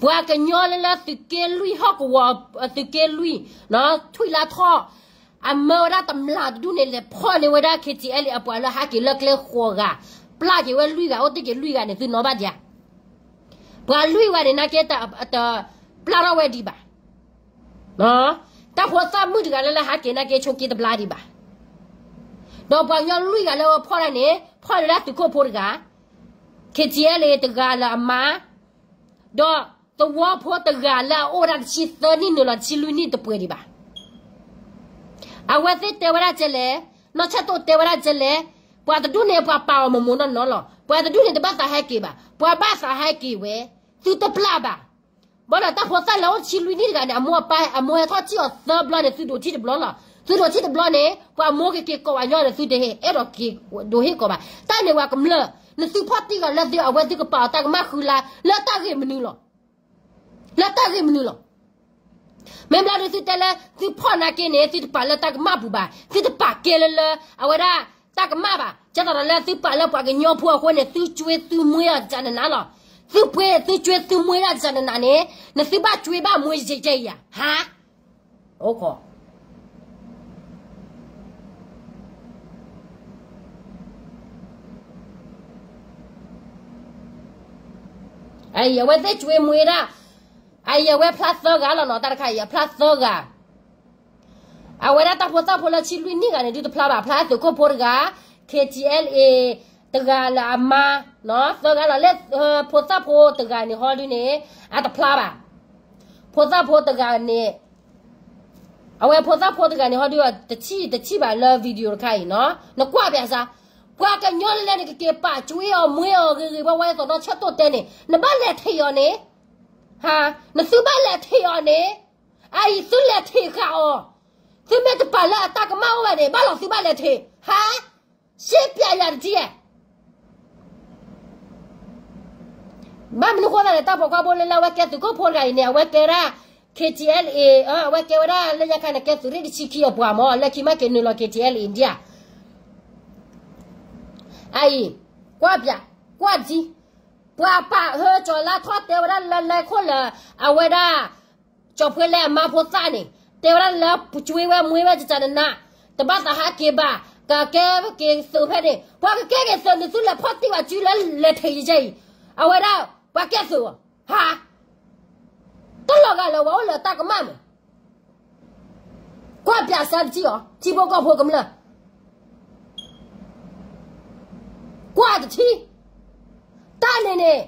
ပှၤကညီလၢလၢသုးက့လွံၢ်ဟီၣ်ကဝီၤ, သုးက့လွံၢ်, ထွံၣ်လါထီၣ်, အမၢဝဲဒၣ်တမျၢ်တဒူၣ်န့ၣ် လဲၤဖီၣ်န့ၢ်ဝဲဒၣ် KTLA အပှၤလၢဟးက့ၤလၢကျဲဃိးဂၤ, ပျၢ်က့ၤဝဲလွံၢ်ဂၤ, အိၣ်တ့ၢ်က့ၤလွံၢ်ဂၤန့ၣ် သုနီၣ်ဘၣ်ဒံးဧါ. ပှၤလွံၢ်ဂၤန့ၣ် နာ်က့ တပျၢ်ထီၣ်ဝဲဒံးဘၣ်. တၢ်ဖိသၣ်မုၣ်တဂၤလၢလၢဟးက့ၤနာ်က့ ဆိးက့တဘျါဒံးဘၣ်. ဒီးပှၤကညီလွံၢ်ဂၤလၢဖီၣ်တၢ်န့ၣ် ဖီၣ်န့ၢ်ဝဲဒၣ်သုးခိၣ်ဖိတဂၤ, KTLA တဂၤလၢအမါ, ဒီးသဝီဖိတဂၤလၢအအိၣ်ဝဲဒၣ်တဆံသၢနံၣ်နုာ်လီၤတဆံလွံၢ်နံၣ်တပှဲၤဒံးဘၣ်. အဝဲသ့ၣ်တဲဝဲဒၣ်ကဲလဲၣ်, နီၢ်ဆၢၣ်တိၣ်တဲဝဲဒၣ်ကဲလဲၣ်, ပှၤတဒူၣ်န့ၣ် ပှၤပာ်အီၤမ့ၢ်မ့ၢ်နီၢ်နီၢ်လီၤ. ပှၤတဒူၣ်န့ၣ် တဘၣ်သးဟဲက့ၤဘၣ်. ပှၤဘၣ်သးဟဲက့ၤဝဲ, သုတပျၢ်ဘၣ်. ဘၣ်ဒီးတၢ်ဖိသၣ်လၢအိၣ်တဆံလွံၢ်နံၣ်တဂၤန့ၣ် အမိၢ်အပၢ် အမိၢ်ဟဲထီၣ်ထံၣ်အီၤသၢဘျီန့ၣ် သုဒိးထံၣ်တဘျီလီၤ. သုဒိးထံၣ်တဘျီန့ၣ် ပှၤမိၢ်ကက့ၤကိးပှၤညီန့ၣ် သုတဟ့ၣ်အဲၣ်ဒိးက့ၤဒိးဟ့ၣ်ကိးဘၣ်. တၢ်န့ၣ်ပှၤကမျၢၢ်, နသုဖီၣ်တံၢ်ဂၤလၢသု အဝဲသုကပာ်အီၤတၢ်ကမၣ်ဃုလါ လၢတၢ်ဂ့ၢ်မနုၤလီၤ. လၢတၢ်ဂ့ၢ်မနုၤလီၤ. မ့ၢ်ဘျီဒုးသုတဲလၢ သုဖီၣ်နာ်က့န့ၣ် သုတပာ်လၢတၢ်ကမၣ်ပူၤဘၣ်, သုတပာ်ကဲလၢလၢ အဝဲဒၣ် တၢ်ကမၣ်ဘၣ်. ကဲသိးဒီးလၢသုပာ်လၢပှၤကညီဖိအဃိန့ၣ် သုကွ့သုမှ့အီၤတကနနၤလီၤ. သုပှ့ သုကွ့သုမှ့ဒၣ်တကနနၤန့ၣ် နသုဘၣ်ကွ့ဘၣ်မှ့ယဲၢ်ယဲၢ်ဧါ, ဟါ, အိၣ်ခိး အံၤအဝဲသ့ၣ်ကွ့မှ့ဒၣ်, အံၤအဝဲဖျါသၢဂၤလီၤနီၤ, တၢ်တခါအံၤအဖျါသၢဂၤ. အဝဲဒၣ်တၢ်ဖိသၣ်ဖိလၢဆံလွံၢ်နံၣ်ဂၤန့ၣ် ဒုးတဖျါဘၣ်, ဖျါသုးခိၣ်ဖိတဂၤ, KTLA တဂၤလၢအမါ, သၢဂၤလီၤ. လၢဖိသၣ်ဖိတဂၤန့ၣ်ဟီဒုန့ၣ် အတဖျါဘၣ်. ဖိသၣ်ဖိတဂၤန့ၣ် အဝဲဖိသၣ်ဖိတဂၤန့ၣ်ဟီဒု တထံၣ်တထံၣ်ဘၣ်လၢ video တခါအံၤနီၤ, နကွၢ်ပၠးစၢ်, ပှၤကညီလၢလၢနကက့ၤပာ်ကွ့အီၤမှ့အီၤဂ့ၤဂ့ၤဝါဝါ သိးနီၢ်ဆၢၣ်တိၣ်တဲန့ၣ် နဘၣ်လဲၤထံးအီၤန့ၣ်, ဟါ, နသုဘၣ်လဲၤထံးအီၤန့ၣ်, အအံၤသုလဲၤထံးဃာ်အီၤ, သုမ့ၢ်တပာ်လၢအတၢ်ကမၣ်အိၣ်ဘၣ်န့ၣ် ဘၣ်လီၤသုဘၣ်လဲၤထံး, ဟါ, ရှဲပၠးယၤတထံၣ်ဧါ. ဘၣ်မနုၤဃိသတးန့ၣ် တၢ်ပိာ်ခွါဖိလၢလၢအဝဲကဲသုးခိၣ်ဖိတဂၤအံၤန့ၣ် အဝဲကဲဒၣ် KTLA, အဝဲကဲဝဲဒၣ်လၢညါခါန့ၣ် ကဲသုးရ့ၣ်တဆံခံအပှၤမၢ်, လၢခံမ့ၢ်က့ၤနုာ်လီၤ KTLA India. အအံၤ, ကွၢ်ပၠး, ကွၢ်တထံၣ်, ပှၤပာ်ဟၢကၠီၤလါထီၣ်တဲဝဲဒၣ်လၢလၢခိၣ်လၢ အဝဲဒၣ် ကၠီၤဖှ့လၢအမါဖိသၣ်န့ၣ် တဲဝဲဒၣ်လၢကွ့ဝဲမှ့ဝဲတကနနၤ, တဘၣ်သးဟးက့ၤဘၣ်, ကကဲက့ၤသုးဖဲန့ၣ်, ပှၤကကဲက့ၤသုးန့ၣ် သုလဲၤဖီၣ်တံၢ်ဝဲစုလၢလဲၤထံးယဲၢ်အံၤ, အဝဲဒၣ် ပှၤကဲသုးအီၤ, ဟါ, တလီၤဂာ်လၢပှၤအိၣ်လၢတၢ်ကမၣ်မး, ကွၢ်ပၠးစၢ်တထံၣ်အီၤ ထံဖိကီၢ်ဖိကမျၢၢ်, ကွၢ်တထံၣ်, တၢ်န့ၣ်န့ၣ်,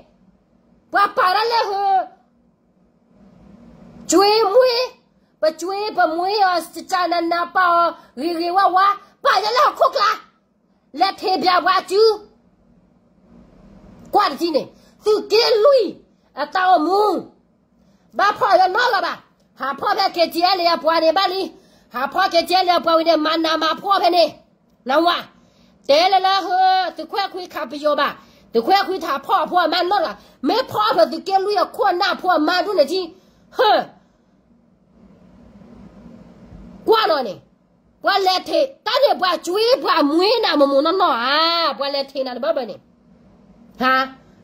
ပှၤပာ်ဒၣ်လၢဟၢ ကွ့မှ့, ပကွ့ပမှ့အီၤ ကကနနၤ ပာ်အီၤဂ့ၤဂ့ၤဝါဝါ, ပာ်ယဲလၢဟီၣ်ခိၣ်ချါ, လဲၤထံးပၠးပှၤစု, ကွၢ်တထံၣ်န့ၣ်, သုးက့လွံၢ် အတၢ်အိၣ်မူ ဘၣ်ဖီၣ်အီၤနီတဂၤဘၣ်, ဟးဖီၣ်ဖဲ KTLA အပှၤန့ၣ်ဘၣ်လံ, ဟးဖီၣ် KTLA အပှၤဝံၤန့ၣ် မၤနးမၤဖှီၣ်ဖဲန့ၣ်, နဝၤ, တဲလၢလၢဟၢ သုးခွဲးခွံခးပယီၤဘၣ်, သုးခွဲးခွံတဟးဖီၣ်အဖိအမါနီတဂၤ, မ့ၢ်ဖီၣ်ဖဲသုးက့လွံၢ်အခိၣ်နၢ်ဖိအမါဒူၣ်န့ၣ်ထံ, ဟၢ ကွၢ်နီၤန့ၣ်, ပှၤလဲၤထံး တၢ်န့ၣ် ပှၤကွ့ပှၤမှ့နၤမိၢ်မိၢ်နီၢ်နီၢ်ဧါ, ပှၤလဲၤထံးနၤတဘၢဘၢန့ၣ်, ဟါ,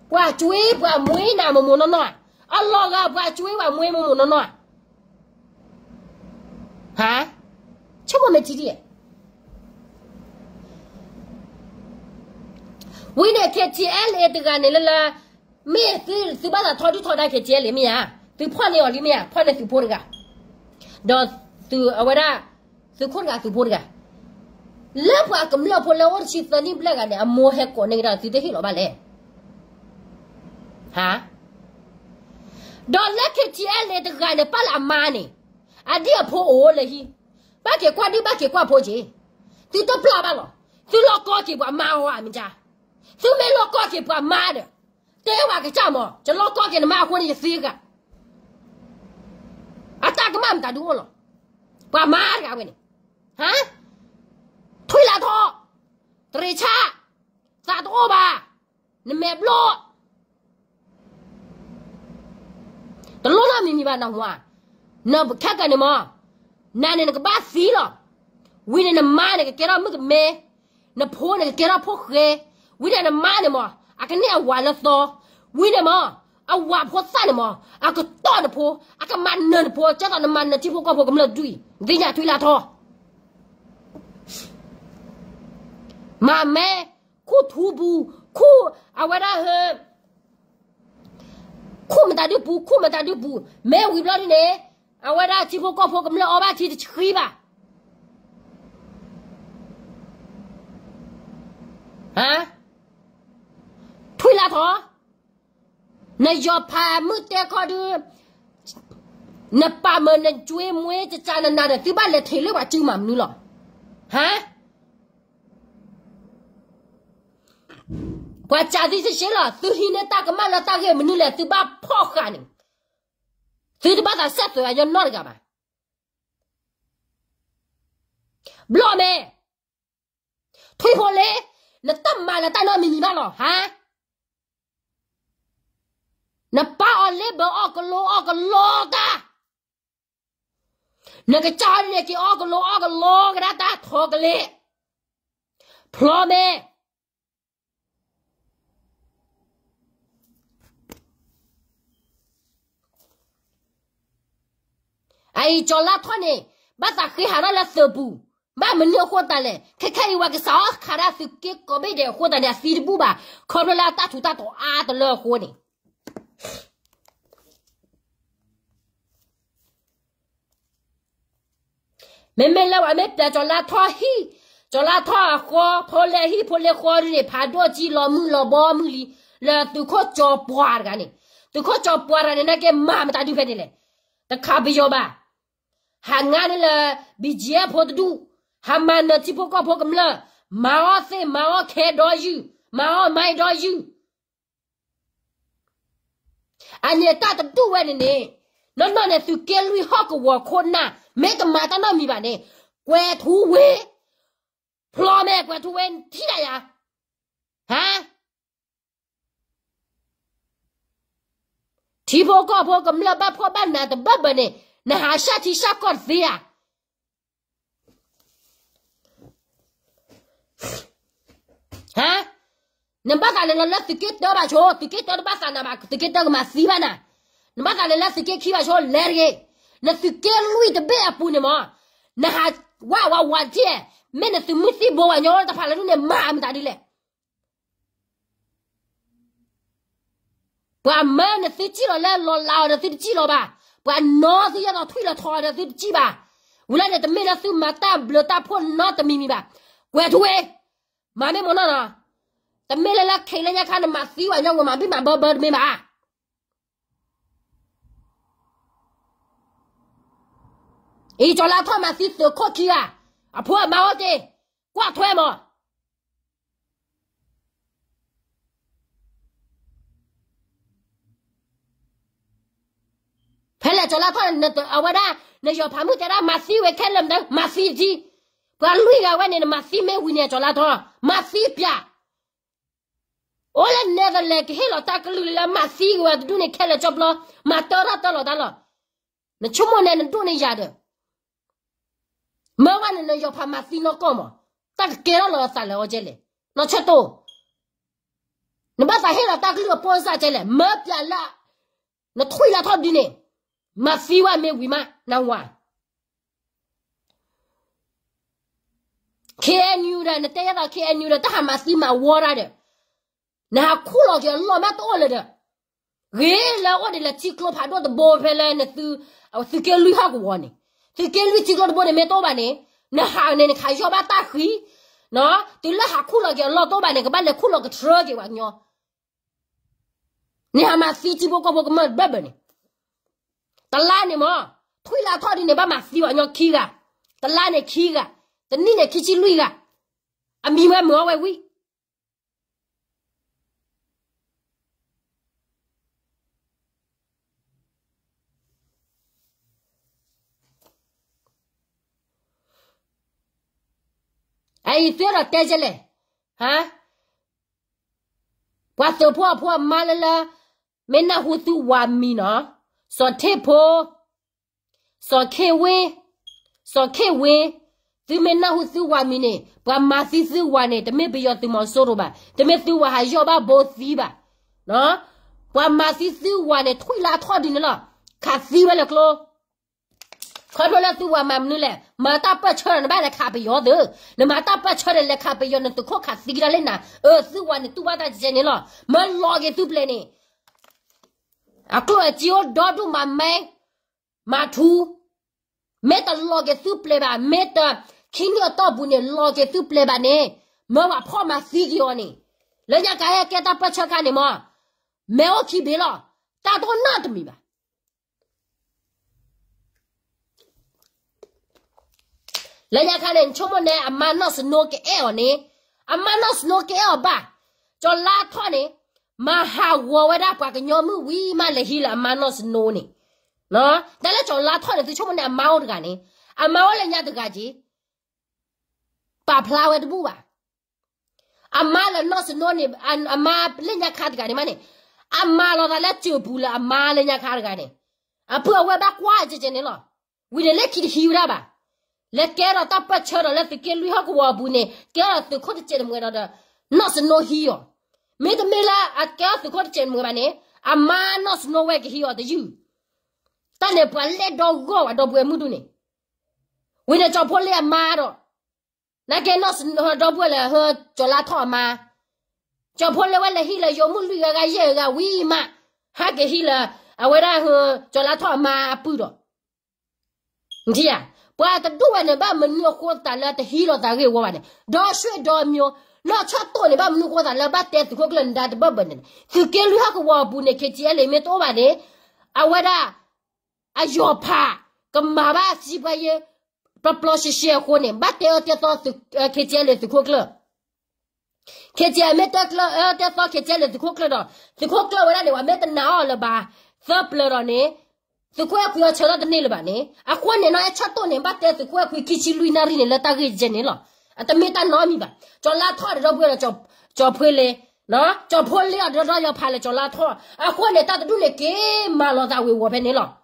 ပှၤကွ့ပှၤမှ့နၤမိၢ်မိၢ်နီၢ်နီၢ်ဧါ, အလီၤဂာ်ပှၤကွ့ပှၤမှ့မိၢ်မိၢ်နီၢ်နီၢ်ဧါ, ဆိကမိၣ်မ့ၢ်ထံဒ်ဧါ. ဝံၤန့ၣ် KTLA တဂၤန့ၣ်လၢလၢ မ့ၢ်သုဘၣ်သးထီဒုၣ်ထီဒါ KTLA မ့ၢ်ဧါ, သုဖီၣ်န့ၢ်အီၤလံမ့ၢ်ဧါ, ဖီၣ်န့ၢ်သုးဖိတဂၤ, ဒီးသုအဝဲဒၣ် သုးခိၣ်တဂၤသုးဖိတဂၤ, လၢပှၤကမျၢၢ်ဖိလၢအိၣ်တဆံသၢနံၣ်ဘျဲၣ်ဂၤန့ၣ် အမိၢ်ဟဲကိးန့ၢ်ကဒါသုတဟ့ၣ်လီၤဘၣ်လဲၣ်. ဟါ, ဒီးလၢ KTLA တဂၤန့ၣ် ပာ်လၢအမါန့ၣ်, အဒံၣ်အဖိအိၣ်လၢဟံၣ်, ဘၣ်က့ၤကွၢ်ဒံၣ်ဘၣ်က့ၤကွၢ်ဖိက့ၤ, သုတပျၢ်ဘၣ်လီၤ, သုလီၢ်ကီက့ၤပှၤမါအီၤဧါမ့ၢ်ကါ, သုမ့ၢ်လီၢ်ကီက့ၤပှၤမါဒီး, တဲဝဲကစၢ်မး ယလီၢ်ကီက့ၤနမါအဃိန့ၣ် ယသံဂၤ အတၢ်ကမၣ်မတၤဒုအိၣ်လီၤ. ပှၤမါတဂၤဝဲန့ၣ်, ဟါ, ထွံၣ်လၢထီ, တရံးဆၣ်, သးတအိၣ်ဘၣ်, နမဲာ်ဘျီၣ်, တလိၣ်နီတမံၤမံၤဘၣ်နဟါ, နခဲကနံၣ်မး, နၤန့ၣ်နကဘၣ်သံလီၤ. ဝံၤန့ၣ်နမါန့ၣ်ကကဲထီၣ်မုၣ်ကမဲ, နဖိန့ၣ်ကကဲထီၣ်ဖိၣ်ဃဲ, ဝံၤန့ၣ်နမါန့ၣ်မး အကန့ၢ်အဝၤလၢသီ, ဝံၤန့ၣ်မး အဝၤဖိသၣ်န့ၣ်မး အကတီၢ်နဖိ, အကမၤနၢၤနဖိ ကဲသိးနမၤနၢၤထံဖိကီၢ်ဖိကမျၢၢ်ဒ်အံၤ သ့ၣ်ညါထွံၣ်လၢထီ. မၤမဲ, ခူၣ်ထူပူၤ, ခူၣ်အဝဲဒၣ်ဟဲ, ခူၣ်မတၤဒုပူၤ ခူၣ်မတၤဒုပူၤ မ့ၢ်ဝံၤဘျီဒ်န့ၣ်, အဝဲဒၣ်ထံဖိကီၢ်ဖိကမျၢၢ်အီၣ်ဘၣ်ထံတဆှံဘၣ်. ထွံၣ်လၢထီ, နယီၤဖးမုၢ်တဲခီဒု, နပာ်မၢနကွ့မွ့ကကနနၤဒီး သုဘၣ်လဲၤထံးလၢပှၤစုမၤမနုၤလီၤ. ဟါ, ပှၤစံးသုတဆ့လီၤ, သုဟံးန့ၢ်တၢ်ကမၣ်လၢတၢ်ဂ့ၢ်မနုၤလဲၣ် သုဘၣ်ဖီၣ်ဃာ်န့ၣ်, သုတဘၣ်သးစဲးသွဲၣ်အညီနီတဂၤဘၣ်. ဘျီၣ်မဲ, ထွံၣ်ဖိလ့, နတမၤလၢတၢ်နီတမံၤမံၤဘၣ်လီၤ ဟါ, နပၢ်အီၤလ့ဘၢအီၣ်ကလိအီၣ်ကလိတၢ်, နကစၢ်အီၤဒ်န့ၣ်က့ၤအီၣ်ကလိအီၣ်ကလိကဒါတၢ်ထီကလ့, ဖျီမဲ အအံၤကၠီၤလါထီၣ်န့ၣ်, ဘၣ်သးဃ့ဟးထီၣ်လၢသုးပူၤ, ဘၣ်မနုၤအဃိသတးလဲၣ်, ခဲခဲအံၤဝဲကစးထီၣ်ခးဒၣ်သုးက့ကိးဘ့ၣ်ဒဲးအဃိသတးန့ၣ် အသံတဘူၣ်ဘၣ်, ခီဖျိလၢအတၢ်ထူးတၢ်တီၤအါတလၢအဃိန့ၣ် မ့မ့ၢ်လၢပှၤမ့ၢ်ပျဲကၠီၤလါထီၣ်ဟံၣ်, ကၠီၤလါထီၣ်အဃီ, ဖိလ့ဟံၣ်ဖိလ့ဃီဒ်န့ၣ် ဖးဒိၣ်ကံလီၤမုၢ်လီၤဘီမုၢ်လံ, လၢသုးခိၣ်ကၠီၤပှၤတဂၤန့ၣ်, သုးခိၣ်ကၠီၤပှၤတဂၤန့ၣ် နက့ၤမၤမတၤဒုဖဲန့ၣ်လဲၣ်, တခးပယီၤဘၣ်, ဟးငါန့ၣ်လၢ ဘံၣ်ကၠံၣ်ဖိတဒူၣ်, ဟးမၤနၢၤထံဖိကီၢ်ဖိကမျၢၢ်, မၤအီၣ်သ့ၣ်မၤအီၣ်ခဲဒီယုၢ်, မၤအီၣ်မါဒီယုၢ် အန့ၣ်တၢ်တဒူၣ်ဝဲန့ၣ်န့ၣ်, နီၢ်နီၢ်န့ၣ်သုးက့လွံၢ်ဟီၣ်ကဝီၤခိၣ်နၢ်, မ့ၢ်တမၤတၢ်နီတမံၤဘၣ်န့ၣ်, ကွဲၤထူဝ့, ဖျီမဲကွဲၤထူဝ့ထံၣ်ဒၣ်ယၤ, ဟါ, ထံဖိကီၢ်ဖိကမျၢၢ်ဘၣ်ဖှီၣ်ဘၣ်နးတဘၢၣ်ဘၢၣ်န့ၣ်, နဟးဆှၣ်ထံဆှၣ်ကီၢ်တသ့ဧါ ဟါ, နဘၣ်သးလဲၤလီၤလၢသုးက့တၢဘၣ်ဆိ, သုးက့တၢတဘၣ်သးနၤဘၣ်, သုးက့တၢကမၤသံဘၣ်နၤ, နဘၣ်သးလဲၤလၢသုးက့ခံဘၣ်ဆိ လဲၤတဂ့ၤ, နသုးက့လွံၢ်တဘ့ၣ်အပူၤန့ၣ်မး, နဟးဝးဝးဝးတထံၣ်, မ့ၢ်နသုးမုၢ်သံၣ်ဘိဝဲညီတဖၣ်လၢဒ်န့ၣ် မၤမတၤဒ်လဲၣ် ပှၤမၢနသုစံၣ်လီၤလၢလီၤလးအီၤဒီးသုတစံၣ်လီၤဘၣ်, ပှၤနီသုယဲၢ်ဒီးထွံၣ်လီၤထီဒီးသုတစံၣ်ဘၣ်, ဝံၤလၢန့ၣ်တမ့ၢ်လၢသုမၤတၢ်ဘျုးတၢ်ဖှိၣ်နီတမံၤမံၤဘၣ်, ကွဲၤထူဝ့, မၤမ့ၢ်မ့ၢ်နီၢ်နီၢ်, တမ့ၢ်လၢလၢခဲလၢညါခါနမၤသံဝဲညီဝဲမၤဘံၣ်မၤဘၢဘၢတမ့ၢ်ဘၣ် အံၤ ကၠီၤလါထီၣ်မၤသံသုးခိၣ်ခံဂၤ, အဖိအမါအိၣ်တ့ၢ်, ကွၢ်ထွဲမး, ဖဲလဲၣ်ကၠီၤလါထီၣ်, အဝဲဒၣ်, နယီၤဖးမုၢ်တဲဒၣ်မၤသံဝဲခဲလၢာ်မတၤ, မၤသံတထံ, ပှၤလွံၢ်ဂၤဝဲန့ၣ် နမၤသံမ့ၢ်ဝံၤန့ၣ် ကၠီၤလါထီၣ်, မၤသံပၠး အိၣ်လၢနဲသလဲၤကဟ့ၣ်လီၤတၢ်ကလုၢ်လၢမၤသံက့ၤဝဲတဒူၣ်န့ၣ်ခဲလၢာ်ကၠီပျီ, မၤတၢထီၣ်တၢလီၤတၢ်လီၤ, နဆိကမိၣ်နဲနဒိၣ်န့ၢ်ယၤဒီး, မၢဝဲန့ၣ်နယီၤဖးမၤသံနီၢ်ကီၢ်မး, တၢ်ကကဲထီၣ်လီၤသးလၢအီၤကဲလဲၣ်, နီၢ်ဆၢတိၢ်, နဘၣ်သးဟ့ၣ်လီၤတၢ်ကလုၢ်အပိၢ်စၢ်ကဲလဲၣ်, မၢပၠးလၢ နထွံၣ်လၢထီၣ်ဒုန့ၣ်, မၤသံဝဲမ့ၢ်ဝံၤမး နဝၤ KNU ဒီး နတဲယဲသိး KNU ဒီး တၢ်ဟးမၤသံမၤဝီတၢ်ဒီး, နဟးခူၣ်လီၤက့ၤအလီၢ်မ့ၢ်တအိၣ်လၢၤဒီး ဂ့ၤလၢအိၣ်ဒံးလၢထံကျိဖးဒိၣ်တဘိဖဲလၢနသု သုးက့လွံၢ်ဟီၣ်ကဝီၤန့ၣ်, သုးက့လွံၢ်ထံကျိတဘိန့ၣ် မ့ၢ်တအိၣ်ဘၣ်န့ၣ်, နဟးန့ၣ် နခးယီၢ်ဘၣ်တၢ်ဃံ, တုၤလၢဟးခူၣ်လီၤက့ၤအလီၢ်တအိၣ်ဘၣ်န့ၣ် ကဘၣ်လဲၤခူၣ်လီၤကထြၢက့ၤပှၤကညီ, နဟးမၤသံထံဖိကီၢ်ဖိကမျၢၢ်တဘၢၣ်ဘၢၣ်န့ၣ်, တလါန့ၣ်မ့ၢ် ထွံၣ်လါထီၣ်ဒ်န့ၣ် ဘၣ်မၤသံပှၤကညီခံဂၤ, တလါန့ၣ်ခံဂၤ, တနံၣ်န့ၣ်ခံဆံလွံၢ်ဂၤ, အမံၤဝဲမုာ်အီၣ်ဝဲဝံၣ် အအံၤသုဒီးတဲကလဲၣ်, ဟါ, ပှၤသုးဖိအဖိအမါလၢလၢ မ့ၢ်နၢ်ဟူသုဝၤမံၤနီၤ, စီၤထ့ၣ်ဖိ, စီၤခ့ၣ်ဝ့, စီၤခ့ၣ်ဝ့, သုမ့ၢ်နၢ်ဟူသုဝၤမံၤန့ၣ် ပှၤမၤသံသုဝၤန့ၣ် တမ့ၢ်ပယီၤသုးမီၤစိရိၤဘၣ်, တမ့ၢ်သုဝၤဟးယီၢ်ဘၣ်ဘိသံဘၣ်, ပှၤမၤသံသုဝၤန့ၣ် ထွံၣ်လါထီၣ်ဒ်န့ၣ်လီၤ, ခးသံဝဲလၢကျိ ခီဖျိလၢသုဝၤမၤမနုၤလဲၣ်, မၤတၢ်ပၢၢ်ဆၢဒီး နဘၣ်လဲၤခးပယီၤသု, နမၤတၢ်ပၢၢ်ဆၢဒီး လဲၤခးပယီၤ နသုးခိၣ်ခးသံကဒါလၢနၤ, အၢ သုဝၤန့ၣ်တူၢ်ဘၣ်တၢ်ကဲကဲန့ၣ်လီၤ, မၢလီၤက့ၤသုပျဲၢ်န့ၣ်, အကျိၣ်အစ့အိၣ်ဒီဒူၣ်မၤမဲ, မၤထူ, မ့ၢ်တလီၤက့ၤသုပျဲၢ်ဘၣ်, မ့ၢ်တခံနံၣ်အတီၢ်ပူၤန့ၣ် လီၤက့ၤသုပျဲၢ်ဘၣ်န့ၣ်, မၢဝၤဖီၣ်မၤသံက့ၤအီၤန့ၣ်, လၢညါကဟဲကဲတၢ်ပၢၢ်ဆၢခါန့ၣ်မး, မဲာ်အိၣ်ခံဘ့ၣ်လီၤ, တၢ်တအိၣ်နီတမံၤဘၣ်. လၢညါခါန့ၣ် နဆိကမိၣ်န့ၣ် အမါနီၢ်စနိကအဲၣ်အီၤန့ၣ်, အမါနီၢ်စနိကအဲၣ်အီၤဘၣ်, ကၠီၤလါထီၣ်န့ၣ်, မၤဟးဂီၤဝဲဒၣ်ပှၤကညီမုၣ်ဝံၤမး လဲၤဟံးလၢအမါနီၢ်စနိန့ၣ်, တၢ်လၢကၠီၤလါထီၣ်န့ၣ် သုဆိကမိၣ်န့ၣ် အမါအိၣ်တဂၤန့ၣ်, အမါအိၣ်လၢညါတဂၤက့ၤ, ပာ်ဖျါဝဲတဘူၣ်ဘၣ်. အမါလၢနီၢ်စနိန့ၣ်, အမါလၢညါခါတဂၤန့ၣ်မးန့ၣ်, အမၤလီၤသးလၢစၢၤပူၤလၢအမါလၢညါခါတဂၤန့ၣ်, အပုၢ်အဝဲၢ်ဘၣ်ကွၢ်ကဲကဲန့ၣ်လီၤ. ဝံၤန့ၣ်လၢခံတဟံးဝဲဒၣ်ဘၣ်. လဲၤကဲထီၣ်တၢ်ပၢၢ်ဆၢဒီးလၢသုးက့လွံၢ်ဟီၣ်ကဝီၤအပူၤန့ၣ် ကဲထီၣ်သုးခိၣ်တစဲးတမှဲၤဒီး နီၢ်စနိဟံးအီၤ, မ့တမ့ၢ်လၢအကဲထီၣ်သုးခိၣ်တစဲးတမှဲၤဘၣ်န့ၣ်, အမါနီၢ်စနိဝဲကဟံးအီၤတယုၢ်, တၢ်န့ၣ်ပှၤလဲၢ်ဒီဂီၢ်ဝဲဒီပုၢ်ဝဲၢ်မုၣ်ဒူၣ်န့ၣ်, ဝံၤန့ၣ်ကၠီၤဖိလ့အမါဒီး နာ်က့နီၢ်စနိဒီပုၢ်ဝဲၢ်လၢဟၢကၠီၤလါထီၣ်အမါ, ကၠီၤဖိလ့ဝဲလဲၤဟံးလၢယိၤမုၣ်လွံၢ်ဂၤဂၤယဲၢ်ဂၤဝံၤမး, ဟဲက့ၤဟံးလၢ အဝဲဒၣ်ဟၢကၠီၤလါထီၣ်အမါအပုၢ်ဒီး, နထံၣ်ဧါ, ပှၤတဒူၣ်ဝဲန့ၣ်ဘၣ်မနုၤအဃိသးလၢတဟံးလီၤသးဂ့ၢ်ဝီဘၣ်န့ၣ်, ဒီးဆှၢဒီးမျိၤ, နီၢ်ဆၢတိၢ်န့ၣ် ဘၣ်မနုၤအဃိသးလၢဘၣ်တဲသုးခိၣ်ကျၢၢ်နဒါတဘၢၣ်ဘၢၣ်န့ၣ်, သုးက့လွံၢ်ဟီၣ်ကဝီၤအပူၤန့ၣ် ခ့ၣ်ထံအဲလ့ၣ် မ့ၢ်တအိၣ်ဘၣ်န့ၣ်, အဝဲဒၣ် အယီၤဖး ကမၤဘၣ်စံးပှၤယဲ ပျီပျီရှဲရှဲအဃိန့ၣ် ဘၣ်တဲအၢတဲသီ ခ့ၣ်ထံအဲလ့ၣ်သုးခိၣ်ကျၢၢ်, ခ့ၣ်ထံအဲလ့ၣ်မ့ၢ်တဲကျၢၢ် အၢတဲသီ ခ့ၣ်ထံအဲလ့ၣ်သုးခိၣ်ကျၢၢ်ဒီး သုးခိၣ်ကျၢၢ်ဝဲဒၣ်န့ၣ် ပှၤမ့ၢ်တနာ်အီၤလၢၤဘၣ် သၢပျၢၤဒီးန့ၣ် သုးခိၣ်အဲခွံအီၤဆၢထၢၣ်တန့ၢ်လၢၤဘၣ်န့ၣ် အဃိန့ၣ်နီၢ်အဲၣ်ဆၢတိၢ်န့ၣ် ဘၣ်တဲသုးခိၣ်အဲခွံခံဆံလွံၢ်နၣ်ရံၣ်န့ၣ် လၢတၢ်ဂ့ၢ်ကဲန့ၣ်လီၤ. အတမ့ၢ်တၢ်နီတမံၤဘၣ်. ကၠီၤလါထီၣ်ဒီးဒီပုၢ်ဝဲၢ်ဒီး ကၠီၤဖိလ့, ကၠီၤဖိလ့အီၤဒီးဒီယီၤဖးလၢကၠီၤလါထီၣ် အဃိန့ၣ် တၢ်တဒူၣ်န့ၣ် က့ၤမၤလီၤသးဝ့ၤဝီၤဖဲန့ၣ်လီၤ.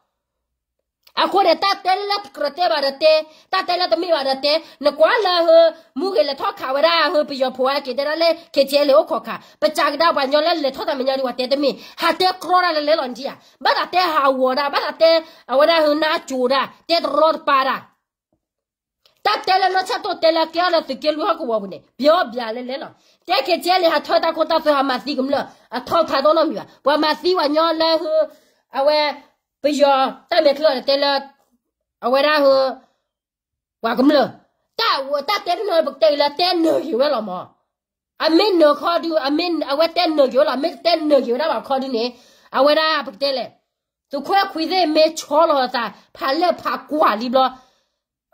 အဃိန့ၣ် တၢ်တဲလၢလၢတကြၢးတဲဘၣ်ဒီးတဲ, တၢ်တဲလၢတမ့ၢ်ဘၣ်ဒီးတဲ, နကွၢ်လၢဟၢ မူဂ့ၤလဲၤထီၣ်ခးဝဲဒၣ်ဟၢပယီၤဖိအက့ၤတဲဒၣ်လၢ ခ့ၣ်ထံအဲလ့ၣ်အိၣ်ခိးခး ပစံးကဒါပှၤကညီလၢလဲၤထီၣ်တၢ်မဲာ်ညါဒ်ပှၤတဲတမ့ၢ် ဟးတဲကြီတၢ်လၢလဲၤလီၤနထံၣ်ဧါ. ဘၣ်သးတဲဟးဂီၤဒၣ် ဘၣ်သးတဲ အဝဲဒၣ်ဟၢနါကိၤဒၣ် တဲတရီတပါဒၣ် တၢ်တဲလၢနီၢ်ဆၢတိၢ်တဲလၢကဲထီၣ်လၢသုးက့လွံၢ်ဟီၣ်ကဝီၤပူၤန့ၣ် ပျီဘၣ်လဲၤလဲၤလီၤ. တဲခ့ၣ်ထံအဲလ့ၣ်ဟးထၢတၢ်ခိတၢ်သွဲဟးမၤသံကမျၢၢ် အထီၣ်ထါတအိၣ်နီတမံၤဘၣ်. ပှၤမၤသံပှၤကညီလၢဟၢ အဝဲ ပယီၤတၢ်မဲာ်ချံအီၤတဲလၢ အဝဲဒၣ်ဟၢ ပှၤကမျၢၢ် တၢ်တဲတနီၤ ပကတဲက့ၤလၢတဲနၢၤက့ၤဝဲလီၤမး. အမ့ၢ်နၢၤခီဒုး အဝဲတဲနၢၤက့ၤဝဲလီၤ. မ့ၢ်တဲနၢၤက့ၤဝဲဒၣ်ဘၣ်ခီဒုးန့ၣ် အဝဲဒၣ်ပကတဲလဲၣ် သုးခိၣ်အဲခွံသ့ၣ်မ့ၢ်ဆီလီၤသး ဖးလဲၢ်ဖးကွၢ်လံဘျီ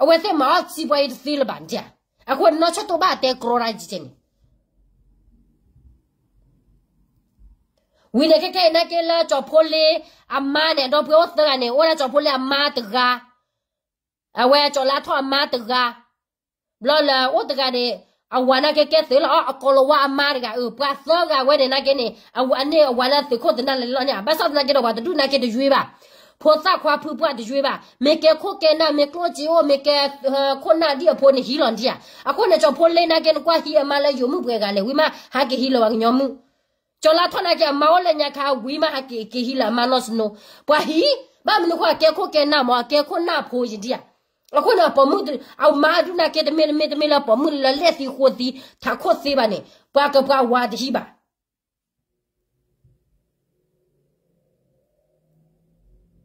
အဝဲသ့ၣ်မၤအီၣ်စံးပှၤအံၤတသ့လၢၤဘၣ်န့ၣ်. အဃိန့ၣ်နီၢ်ဆၢတိၢ်ဘၣ်တဲကြီတၢ်ကဲန့ၣ် ဝံၤန့ၣ်ခဲကဲအံၤနာ်က့လၢကၠီၤဖိလ့အမါန့ၣ် ဒီပုၢ်ဝဲၢ်အိၣ်သၢဂၤန့ၣ် အိၣ်ဝဲဒၣ်ကၠီၤဖိလ့အမါတဂၤ အဝဲကၠီၤလါထီၣ်အမါတဂၤ ဘျီလၢအိၣ်တဂၤန့ၣ် အဝၤနာ်က့ကဲသုးလီၤ အကိးလီၤဝါအမါတဂၤ အၢ ပှၤသၢဂၤဝဲန့ၣ်နာ်က့န့ၣ် အဝၤန့ၢ်အဝၤလၢသုးခိၣ်သနၢ်လဲၤလီၤန့ၣ် ဘၣ်ဆၣ်သနာ်က့ဒီးပှၤတဒူၣ်နာ်က့တယွ့ဘၣ် ဖိသၣ်ခွါဖုပှၢ်တယွ့ဘၣ် မ့ၢ်ကဲခိၣ်ကဲနၢ် မ့ၢ်ကျိၣ်စ့အိၣ် မ့ၢ်ကဲခိၣ်နၢ်ဒ်အဖိန့ၣ်ဟံးလီၤနထံၣ်ဧါ. အဃိန့ၣ် ကၠီၤဖိလ့နာ်က့နကွၢ်ဟံးအမါလၢယိၤမုၣ်ပှဲၤဂၤလဲၣ် ဝံၤမး ဟးက့ၤဟံးလၢပှၤကညီမုၣ် ကၠီၤလါထီၣ်နာ်က့အမါအိၣ်လၢညါခါဝံၤမး ဟးက့ၤက့ၤဟံးလၢအမါနီၢ်စနိ ပှၤဟံး ဘၣ်မနုၤဃိအကဲခိၣ်ကဲနၢ်မး အကဲခိၣ်နၢ်ဖိယဒံဧါ. အဃိန့ၣ် ပိာ်မုၣ် အမါဒုးနာ်က့တမ့ၢ်တမ့ၢ်တမ့ၢ်လၢပိာ်မုၣ်လၢလဲၣ်သံဃိသံ ထးခိၣ်သ့ဘၣ်န့ၣ် ပှၤကပှၤဝၤတဟံးဘၣ်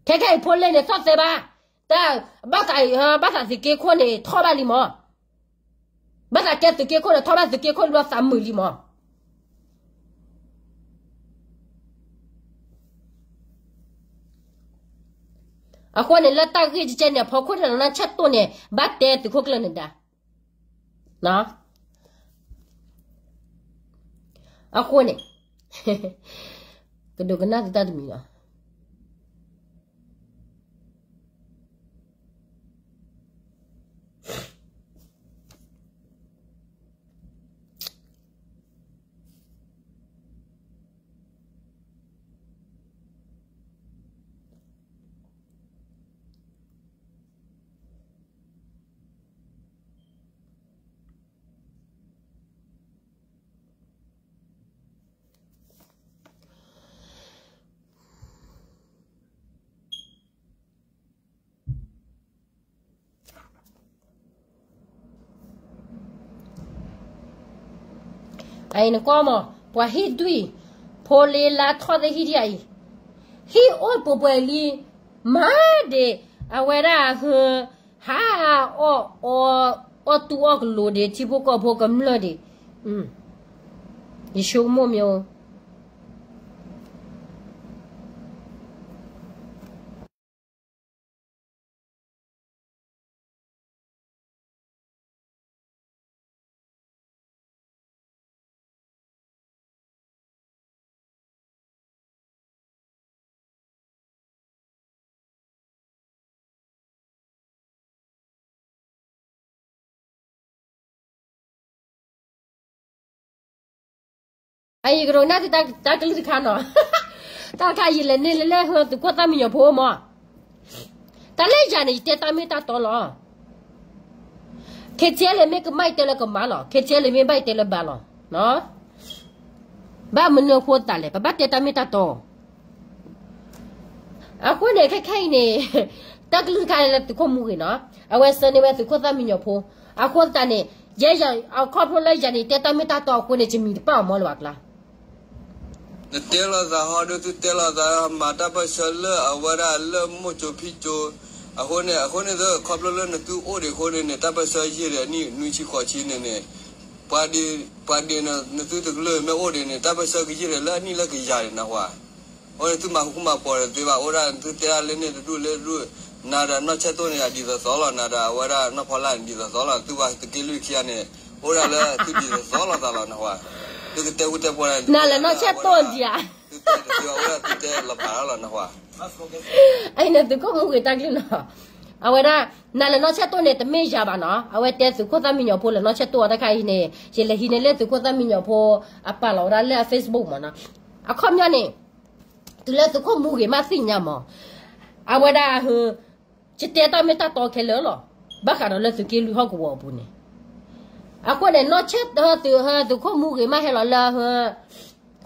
ခဲခဲအံၤဖိလဲၣ်န့ၣ်သီၣ်သဲဘၣ်, တၢ်, ဘၣ်သး, ဘၣ်သးသုးက့ခိၣ်န့ၣ်ထီၣ်ဘၣ်လံမး, ဘၣ်သးကဲသုးက့ခိၣ်န့ၣ်ထီၣ်ဘၣ်သုးက့ခိၣ်လၢသးမုာ်လံမး. အဃိန့ၣ် လၢတၢ်ဂ့ၢ်ကဲန့ၣ် အဖီခိၣ်န့ၣ်နီၢ်ဆဲၣ်တိၣ်န့ၣ် ဘၣ်တဲသုးခိၣ်ကျၢၢ်န့ၣ်ဒါ. အဃိန့ၣ် ကဒိကနၣ်သုတၢ်တမံၤလီၤ. အံၤနကွၢ်မး ပှၤဟံၣ်ဒွံၣ် ဖိလ့လါထီၣ်သ့ၣ်ဟံၣ်ဒံးအံၤ, ဟံၣ်အိၣ်ပှဲၤပှဲၤလံ, မၤဒ့ၣ် အဝဲဒၣ်ဟ, ဟးအီၣ်, အီၣ်တူၢ်အီၣ်ကလိၤဒ့ၣ် ထံဖိကီၢ်ဖိကမျၢၢ်ဒ့ၣ်, ယဆိကမိၣ်မ့ၢ် အံၤယကရူးနၢ်သုတၢ်ကလုၢ်တခါနီၤ, တၢ်တခါယလဲၤန့ၢ်လၢလၢ သုးခိၣ်သၣ်မံညီၤဖိမး, တၢ်လၢယၤန့ၣ် ယတဲတၢ်မ့ၢ်တၢ်တီလီၤ. ခဲဆ့လၢမ့ၢ်ကမၣ်ယတဲလၢကမၣ်လီၤ, ခဲဆ့လၢမ့ၢ်ဘၣ်ယတဲလၢဘၣ်လီၤ. ဘၣ်မနုၤအဃိသတးလဲၣ်, ပဘၣ်တဲတၢ်မ့ၢ်တၢ်တီ အဃိန့ၣ် ခဲခဲအံၤန့ၣ် တၢ်ကလုၢ်တခါလၢသုးခိၣ်မူဂ့ၤနီၤ, အဝဲဆှၢန့ၢ်ဝဲသုးခိၣ်သၣ်မံညီၤဖိ, အဃိသတးန့ၣ် ယဲယၤ အခီဖျိလၢယၤန့ၣ် တဲတၢ်မ့ၢ်တၢ်တီအဃိန့ၣ် ယမံၤတပာ်အီၤမီၢ်လၢၤဘၣ်ကျါ. နတဲလိာ်သးဟီဒုး သုတဲလိာ်သး မၤတၢ်ပၢၢ်ဆၢလၢအဝဲဒၣ်လၢမိၢ်ကၠိဖံကၠိ, အဃိန့ၣ် အဃိန့ၣ်သ့ၣ် ခီဖျိလၢနသုအိၣ်ဒံးအဃိန့ၣ်န့ၣ် တၢ်ပၢၢ်ဆၢယံာ်ဒီးနံၣ်နွံဆံဃိးဆံန့ၣ်န့ၣ် ပှၤဒ်, ပှၤဒ်န့ၣ်နသုတကလုာ်မ့ၢ်အိၣ်ဒံးန့ၣ် တၢ်ပၢၢ်ဆၢကယံာ်ဒီးလၢအနံၣ်လၢကယၤန့ၣ်နဟါ, အဃိန့ၣ် သုမၤဃူမၤဖိးတသ့ဘၣ် အိၣ်ဒၣ်သုတဲဒၣ်လၢန့ၣ်တဒူၣ်လၢတဒူၣ်, နၤဒီးနီၢ်ဆဲၣ်တိၣ်န့ၣ် အဒ်သိးသိးလီၤ, နၤဒီးအဝဲဒၣ်နီၢ်ဖီလာ်န့ၣ်ဒ်သိးသိးလီၤ, သုဝဲသုးက့လွံၢ်ခံဂၤန့ၣ် အိၣ်ဒၣ်လၢသုဒ်သိးသိးလိာ်သးလီၤနဟါ, သုကတဲဃူတဲဖိးန့ၣ် နၤလၢနီၢ်ဆဲၣ်တိၣ်ဒံးဧါ, သုတဲတသ့ဘၣ် အိၣ်ဒၣ်သုတဲလီၤဖးလီၤနဟါ အံၤန့ၣ်သုးခိၣ်မူဂ့ၤတၢ်ကလုၢ်နီၤ, အဝဲဒၣ် နၤလၢနီၢ်ဆဲၣ်တိၣ်န့ၣ် တမ့ၢ်ယၤဘၣ်နီၤ, အဝဲတဲသုးခိၣ်သၣ်မံညီၤဖိလၢနီၢ်ဆဲၣ်တိၣ်အီၤတခါအံၤန့ၣ် ယလဲၤဟံးန့ၢ်လၢသုးခိၣ်သၣ်မံညီၤဖိ အပာ်လီၤဝဲဒၣ်လၢအ Facebook မးနီၤ, အခီပညီန့ၣ် တုၤလၢသုးခိၣ်မူဂ့ၤမးသ့ၣ်ညါမး, အဝဲဒၣ် ယတဲတၢ်မ့ၢ်တၢ်တီခဲလၢာ်လီၤ, ဘၣ်ဃးဒီးလၢသုးက့လွံၢ်ဟီၣ်ကဝီၤအပူၤန့ၣ်, အဃိန့ၣ် နီၢ်ဆဲၣ် သုးခိၣ်မူဂ့ၤမးဟဲလီၤလၢ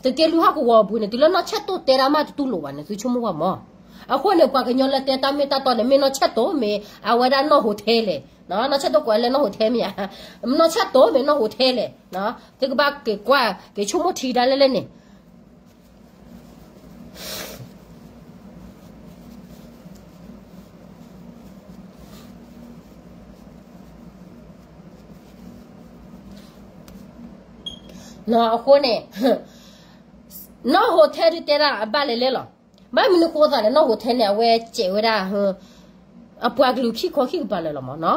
သုးက့လွံၢ်ဟီၣ်ကဝီၤအပူၤန့ၣ် တုၤလၢနီၢ်ဆဲၣ်တိၣ်တဲဒၣ်မးတတူၢ်လိာ်ဘၣ်န့ၣ် သုဆိကမိၣ်ဘၣ်မး, အဃိန့ၣ် ပှၤကညီလၢတဲတၢ်မ့ၢ်တၢ်တီန့ၣ် မ့ၢ်နီၢ်ဆဲၣ်တိၣ်မ့ၢ် အဝဲဒၣ်နီၢ်ဟိးထဲလဲၣ်, နီၢ်ဆဲၣ်တိၣ်ကိးလၢနီၢ်ဟိးထဲမ့ၢ်ဧါ, နီၢ်ဆဲၣ်တိၣ်မ့ၢ်နီၢ်ဟိးထဲလဲၣ်, သုကဘၣ်က့ၤကွၢ် က့ၤဆိကမိၣ်ထံဒၣ်လဲၣ်လဲၣ်န့ၣ် အဃိန့ၣ် နီၢ်ဟိးထဲဒုးတဲဒၣ်အဘၣ်လဲၣ်လဲၣ်လီၤ, ဘၣ်မနုၤဃိသးလဲၣ် နီၢ်ဟိးထဲန့ၣ် အဝဲစဲးဝဲဒၣ် အပှၤကလုာ်ခံခီခံကပၤလၢာ်လီၤမးနီၤ,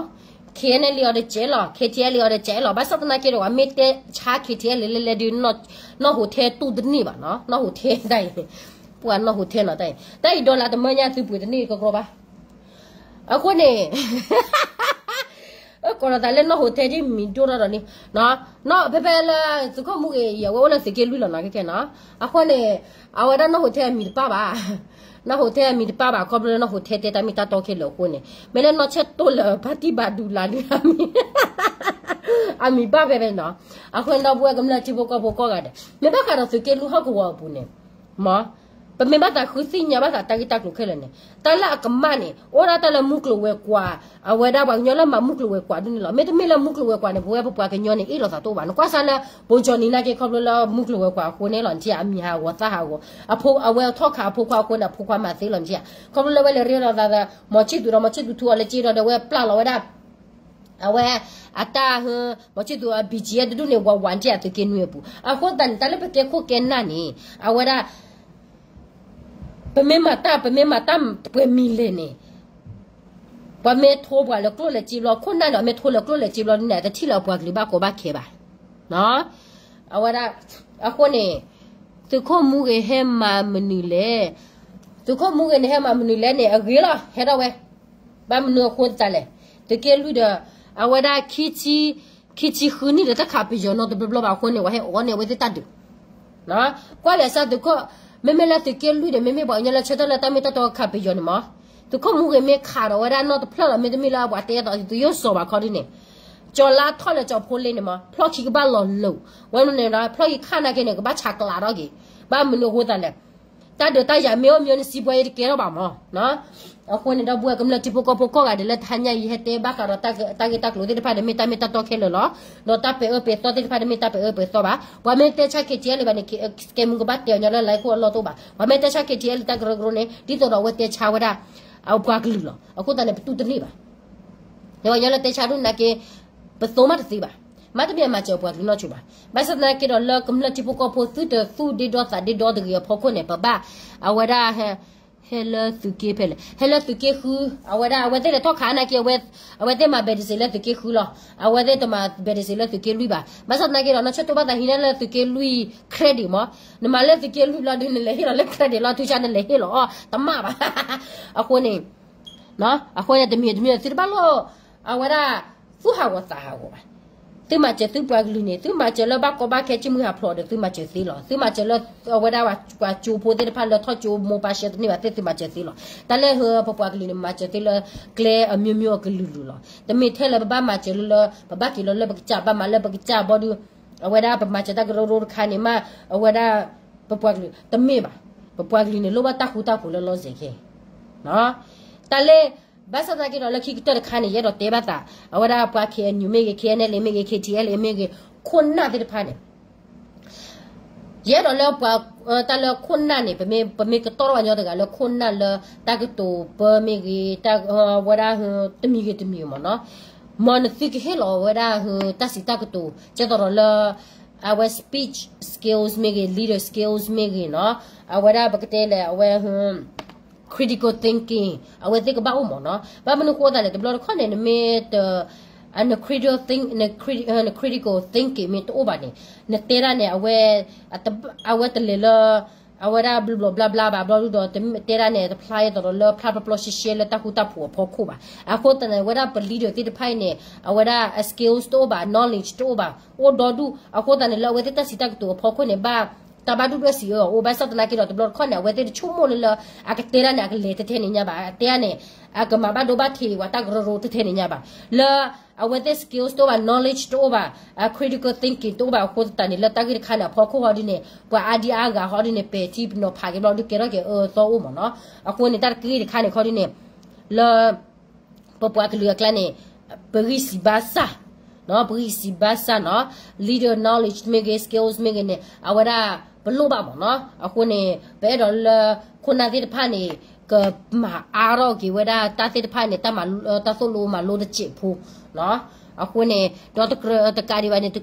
ခ့ၣ်အဲၣ်လ့အီၤဒီးစဲးလီၤ, ခ့ၣ်ထံအဲၣ်လ့အီၤဒီးစဲးလီၤ, ဘၣ်ဆၣ်သနာ်က့ဒီး ပှၤမ့ၢ်တဲဆါခ့ၣ်ထံအဲၣ်လ့လဲၣ်လဲၣ်ဒုး နီၢ်ဟိးထဲတူၢ်တန့ၢ်ဘၣ်နီၤ, နီၢ်ဟိးထဲတၢ်အံၤ, ပှၤနီၢ်ဟိးထဲနီၤတၢ်အံၤ, တၢ်အံၤ dollar တမၢညါသုပှ့ၤတန့ၢ်ကီကီဘၣ်, အဃိန့ၣ် ကိးလီၤသးလၢနီၢ်ဟိးထဲဒ်မံၤဒိၣ်ထီၣ်ဒီးလံ, နီၢ်ဖဲဖဲလၢသုးခိၣ်မူဂ့ၤအံၤ အဝဲအိၣ်လၢသုးက့လွံၢ်လီၤနီၤခဲခဲနီၤ, အဃိန့ၣ် အဝဲဒၣ်နီၢ်ဟိးထဲအမံၤတပၣ်ဘၣ်, နီၢ်ဟိးထဲအမံၤတပၣ်ဘၣ် ခီဖျိလၢနီၢ်ဟိးထဲတဲတၢ်မ့ၢ်တၢ်တီခဲလၢာ်အဃိန့ၣ်, မ့ၢ်လၢနီၢ်ဆဲၣ်တိၣ်လၢဘၣ်တံၢ်ဘၣ်ဒုးလၢ်လံ အမံၤဘၣ်ဖဲဖဲနီၤ, အဃိန့ၣ်ဒီပုၢ်ဝဲၢ်ကမျၢၢ်ထံဖိကီၢ်ဖိကိးဂၤဒဲး မ့ၢ်ဘၣ်ဃးဒီးသုးက့လွံၢ်ဟီၣ်ကဝီၤအပူၤန့ၣ်, မ့ၢ် ပမ့ၢ်ဘၣ်သးဃုသ့ၣ်ညါဘၣ်သးတၢ်ဂ့ၢ်တၢ်ကျိၤခဲလၢာ်န့ၣ် တၢ်လၢအကမၣ်န့ၣ် အိၣ်ဒၣ်တၢ်လၢမုၢ်ကျိၤဝဲၤကွာ်, အဝဲဒၣ်ပှၤကညီလၢမၤမုၢ်ကျိၤဝဲၤကွာ်ဒ်န့ၣ်လီၤ. မ့တမ့ၢ်လၢမုၢ်ကျိၤဝဲၤကွာ်န့ၣ် ပဝဲပပှၤကညီန့ၣ် အ့ၣ်လိာ်သးတအိၣ်ဘၣ်. နကွၢ်စၢ်လၢ ဘိကၠီနံၤနာ်က့ ခီဖျိလၢမုၢ်ကျိၤဝဲၤကွာ်အဃိန့ၣ်လီၤ နထံၣ်ဧါ, အမံၤဟးဂီၤသၣ်ဟးဂီၤ, အဖိ အဝဲထီၣ်ခးအဖိခွါအဃိန့ၣ် အဖိခွါမၤသ့လီၤ နထံၣ်ဧါ. ခီဖျိလၢဝဲလဲၤရ့ဒီးသး မီၤဆံၣ်သူၤဒီး မီၤဆံၣ်သူၤထူအီၤလၢက့ဒီး ဒီးဝဲပျၢ်လီၤဝဲဒၣ် အဝဲ အတၢ်ဟ မီၤဆံၣ်သူၤအ ဘံၣ်ကၠံ တဒူၣ်န့ၣ် ဝးဝး နထံၣ်ဧါ သုးက့နွံအပူၤ. အဃိသတးန့ၣ် တၢ်လၢပကဲခိၣ်ကဲနၢ်န့ၣ် အဝဲဒၣ် ပမ့ၢ်မၤတၢ် ပမ့ၢ်မၤတၢ်ပှဲၤမံၤလဲၣ်န့ၣ် ပှၤမ့ၢ်ထိပှၤလၢကျိၣ်လဲၤစ့ဘျီ ခိၣ်နၢ်န့ၣ် အမ့ၢ်ထိလၢကျိၣ်လဲၤစ့ဘျီဒ်န့ၣ် တထံၣ်လၢအပှၤကလုာ်ဘၣ်ကီဘၣ်ခဲဘၣ်. အဝဲဒၣ် အဃိန့ၣ် သုးခိၣ်မူဂ့ၤဟဲမၤမနုၤလဲၣ်, သုးခိၣ်မူဂ့ၤန့ၣ် ဟဲမၤမနုၤလဲၣ်န့ၣ် အဂ့ၤလီၤ ဟဲထီၣ်ဝဲ ဘၣ်မနုၤအဃိသတးလဲၣ်. သုးက့လွံၢ်ဒီး အဝဲဒၣ် ခံဆံဃုနံၣ်ဒီး တၢ်ခးပယီၤနီတဘျီဘျီဘၣ်အဃိန့ၣ် ပှၤဟဲအိးန့ၢ်အဝဲသ့ၣ်တၢ်ဒုး ကွၢ်လဲၤစၢ်သုးခိၣ်, မ့မ့ၢ်လၢသုးက့လွံၢ်ဒီး မ့မ့ၢ်ပှၤကညီလၢဆၢထၢၣ်လၢတၢ်မ့ၢ်တၢ်တီခးပယီၤန့ၣ်မး, သုးခိၣ်မူဂ့ၤမ့ၢ်ခးဒီးဝဲဒၣ်နီတဖျၢၣ်လီၤ မ့တမ့ၢ်လၢပှၤတဲသိးသုးယိၣ်စီၤဘၣ်ခီဒ်န့ၣ်, ကၠီၤလါထီၣ်လၢကၠီၤဖိလ့န့ၣ်မး ဖျီၣ်ခံကဘၣ်လီၤလိၤ, ဝဲန့ၣ်ဒီး ဖျီၣ်ခံခါနာ်က့န့ၣ် ကဘၣ်ဆးကျးထီၣ်က့ၤ, ဘၣ်မနုၤအဃိသတးလဲၣ်. တၢ်ဒုးတၢ်ယၤမ့ၢ်အိၣ်မ့ၢ်အိၣ်န့ၣ် စံးပှဲၤအံၤတကဲထီၣ်ဘၣ်မး အဃိန့ၣ်ဒီး ပဝဲကမျၢၢ်ထံဖိကီၢ်ဖိကိးဂၤဒဲးလၢတဟါညါအံၤ ဟဲတဲဘၣ်ဃးဒီးတၢ်ဂ့ၢ်တၢ်ကျိၤသ့ၣ်တဖၣ်န့ၣ် မ့ၢ်တၢ်မ့ၢ်တၢ်တီခဲလၢာ်လီၤ. ဒီးတၢ်ပဲာ်အၢပဲာ်သီသ့ၣ်တဖၣ်န့ၣ် မ့ၢ်တၢ်ပဲာ်အၢပဲာ်သီဘၣ်. ပှၤမ့ၢ်တဲဆါ ခ့ထံအဲလ့ၣ် ဘၣ်န့ၣ် ကဲမူကဘၣ်တဲအီၤညီလၢ လၢခိၣ်အလီၢ်တအိၣ်ဘၣ်. ပှၤမ့ၢ်တဲဆါ ခ့ထံအဲလ့ၣ် တၢ်ကရၢကရိန့ၣ် ဒ်သိးဒီးအဝဲတဲဆါဝဲဒၣ် အပှၤကလုာ်လီၤ. အဃိသတးန့ၣ် ပတူၢ်တန့ၢ်ဘၣ်. ပှၤကညီလၢတဲဆါဒ်န့ၣ်က့ ပသိမးတသ့ဘၣ်. မ့တမ့ၢ်အမၤစၢၤပှၤကလုာ်နီတဘျီဘၣ်. ဘၣ်ဆၣ်သနာ်က့ဒီး လၢကမျၢၢ်ထံဖိကီၢ်ဖိ သုတသူၣ်ဒ့ဒီသးဒ့ဒီတဂ့ၤအဖီခိၣ်န့ၣ် ပဘၣ် အဝဲဒၣ် ဟဲလၢသုးက့ဖဲလဲၣ်, ဟဲလၢသုးက့ဃု, အဝဲဒၣ် အဝဲသ့ၣ်လဲၤထီၣ်ခးနာ်က့ အဝဲသ့ၣ်မၤ ဘဲးဒစ့း လၢသုးက့ဃုလီၤ. အဝဲသ့ၣ်တမၤ ဘဲးဒစ့း လၢသုးက့လွံၢ်ဘၣ်. ဘၣ်ဆၣ်သနာ်က့ဒီး နဆိၣ်တိဘၣ်သးဟံးန့ၢ်လၢသုးက့လွံၢ် credit မး, နမၤလၢသုးက့လွံၢ်ဘျီဒုး နလဲၤဟ့ၣ်လီၤလၢ credit လီၤ ထူၣ်ဆါ နလဲၤဟ့ၣ်လီၤအီၤ တမၣ်ဘၣ်. အဃိန့ၣ် အဃိန့ၣ် တမံၤတမံၤ သုတဘၣ်လိၣ် အဝဲဒၣ် သူၣ်ဟးဂီၤသးဟးဂီၤဘၣ်. သုမၤစၢၤသုပှၤကလုာ်န့ၣ် သုမၤစၢၤလၢဘၣ်ကီဘၣ်ခဲ ကံၣ်မုၢ်ဟးဖျိးဒီး သုမၤစၢၤသ့လီၤ. သုမၤစၢၤလၢ အဝဲဒၣ်ပှၤကၠိဖိသ့ၣ်တဖၣ်လၢထီၣ်ကၠိမိၢ်ပၢ်ရှဲတန့ၢ်ဘၣ်သ့ၣ် သုမၤစၢၤသ့လီၤ. တၢ်လၢပပှၤကလုာ်န့ၣ် မၤစၢၤသ့လၢ ကျဲအမျိုးမျိုးအကလုာ်လုာ်လီၤ. တမ့ၢ်ထဲလၢပဘၣ်မၤစၢၤလၢ ပဘၣ်က့ၤလီၤလၢပကစၢ် ဘၣ်မၤလၢပကစၢ်ဘီဒုး အဝဲဒၣ်ပမၤစၢၤတၢ်ကရၢကရိတခါန့ၣ်မး အဝဲဒၣ် ပပှၤကလုာ် တမ့ၢ်ဘၣ်. ပပှၤကလုာ်န့ၣ် လိၣ်ဘၣ်တၢ်ဃူတၢ်ဖိးလၢလီၤစဲၤခဲ တၢ်လၢ ဘၣ်ဆၣ်သနာ်က့ဒီး လၢခံကတၢၢ်တခါန့ၣ် ယအဲၣ်ဒိးတဲဘၣ်သး အဝဲဒၣ်ပှၤ ခ့ၣ်အဲၣ်ယူၣ် မ့ၢ်ဂ့ၤ, ခ့ၣ်အဲၣ်အဲၣ်လ့ၣ် မ့ၢ်ဂ့ၤ, ခ့ၣ်ထံၣ်အဲၣ်လ့ၣ် မ့ၢ်ဂ့ၤ, ခိၣ်နၢ်သ့ၣ်တဖၣ်န့ၣ် ယအဲၣ်ဒိးလၢပှၤ တၢ်လၢခိၣ်နၢ်န့ၣ် ပမ့ၢ်ကတီၢ်ထီၣ်ပှၤကညီတဂၤလၢခိၣ်နၢ်လၢ တၢ်ကတိၤပၢမ့ၢ်ဂ့ၤ, ဝဲဒၣ် တမံၤဂ့ၤတမံၤမ့ၢ်နီၤ, မ်နသုကဟ့ၣ်လီၤဝဲဒၣ် တၢ်စံးတၢ်ကတိၤ ကဲသိးဒီးလၢ အဝဲ speech skills မ့ၢ်ဂ့ၤ, leader skills မ့ၢ်ဂ့ၤနီၤ, အဝဲဒၣ်ပကတဲလဲၣ် အဝဲ critical thinking အဝဲသ့ၣ်ကဘၣ်အိၣ်မ့ၢ်နီၤ. ဘၣ်မနုၤဃိသတးလဲၣ် တဘျီတခီၣ်န့ၣ် နမ့ၢ်တ န critical think န critical thinking မ့ၢ်တအိၣ်ဘၣ်န့ၣ် နတဲဒၣ်န့ၣ် အဝဲ အဝဲတလဲၤလၢ အဝဲဒၣ်ဘျီဘျီဘျါဘျါဘၣ် ဘျီဒုဒီး တဲဒၣ်န့ၣ် တဖျါအသိးဒီးလၢဖျါဖျီဖျီရှဲရှဲလၢတၢ်ဃူတၢ်ဖိးအဖီခိၣ်ဘၣ်. အဃိသတးန့ၣ် အဝဲဒၣ်ပ leader သ့ၣ်တဖၣ်အံၤန့ၣ် အဝဲဒၣ် skills တအိၣ်ဘၣ် knowledge တအိၣ်ဘၣ် အိၣ်ဒီဒူၣ် အဃိသတးန့ၣ် လၢအဝဲသ့ၣ်တၢ်စံးတၢ်ကတိၤအဖီခိၣ်န့ၣ် ဘၣ်တၢ်ဘၣ်ဒိၣ်ဒိၣ်စံးအၢအီၤအိၣ် ဘၣ်ဆၣ်သနာ်က့ဒီး တဘျီတခီၣ်န့ၣ် အဝဲသ့ၣ်တဆိကမိၣ်လၢလၢ အကတဲဒၣ်န့ၣ် အကလဲၤတထဲန့ၣ်ညါဘၣ် အတဲဒၣ်န့ၣ် အကမၤဘၣ်ဒိဘၣ်ထံးဝဲတၢ်ကရၢကရိတထဲန့ၣ်ညါဘၣ် လၢ အဝဲသ့ၣ် skills တအိၣ်ဘၣ် knowledge တအိၣ်ဘၣ် critical thinking တအိၣ်ဘၣ်အဃိသတးန့ၣ် လၢတၢ်ဂ့ၢ်တခါန့ၣ် အဖီခိၣ်ဟီဒ်န့ၣ် ပှၤအါဒံအါဂၤဟီဒ်န့ၣ် ပဲာ်ထံနီၤဖးက့ၤဘျီဒုးကဲထီၣ်က့ၤအၢအသီအိၣ်မ့ၢ်နီၤ. အဃိန့ၣ် တၢ်တၢ်ဂ့ၢ်တခါန့ၣ်ခီဒ်န့ၣ် လၢ ပပှၤကလုာ်အကျါန့ၣ် ပဂံၢ်စံးဘါစၢ် ပဂံၢ်စံးဘါစၢ်နီၤ leader knowledge မ့ၢ်ဂ့ၤ skills မ့ၢ်ဂ့ၤန့ၣ် အဝဲဒၣ်ပလိၣ်ဘၣ်မ့ၢ်နီၤ. အဃိန့ၣ် ပအဲၣ်ဒိးလၢ ခိၣ်နၢ်သ့ၣ်တဖၣ်န့ၣ် ကမၤအါထီၣ်က့ၤဝဲဒၣ်တၢ်သ့ၣ်တဖၣ်န့ၣ် တၢ်မၤ တၢ်သိၣ်လိမၤလိတစဲးဖိ အဃိန့ၣ် ဒီးတကြၢးတကးဒံးဘၣ်န့ၣ်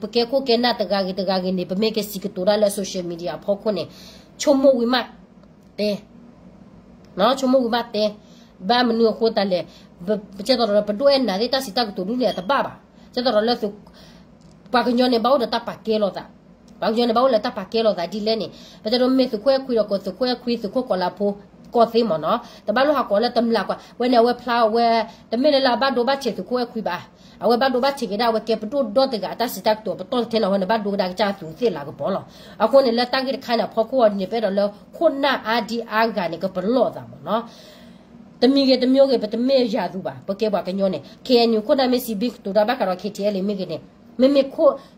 ပကဲခိၣ်ကဲနၢ်တဂၤဂ့ၤတဂၤဂ့ၤန့ၣ် ပမ့ၢ်ကစံးကတိၤတၢ်လၢ social media အဖီခိၣ်န့ၣ် ဆိကမိၣ်ဝံၤမး တဲ ဆိကမိၣ်ဝံၤမးတဲ ဘၣ်မနုၤအဃိသတးလဲၣ် ကဲသိးဒီးပဒိၣ်အဲၣ်နၤသ့ၣ်တၢ်စံးတၢ်ကတိၤဒ်န့ၣ်အတဘၣ်ဘၣ်. ကဲသိးဒီးလၢ ပှၤကညီန့ၣ် ဘၣ်အိၣ်ဒီးတၢ်ပာ်ကဲလိာ်သး ပှၤကညီန့ၣ် ဘၣ်အိၣ်လၢတၢ်ပာ်ကဲလိာ်သးဒ်လဲၣ်န့ၣ် ပတဲဒိးမ့ၢ်သုးခိၣ်အဲၣ်ခွံဒီး ကီးသုးခိၣ်အဲၣ်ခွံ သုးခိၣ်ကီးလါဖိ ကီၢ်သ့မ့ၢ်နီၤ တဘၣ်လိၣ်ဟးကိးလၢတမျးကွၢ် ဝဲန့ၣ် အဝဲဖျါဝဲ တမ့ၢ်လၢလၢအဘၣ်ဒိဘၣ်ထံးသုးခိၣ်အဲၣ်ခွံဘၣ် အဝဲဘၣ်ဒိဘၣ်ထံးက့ၤဒၣ် အဝဲကဲပဒိၣ်ဒီတဂၤ အတၢ်စံးတၢ်ကတိၤပတီၢ်တထဲန့ၣ် အဝဲန့ၣ် ဘၣ်ဒိကဒါကစၢ်သုးသ့ၣ်လၤကပီၤလီၤ. အဃိန့ၣ် လၢတၢ်ဂ့ၢ်တခါန့ၣ် အဖီခိၣ်အီၤဒ်န့ၣ် ပအဲၣ်ဒိးလၢ ခိၣ်နၢ်အါဒံအါဂၤန့ၣ် ကပလီၢ်သးမ့ၢ်နီၤ တမံၤဂ့ၤတမံၤဂ့ၤ ပတမ့ၢ်ယၤသူဘၣ် ပကဲပှၤကညီန့ၣ် ခ့ၣ်အဲၣ်ယူၣ် ခိၣ်နၢ်မ့ၢ်စံးဘံၣ်ကတိၤတၢ်ဘၣ်ဃးဒီး ခ့ၣ်ထံၣ်အဲၣ်လ့ၣ် မ့ၢ်ဂ့ၤန့ၣ် မ့မ့ၢ်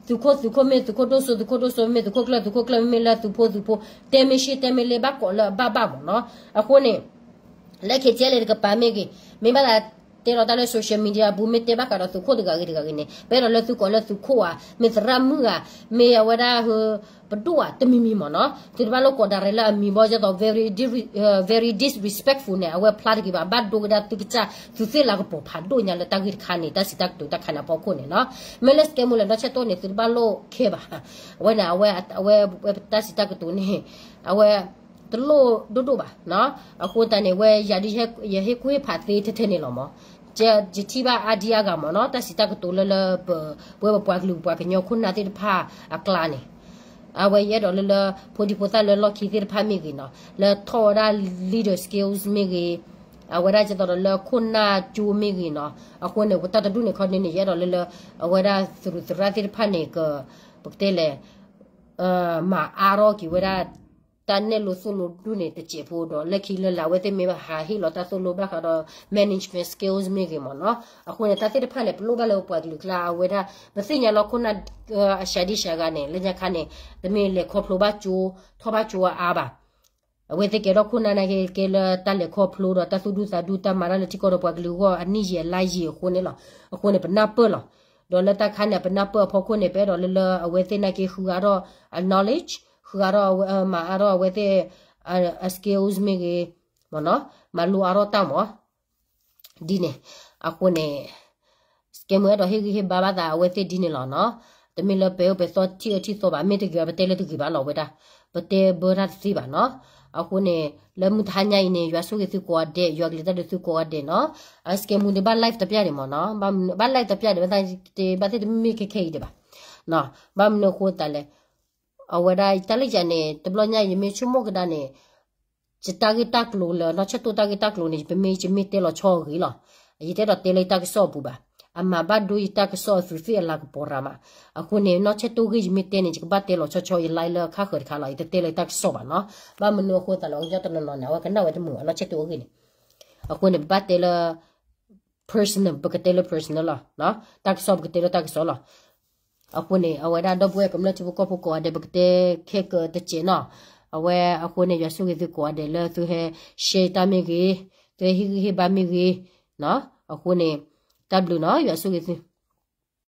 သုးခိၣ် သုးခိၣ် မ့ၢ်သုးခိၣ်ဒိၣ်စိ သုးခိၣ်ဒိၣ်စိ မ့မ့ၢ်သုးခိၣ်ကျၢၢ် သုးခိၣ်ကျၢၢ် မ့မ့ၢ်လၢသုးဖိ သုးဖိ တဲမ့ၢ်ရှ့ တဲမ့ၢ်လ့ ဘၣ်ကိးလၢအဘၣ်ဘၣ်မ့ၢ်နီၤ. အဃိန့ၣ် လၢ ခ့ၣ်ထံလ့ တကပၤမ့ၢ်ဂ့ၤ, မ့ၢ်ဘၣ်သးတဲလီၤတၢ်လၢ social media ပူၤ မ့ၢ်တဲဘၣ်ဃးဒီးသုးခိၣ်တဂၤဂ့ၤတဂၤဂ့ၤန့ၣ် ပအဲၣ်ဒိးလၢသုကိးလၢသုးခိၣ်ဧါ, မ့ၢ်သရၣ်မုၣ်ဧါ, မ့ၢ်အဝဲဒၣ် ပဒိၣ်ဧါ တမံၤမံၤမ့ၢ်နီၤ. သုတဘၣ်လိၣ်ကိးဒၣ်ရဲၣ်လၢအမံၤဘီ ဒ်သိး very dis- အ very disrespectful န့ၣ် အဝဲဖျါတဂ့ၤဘၣ်, ဘၣ်ဒိကဒါသုကစၢ် သုသ့ၣ်လၤကပီၤဖးဒိၣ်ညါလၢတၢ်ဂ့ၢ်တခါန့ၣ် တၢ်စံးတၢ်ကတိၤတၢ်ခါန့ၣ်အဖီခိၣ်န့ၣ်နီၤ. မ့ၢ်လၢ စကဲမူ လဲၣ် နီၢ်ဆဲၣ်တိၣ်န့ၣ် သုတဘၣ်လိၣ်ခဲဘၣ်. အဝဲန့ၣ် အဝဲ အဝဲတၢ်စံးတၢ်ကတိၤန့ၣ် အဝဲ တလိၣ်ဒိၣ်ဒိၣ်ဘၣ်နီၤ. အဃိသတးန့ၣ် ဝဲယၤဒ် ယဟ့ၣ်ကူၣ်ဟ့ၣ်ဖးသ့ထဲထဲန့ၣ်လီၤမ့ၢ်, ယထံၣ်ဘၣ်အါဒံအါဂၤမ့ၢ်နီၤ တၢ်စံးတၢ်ကတိၤလၢလၢ ပဝဲပပှၤကလုာ်ပပှၤကညီခိၣ်နၢ်သ့ၣ်တဖၣ်အကျါန့ၣ် အဝဲယအဲၣ်ဒိးလၢလၢ ဖိဒံဖိသၣ်လၢလီၢ်ခံသ့ၣ်တဖၣ်မ့ၢ်ဂ့ၤနီၤ လၢထီၣ်ဝဲဒၣ် leader skills မ့ၢ်ဂ့ၤ, အဝဲဒၣ်ဒ်သိးဒီးလၢခိၣ်နၢ်ကၠိမ့ၢ်ဂ့ၤနီၤ. အဃိန့ၣ် ပတၢ်တဒူၣ်န့ၣ်ခီန့ၣ်န့ၣ် ယအဲၣ်ဒိးလၢလၢ အဝဲဒၣ်သရူးသရၣ်သ့ၣ်တဖၣ်န့ၣ် က ပကတဲလဲၣ် မၤအါထီၣ်က့ၤဝဲဒၣ် တၢ်နဲၣ်လိသိၣ်လိဒူၣ်န့ၣ်တစဲးဖိဒီး လၢခံလၢလာ် အဝဲသ့ၣ်မ့ၢ်ဟးဟ့ၣ်လီၤတၢ်သိၣ်လိဘၣ်ဃးဒီး management skills မ့ၢ်ဂ့ၤမ့ၢ်နီၤ. အဃိန့ၣ် တၢ်သ့ၣ်တဖၣ်န့ၣ် ပလိၣ်ဘၣ်လၢပပှၤကလုာ်ကျါ အဝဲဒၣ် ပသ့ၣ်ညါလီၤခိၣ်နၢ် အစှၤဒံစှၤဂၤန့ၣ် လၢညါခါန့ၣ် တမ့ၢ်လဲၤခီဖျိဘၣ်ကၠိ ထီၣ်ဘၣ်ကၠိအါအါဘၣ်. အဝဲသ့ၣ်ကဲထီၣ်ခိၣ်နၢ်နာ်က့ ကဲလၢတၢ်လဲၤခီဖျိဒီးတၢ်သူၣ်ဒူသးဒူ တၢ်မၤတၢ်လၢထံကီၢ်ဒီးပှၤကလုာ်အဂီၢ် အနံၣ်ယံာ်အလါယံာ်အဃိန့ၣ်လီၤ. အဃိန့ၣ် ပနၢ်ပၢၢ်လီၤ. ဒီးလၢတၢ်ခါန့ၣ် ပနၢ်ပၢၢ်အဖီခိၣ်န့ၣ် ပအဲၣ်ဒိးလၢလၢအဝဲသ့ၣ်နာ်က့ ဃုအါထီၣ်အ knowledge, ဃုအါထီၣ် မၤအါထီၣ်အဝဲသ့ၣ် အ skills မ့ၢ်ဂ့ၤ မ့ၢ်နီၤ မၤလိအါထီၣ်တၢ်မ့ၢ် ဒ်န့ၣ်. အဃိန့ၣ် စကဲမူ အဲၣ်ဒိးဟ့ၣ်ဂံၢ်ဟ့ၣ်ဘါဘၣ်သးအဝဲသ့ၣ်ဒ်န့ၣ်လီၤနီၤ. တမ့ၢ်လၢပအဲၣ်အိၣ်ပအဲၣ်သီထံၣ်အၢထံၣ်သီဘၣ်, မ့ၢ်တဂ့ၤဘၣ် ပတဲလၢတဂ့ၤဘၣ်လီၤဝဲဒၣ်, ပတဲဘၢတၢ်တသ့ဘၣ်နီၤ. အဃိန့ၣ် လၢမုၢ်တဟါညါအံၤန့ၣ် ယွၤဆိၣ်ဂ့ၤသုကိးဂၤဒဲး, ယွၤကလုၢ်တၢ်ဒုးသုကိးဂၤဒဲးနီၤ. အစကဲမူန့ၣ် ဘၣ် live တပျၢ်ဒံးမ့ၢ်နီၤ, ဘၣ် live တပျၢ်ဒံး ဘၣ်သ့ၣ် ဘၣ်သ့ၣ်တမ့ၢ်ခဲခဲအံၤဒံးဘၣ်. ဘၣ်မနုၤအဃိသတးလဲၣ်, အဝဲဒၣ်တၢ်လၢယၤန့ၣ် တဘျီညါ ယမ့ၢ်ဆိကမိၣ်ကဒါန့ၣ် ယတၢ်ဂ့ၢ်တၢ်ကျိၤလၢ နီၢ်ဆဲၣ်တိၢ်တၢ်ဂ့ၢ်တၢ်ကျိၤန့ၣ် ပမ့ၢ် ယမ့ၢ်တဲလီၤဆီအဂ့ၢ်လီၤ. ယတအဲၣ်ဒိးတဲလၢယတၢ်ကစီၣ်အပူၤဘၣ်. အမၤဘၣ်ဒိယတၢ်ကစီၣ်အသူးသ့ၣ်အလၤကပီၤရၤမး. အဃိန့ၣ် နီၢ်ဆဲၣ်တိၢ်ဂ့ၢ်ယမ့ၢ်တဲန့ၣ် ယကဘၣ်တဲလီၤဆီဆီ ယ live လၢခါဃၢၤတခါလီၤ. ယတတဲလၢယတၢ်ကစီၣ်ဘၣ်နီၤ. ဘၣ်မနုၤအဃိသတးလဲၣ် ပှၤကညီတနီၤနီၤန့ၣ် အဝဲကနၣ်ဝဲတမုာ် နီၢ်ဆဲၣ်တိၢ်အဂ့ၢ်န့ၣ်. အဃိန့ၣ် ပဘၣ်တဲလၢ personal ပကတဲလၢ personal လီၤ. တၢ်ကစီၣ်ပကတဲလၢတၢ်ကစီၣ်လီၤ. အဃိန့ၣ် အဝဲဒၣ်ဒီပုၢ်ဝဲၢ်ကမျၢၢ်ထံဖိကီၢ်ဖိကိးဂၤဒဲး ပကတဲခဲကတစဲးနီၤ. အဝဲအဃိန့ၣ် ယွၤဆိၣ်ဂ့ၤသုကိးဂၤဒဲးလၢသုဟဲ share တၢ်မ့ၢ်ဂ့ၤ, သုဟဲဟ့ၣ်ဂံၢ်ဟ့ၣ်ဘါမ့ၢ်ဂ့ၤ, အဃိန့ၣ် တၢ်ဘျုးနီၤ ယွၤဆိၣ်ဂ့ၤသု